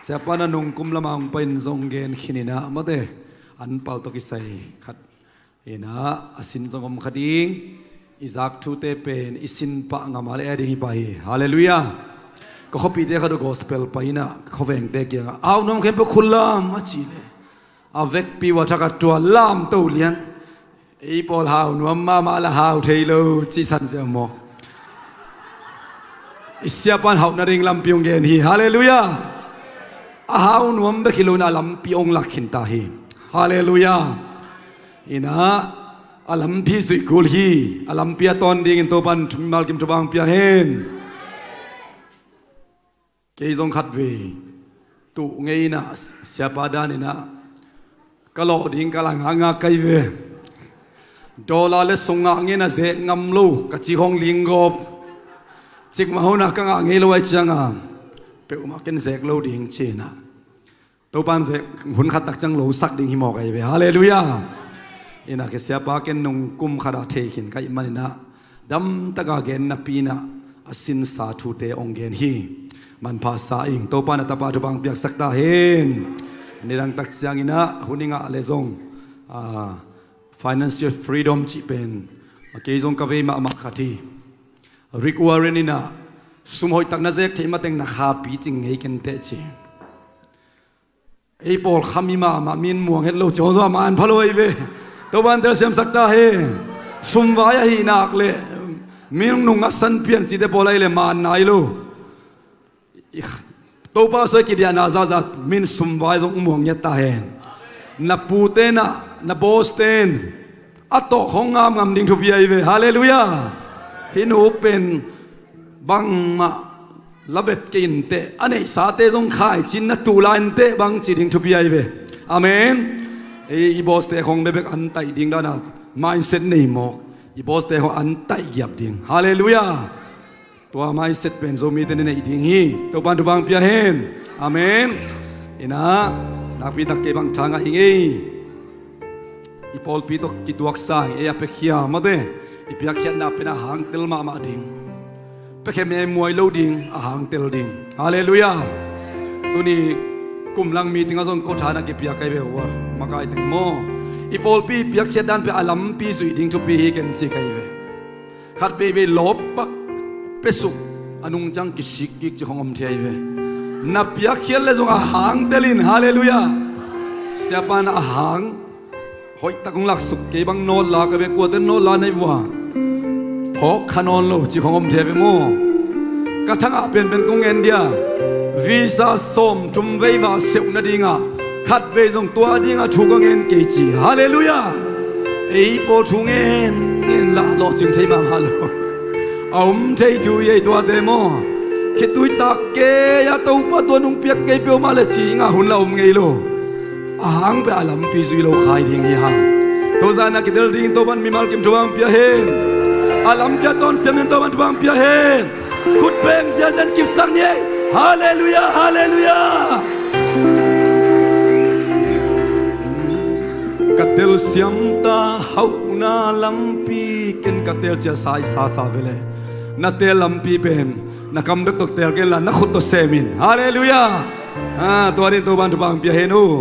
Siapa na nungkum lama hong pain zong gen khininah mate. An pau tawh kisai khat inah a sin zong om kha ding. I zak thute pen i sin pah ngam a le a ding hi pah hi. Halleluiah. Ka khuapite khat uh gospel pai inah ka khuavengte kiangah au nuam khempeuh khullam a cih le a vekpi uh a thak a tua lamto lian. Ei pawl hau nuam mahmah la hau thei lo cihsan ziau maw? I siapan hauhna ding lampi hong gen hi. Halleluiah. A hau nuam bek hi lo inah a lampi hong lak khinta hi. Halleluiah. Inah a lampi zuih kul hi. A lampi a tawn dingin Topan mimal kim thupha hong pia hen. Kei zong khat vei tuh ngei inah siapa dan inah ka lawh ding ka la ngakngak kai ve. Dollar le song ngah ngei inah zek ngam lo ka ci hong linggawp. Cikmah hona ka ngah ngei lo ai cianga peuhmah ken zek lo ding cinah Topan zek hun khat tak ciang lo sak ding hi mawk ai ve. Halleluiah. Inah khe siapa ken nung kum khata thei khin ka ih maninah damtaka gen napi inah a sinsa thute ong gen hi. Manpha sa ing. Topan a tapa thupha piaksak ta hen. Nidang tak cianginah hun i ngah le zong, ah, financial freedom cih pen kei zong ka vei mahmah khat hi. Rick Warren inah sum hoih tak na zek theih mateng na khapi cing ngei kenteh ci. Ei pawl khami mahmah min muang het lo ci hong zua man pha lo ei ve. Topan telsiamsak ta he. Sumvai ahi nak le min nung a san pian cite pawl ahi le man nai lo. Topa soi kidiahna zahzah min sumvai zong muang ngiat ta hen. Na pute na na boss ten a tawh hong ngamngam ding thupi ahi ve. Halleluiah. Hih nu pen bangmah la vet kei inteh a neihsate zong khaici na tuh lai inteh bang ci ding thupi ahi ve. Amen. I, i boss te khong bebek an taih ding dana mindset nei mawk. I boss te khong an taih giap ding. Halleluiah. Tua mindset pen Zomite na neih ding hi. Topan thupha pia hen. Amen. Inah nakpi tak kei bang thangah i ngei i pawlpi tawh kituaksa hi. Ei a piakhia mate i piakkhiatna pen a hangtel mahmah ding, piakhia memuai lo ding, a hangtel ding. Halleluiah. Tuni kumlang meeting ah zong ko thana kipiak kai ve uh a makai teng maw. I pawlpi i piakkhiat dan pen a lampi zuih ding thupi hi ken ci kai ve. Khat veivei lawppak pesuk a nungciang kisik kik ci khong om thei ve. Na piakkhiat le zong a hangtel in. Halleluiah. Siapa na a hang hoih tak hong laksuk kei bang nawt la ka ve kuate nawt la nei vua. Phawk kha nawn lo ci khong om thei ve maw. Ka thangah pianpian kong ngen dia visa sawm thum vei va seuh nadingah khat vei zong tua dingah thu ka ngen kei ci. Halleluiah. Ei pawl thu ngen ngen lah lawhcing thei mahmah lo. A om thei thu i ei tuate maw. Khitui tak kei a Topa tua nung piak kei peuhmah le ci ingah hun la om ngei lo. A hang pia a lampi zui lo khai ding hi hang. Tozan a kitel dingin Topan mimal kim thupha pia hen. A lampi a tawn siam dingin Topan thupha pia hen. Khut peng ziazian kipsak ni ei. Halleluiah, halleluiah. Ka telsiam ta hauhna lampi ken ka tel cia sa i sa sa vele. Na tel lampi pen na kam bek tawh tel ken la na khut tawh semin. Halleluiah. Ah, tua din Topan thupha pia hen uh.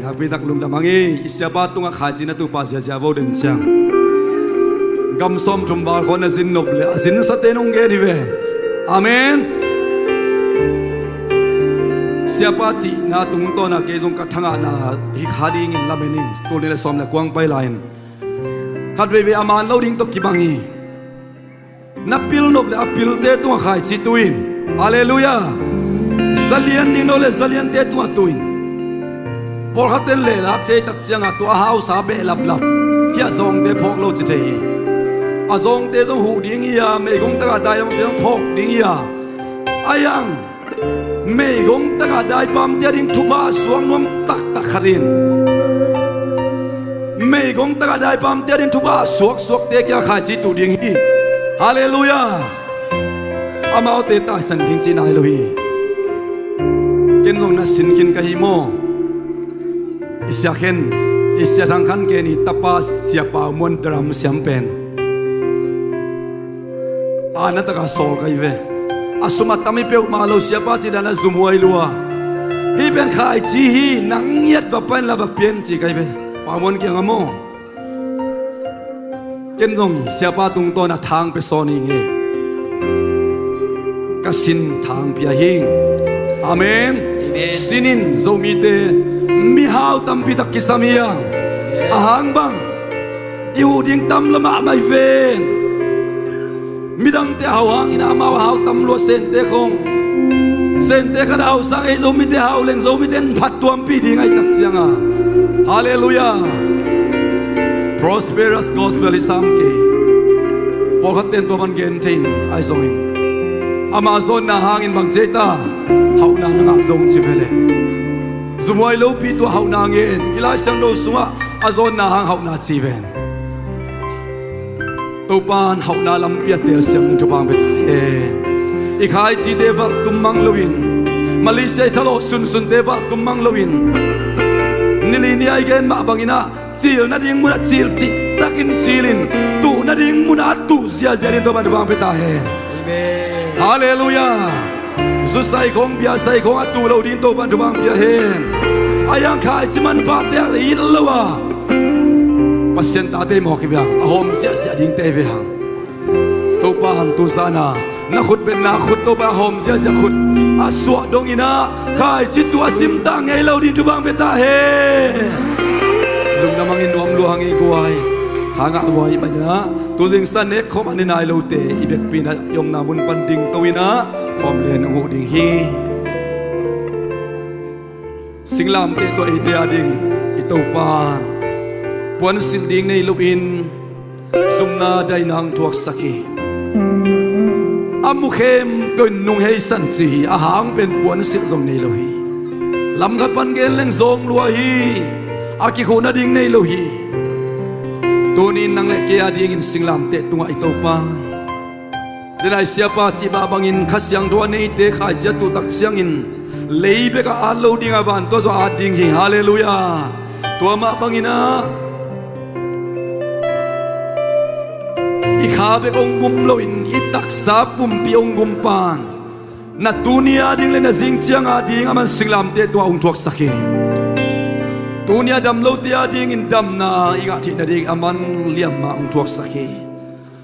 Nakpi tak lungdam hang i siapa tungah khaici na tupa ziazia vo den ciang gam sawm thum val khawh na zin nop le a zinsate nong gen hi ven. Amen. Siapa cihna tungtawna kei zong ka thangahna hi kha dingin lamen in tul ni le sawm le kuang pai lai-in khat veivei a man lo ding tawh kibang hi. Na pil nop le a pilte tungah khaici tuin. Halleluiah. Zalian ding no le zaliante tungah tuin. Pawlkhatten lehlak thei tak ciangah tua a hausa beh laplap hi a zawngte phawk lo ci thei hi. A zawngte zong huh ding hi a meigong takah dai lamte zong phawk ding hi a. A yang meigong takah daipamte a ding thupha a suak nuam taktak khat in meigong takah daipamte a ding thupha a suaksuakte kia khaici tuh ding hi. Halleluiah. Amaute taisan ding ci nai lo hi. Ken zong na sin khin ka hi maw. I siakhen i siathang khan ken i tapa siapa muan dram siam pen a na taka sawl kai ve. A sum a tam i peuhmah lo siapa ci dan a zumhuai lua. Hih pen khaici hi nang ngiat va pain la va pian ci kai ve. Pamuan kiang a maw. Ken zong siapa tungtawn a thang pe sawn ing e. Ka sin thang pia hing. Amen. Amen. Sin in Zomite mihau tampi tak kisam hi a. Amen. A hang bang i uh ding tam lo mahmah i ven. Midangte a hau hangin amau a hau tam lua sente khong. Sente khat a hau sang ei Zomite hau leng Zomite in phat tuampi ding ahi tak cianga. Halleluiah. Prosperous gospel i sam kei. Pawlkhat ten tua man gen thei in ahi zongin ama zawnna hangin bang ci ei ta. Hauhna na ngah zong ci vele. Zumhuai lopi tua hauhna ngen i Lai Siangtho sungah a zawnna hang hauhna ci ven. Topa'n hauhna lampi a telsiam ding thupha hong pia ta hen. I khaicite valh tum mang loin, Malaysia i thalawh sunsunte valh tum mang loin, nili ni-a i gen mah bangin ah, cil nading munah cil cihtakin cilin, tuh nading munah a tuh ziazia ding Topa'n thupha hong pia ta hen. Halleluiah. Zusai khong, biasai khong a tuh lo ding Topa'n thupha hong pia hen. A hiang khaici manphate a it lo a, Pasian tate mawk hi ve hang, a hawm ziahziah dingte hi ve hang. Topa'n tuzan a na khut betna khut Topa a hawm ziahziah khut a suah dongin ah, khaici tuh a cimtak ngei lo ding thupha hong pia ta hen. Lungdam hang in, nuam lua hang in, guai. Tha ngah lua i hih manin ah, tu zingsang nek khawm a ne nai lote i biakpiakna i omna mun pan dingto in ah, khawm lian hong huh ding hi. Singlamteh tawh eite adingin i Topa'n puansilh ding nei loin, zumna daina hong thuaksak hi. A mu khempeuh in nungheisan ci hi. A hang pen puansilh zong nei lo hi. Lamkhat pan gen leng zawng lua hi. A kikhuh nading nei lo hi. Tuni-in nang le kei adingin singlamteh tungah i Topa'n, denai siapa cih mah bangin Kha Siangtho a neite khaici a tuh tak ciangin lei bekah at lo ding a, van tawh zong at ding hi. Halleluiah. Tua mah bangin ah, i kha bek hong gum loin i taksa pumpi hong gum Pa'n, na tuni ading le na zing ciang ading aman singlamteh tungah hong thuaksak hi. Tuni a dam lote adingin damna i ngah theih nading aman liamma hong thuaksak hi.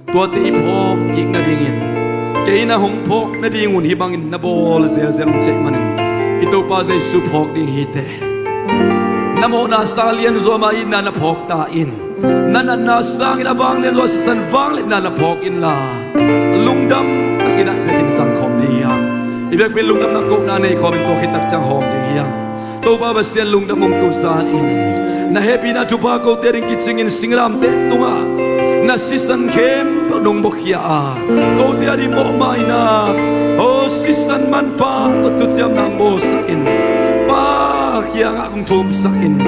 Tuate i phawk kik nadingin, kei na hong phawk nadingun hih bangin na bawl zelzel hong ci ahih manin, i Topa Jesu phawk ding hi teh. Na mawhna sang lianzaw mah itna na phawk ta in. Na natna sangin a vanglianzaw sisan vangliatna na phawk inla, lungdam takin ah i biakinn zangkhawm ding hi hang. I biakpi lungdamna kohna nei khawmin tua khit tak ciang hawm ding hi hang. Topa Pasian lungdam ung, tuzan in na hehpihna thupha kote ading kicingin singlamteh tungah na sisan khempeuh nong buakhia a, kote ading mawhmaina, aw sisan manpha tawh thuciamna hong bawlsak in, Pa kiangah kong thumsak in,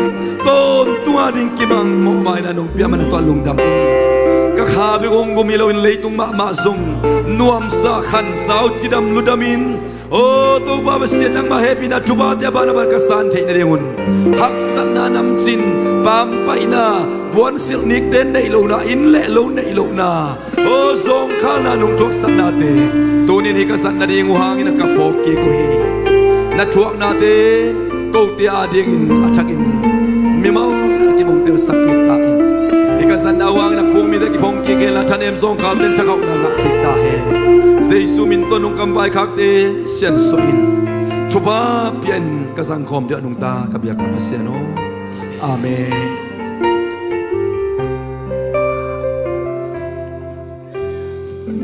tawntung ading kimang mawhmaina nong pia man a tuah lungdam ung. Ka kha bek hong gum hi loin leitung mahmah zong nuamsa khansau cidam ludamin, aw Topa Pasian, nangmah hehpihna thuphate a banah ka san theih nadingun haksatna namcin, pampaihna, puansilh nikte neih lohna, inn le lo neih lohna, aw zawngkhalna nong thuaksaknate tunin hih ka zat nading uh hangin a ka phawk kik uh hi. Na thuaknate kote adingin a thakin mimal khat kimongtelsak kik ta in. Hih ka zatna uh hangin a pukmite kiphong kik hen la, thanem zawngkhalten thakhauhna ngah kik ta hen. Jesu min tawh nong kamvaikhakte siansuah in, thupha pia in, ka zangkhawm dingah nungta ka biak ka Pasian aw. Amen.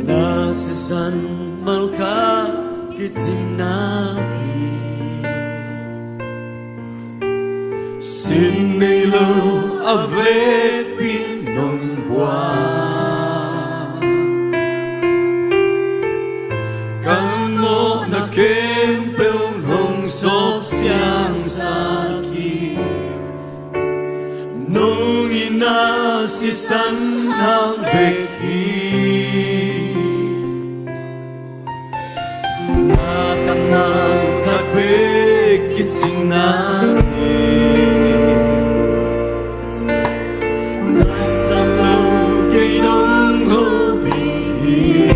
Na sisan malkha kicingna hi. Sin nei lo a vekpi nong buak. Ka mawhna khempeuh nong sawp siangsak hi. Nong itna sisan hang bek hi. Na kammal khat bek kicingna hi. Ka sap lo kei nong hopih hi.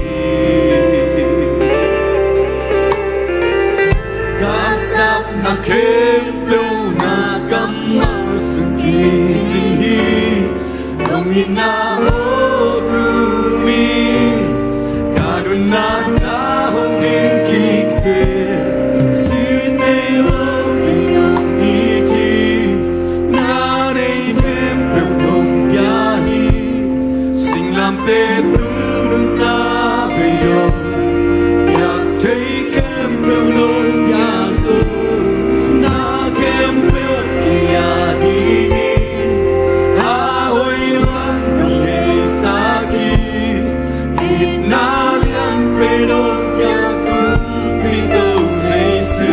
Ka sapna khempeuh na kammal sung kicing hi. Nong itna aw kum in ka nuntakna hong dim kik seh. Sin nei lo kei nong it hi. Na nei khempeuh nong pia hi. Singlamteh tung nunna bei dong, piak thei khempeuh nong pia zo. Na khempeuh kei adingin a hoih lam nong heisak hi. Itna lianpen nong piak kumpi Topa Jesu.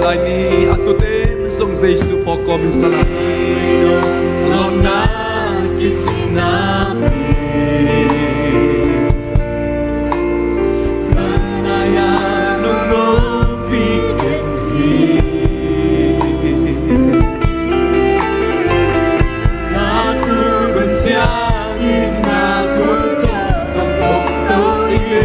Lai ni, a tute'n zong Jesu phawk kawmin sa lai ni. Lawhna kicina pi. Ka nai-ah nong ompih den hi. Ka tuk hun ciangin na khut tawh nong kong to hi.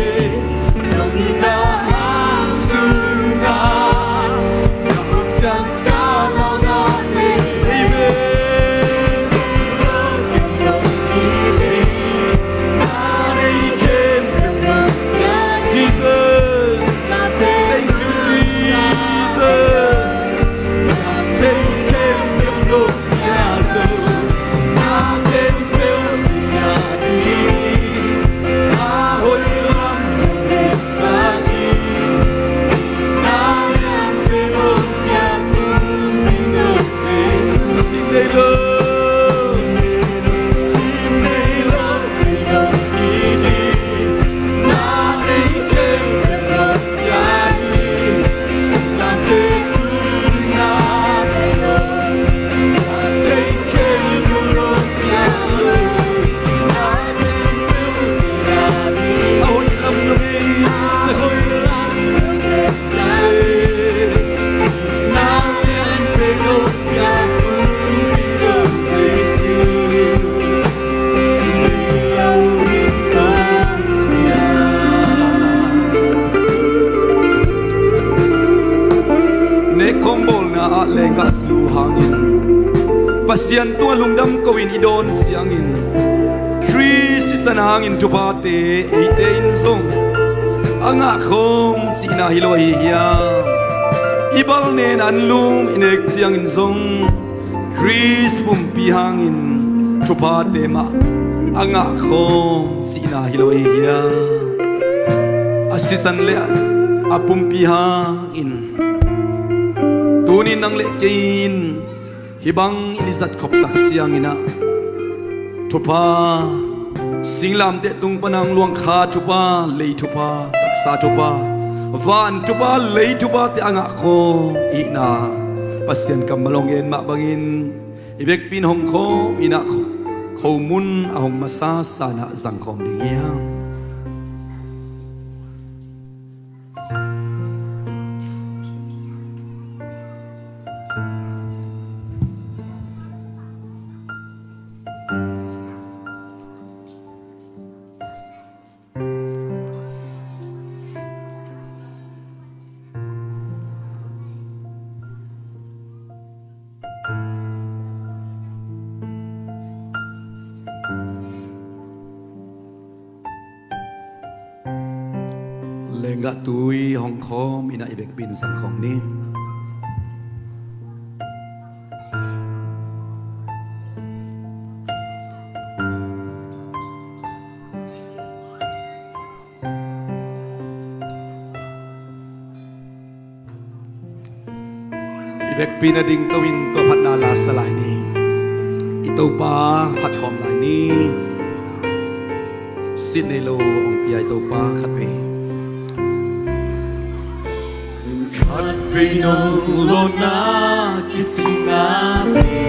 Nekkhawm bawlna ah lenggahzu hangin, Pasian tungah lungdam ko-in i dawn uh ciangin, Khrist sisan hangin thuphate eite in zong a ngahkhawm cihna hi lo ahi hiam? I balnen anlum i nek ciangin zong Khrist pumpi hangin thuphate mah a ngahkhawm cihna hi lo ahi hiam? A sisan le a pumpi hangin tuni nang le kei in hih bangin i zatkhop tak ciangin ah, thupha, singlamteh tung pan a hong luang kha thupha, lei thupha, taksa thupha, van thupha, lei thuphate a ngahkhawm i hihna Pasian kammal hong gen mah bangin, i vekpi in hong khawm in ah kho, khomun a hong masa san ah zangkhawm ding hi hang. Lenggah tui hong khawm in ah i vekpi in zangkhawm ni. I vekpi in a dingto-in tua phatna la sa lai ni. I Topa phat khawm lai ni. Sit nei lo hong pia i Topa khatvei. Khatvei nong lawhna kicina pi.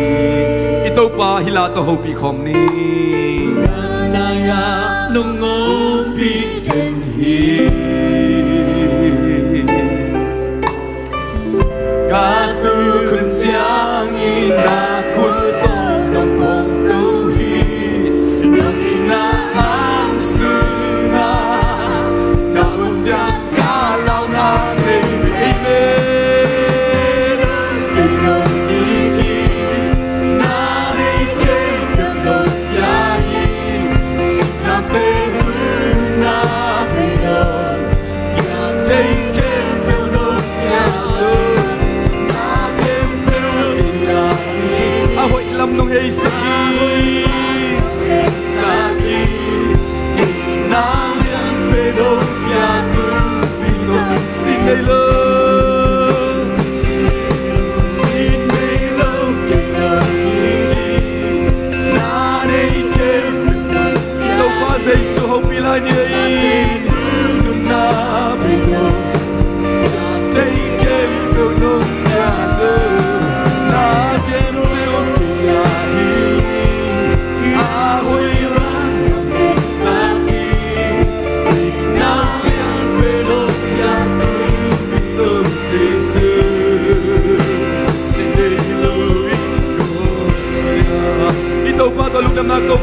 I Topa hih la tawh hopih khawm ni. Ka nai-ah nong ompih den hi. Ka tuk hun ciangin na khut tawh nong kong to hi. Nong itna hang sungah ka hun ciang ka launa teng hi ve. Nong it hi. Na nei khempeuh nong pia hi. Singlamteh tungah pia hi. A hoih lam nong heisak hi. Sin nei lo. Sin nei lo. Topa Jesu hopih lai ni ei. Nunna pi lo. Tei khempeuh nong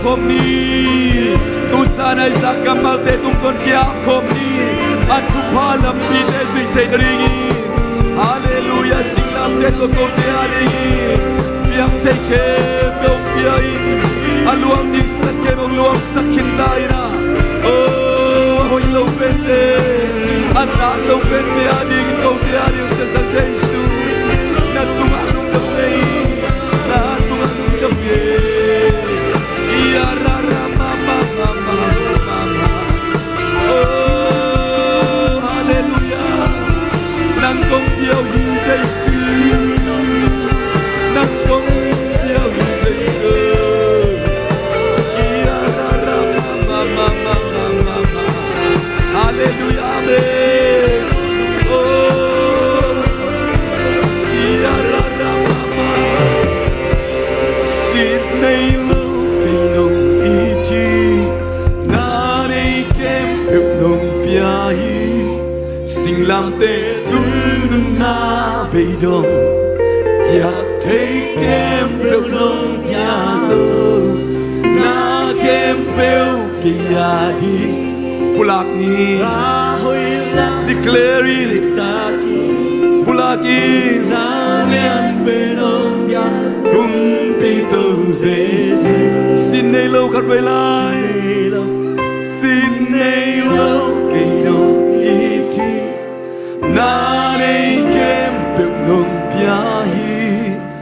Khawm ni. Tuzan a i zak kammalte tungtawn kia khawm ni. A thupha lampite zuih theih nadingin, halleluiah, singlamteh tawh kote a dingin piang thei khempeuh pia in. A luang ding sak khempeuh luangsak khin ta in ah. Oh, a hoih lo pente, a tak lo pente a dingin kote a ding siangsak thei su. Na tungah lungdam nei, na tungah lungdam nei. Ia ra ra ma ma ma ma ma ma. Oh, halleluiah. Nang kong pia uh hi Jesu. Nang kong pia uh hi Jesu. Ia ra ra ma ma ma ma ma ma. Halleluiah, amen. Oh, ia ra ra ma ma. Sit nei lo kei nong it hi, na nei khempeuh nong pia hi. Singlamteh tung nunna bei dong, piak thei khempeuh nong pia zo. Na khempeuh kei a ding. Pulak ni. Declare it. Pulak in. Kumpi to Jesu. Sin nei lo khat vei lai. Sin nei lo kei nong it hi, na nei khempeuh nong pia hi.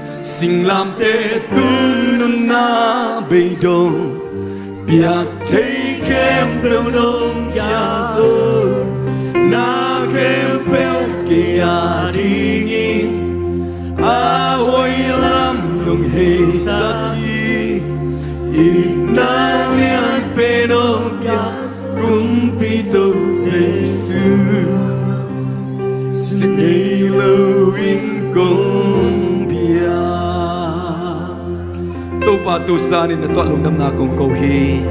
Singlamteh tung nunna bei dong, piak thei khempeuh nong pia zo. Na khempeuh kei a dingin a hoih lam nong heisak hi. Itna lianpen nong pia, Kumpi to Jesu. Sin nei lo in kong pia. Topa, tuzan in na tuah lungdamna kong ko hi.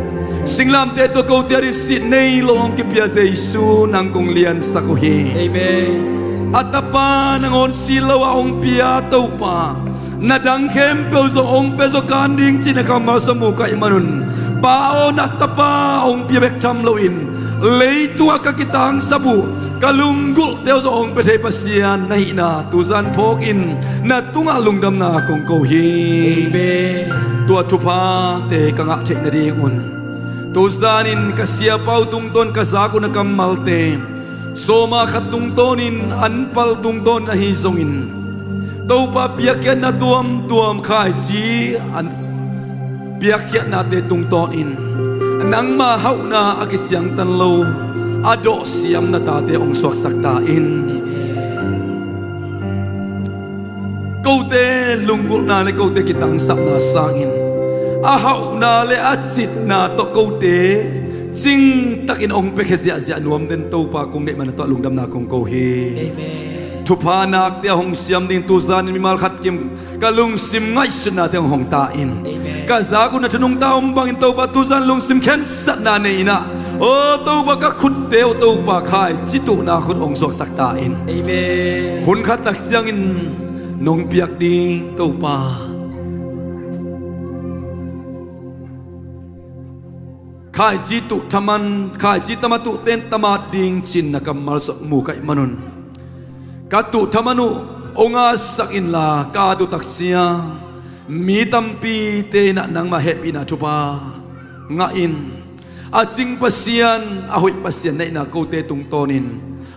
Singlamteh tawh kote a ding sin nei lo hong kipia Jesu, nang kong liansak uh hi. Amen. A tapa nangawn si lo a hong pia Topa, na dang khempeuh zong hong pia zaw kan ding ci-in a kammal sung mu ka hih manun, Pa aw, na tapa hong pia bek tham loin, leitungah ka kitangsap uh, ka lunggulhte uh zong hong pia thei Pasian na hihna tuzan phawk in na tungah lungdamna kong ko hi. Amen. Tua thuphate ka ngah theih nadingun, tuzan in ka siapa uh tungtawn ka zak uh na kammalte, sawma khat tungtawnin an pal tungtawnin ahi zongin, Topa, piakkhiatna tuamtuam khaici an piakkhiatnate tungtawnin nangma hauhna a kiciangtan lo, a dawhsiam na tate hong suaksak ta in. Kote lunggulhna le kote kitangsapna sangin a hauhna le a citna tawh kote cingtakin hong piakhia ziahziah nuam den Topa, kong deih man a tuah lungdamna kong ko hi. Amen. Thupha nakte a hong siam ding tuzanin mimal khat kim ka lungsim ngaihsutnate hong hong ta in. Amen. Ka zak uh na thanungta om bangin Topa tuzan lungsim khensatna nei in ah, aw Topa, ka khutte uh Topa khaici tuhna khut hong suaksak ta in. Amen. Hun khat tak ciangin nong piak ding Topa, khaici tuh thaman, khaici tama tuh ten tamat ding ci-in na kammal sung mu ka hih manun, ka tuh thaman uh hong ngasak inla, ka tuh tak ciang mi tampite in ah nangmah hehpihna thupha ngah in, a cing Pasian, a hoih Pasian na hihna kote tungtawnin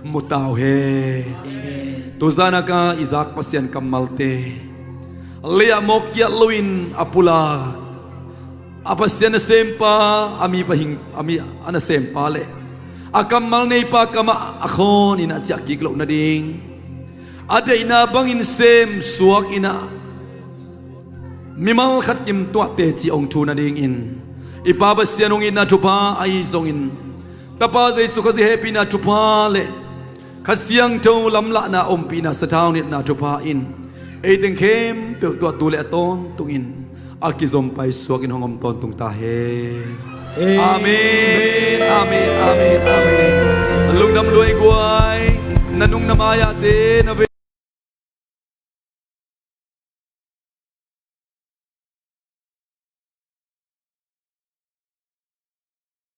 mu ta uh hen. Amen. Tuzan a ka i zak Pasian kammalte, lei-ah mawk kiat loin a pulak, a Pasian nasempa, a mi pahing, a mi a nasempa le a kammal neipa kamah a khawnin a ciah kik loh nading, a deihna bangin sem suak in ah, mimal khat kim tuah teci hong thu nadingin i Pa Pasian hong itna thupha ahi zongin, Tapa Jesu Khazih hehpihna thupha le Kha Siangtho lamlahna, ompihna, sathau ngetna thupha in ei teng khempeuh tuah tu le a tawntungin a kizom paisuakin hong om tawntung ta hen. Amen. Amen, amen, amen, amen. Lungdam lua ei guai. Na nung na mai-ahte na ve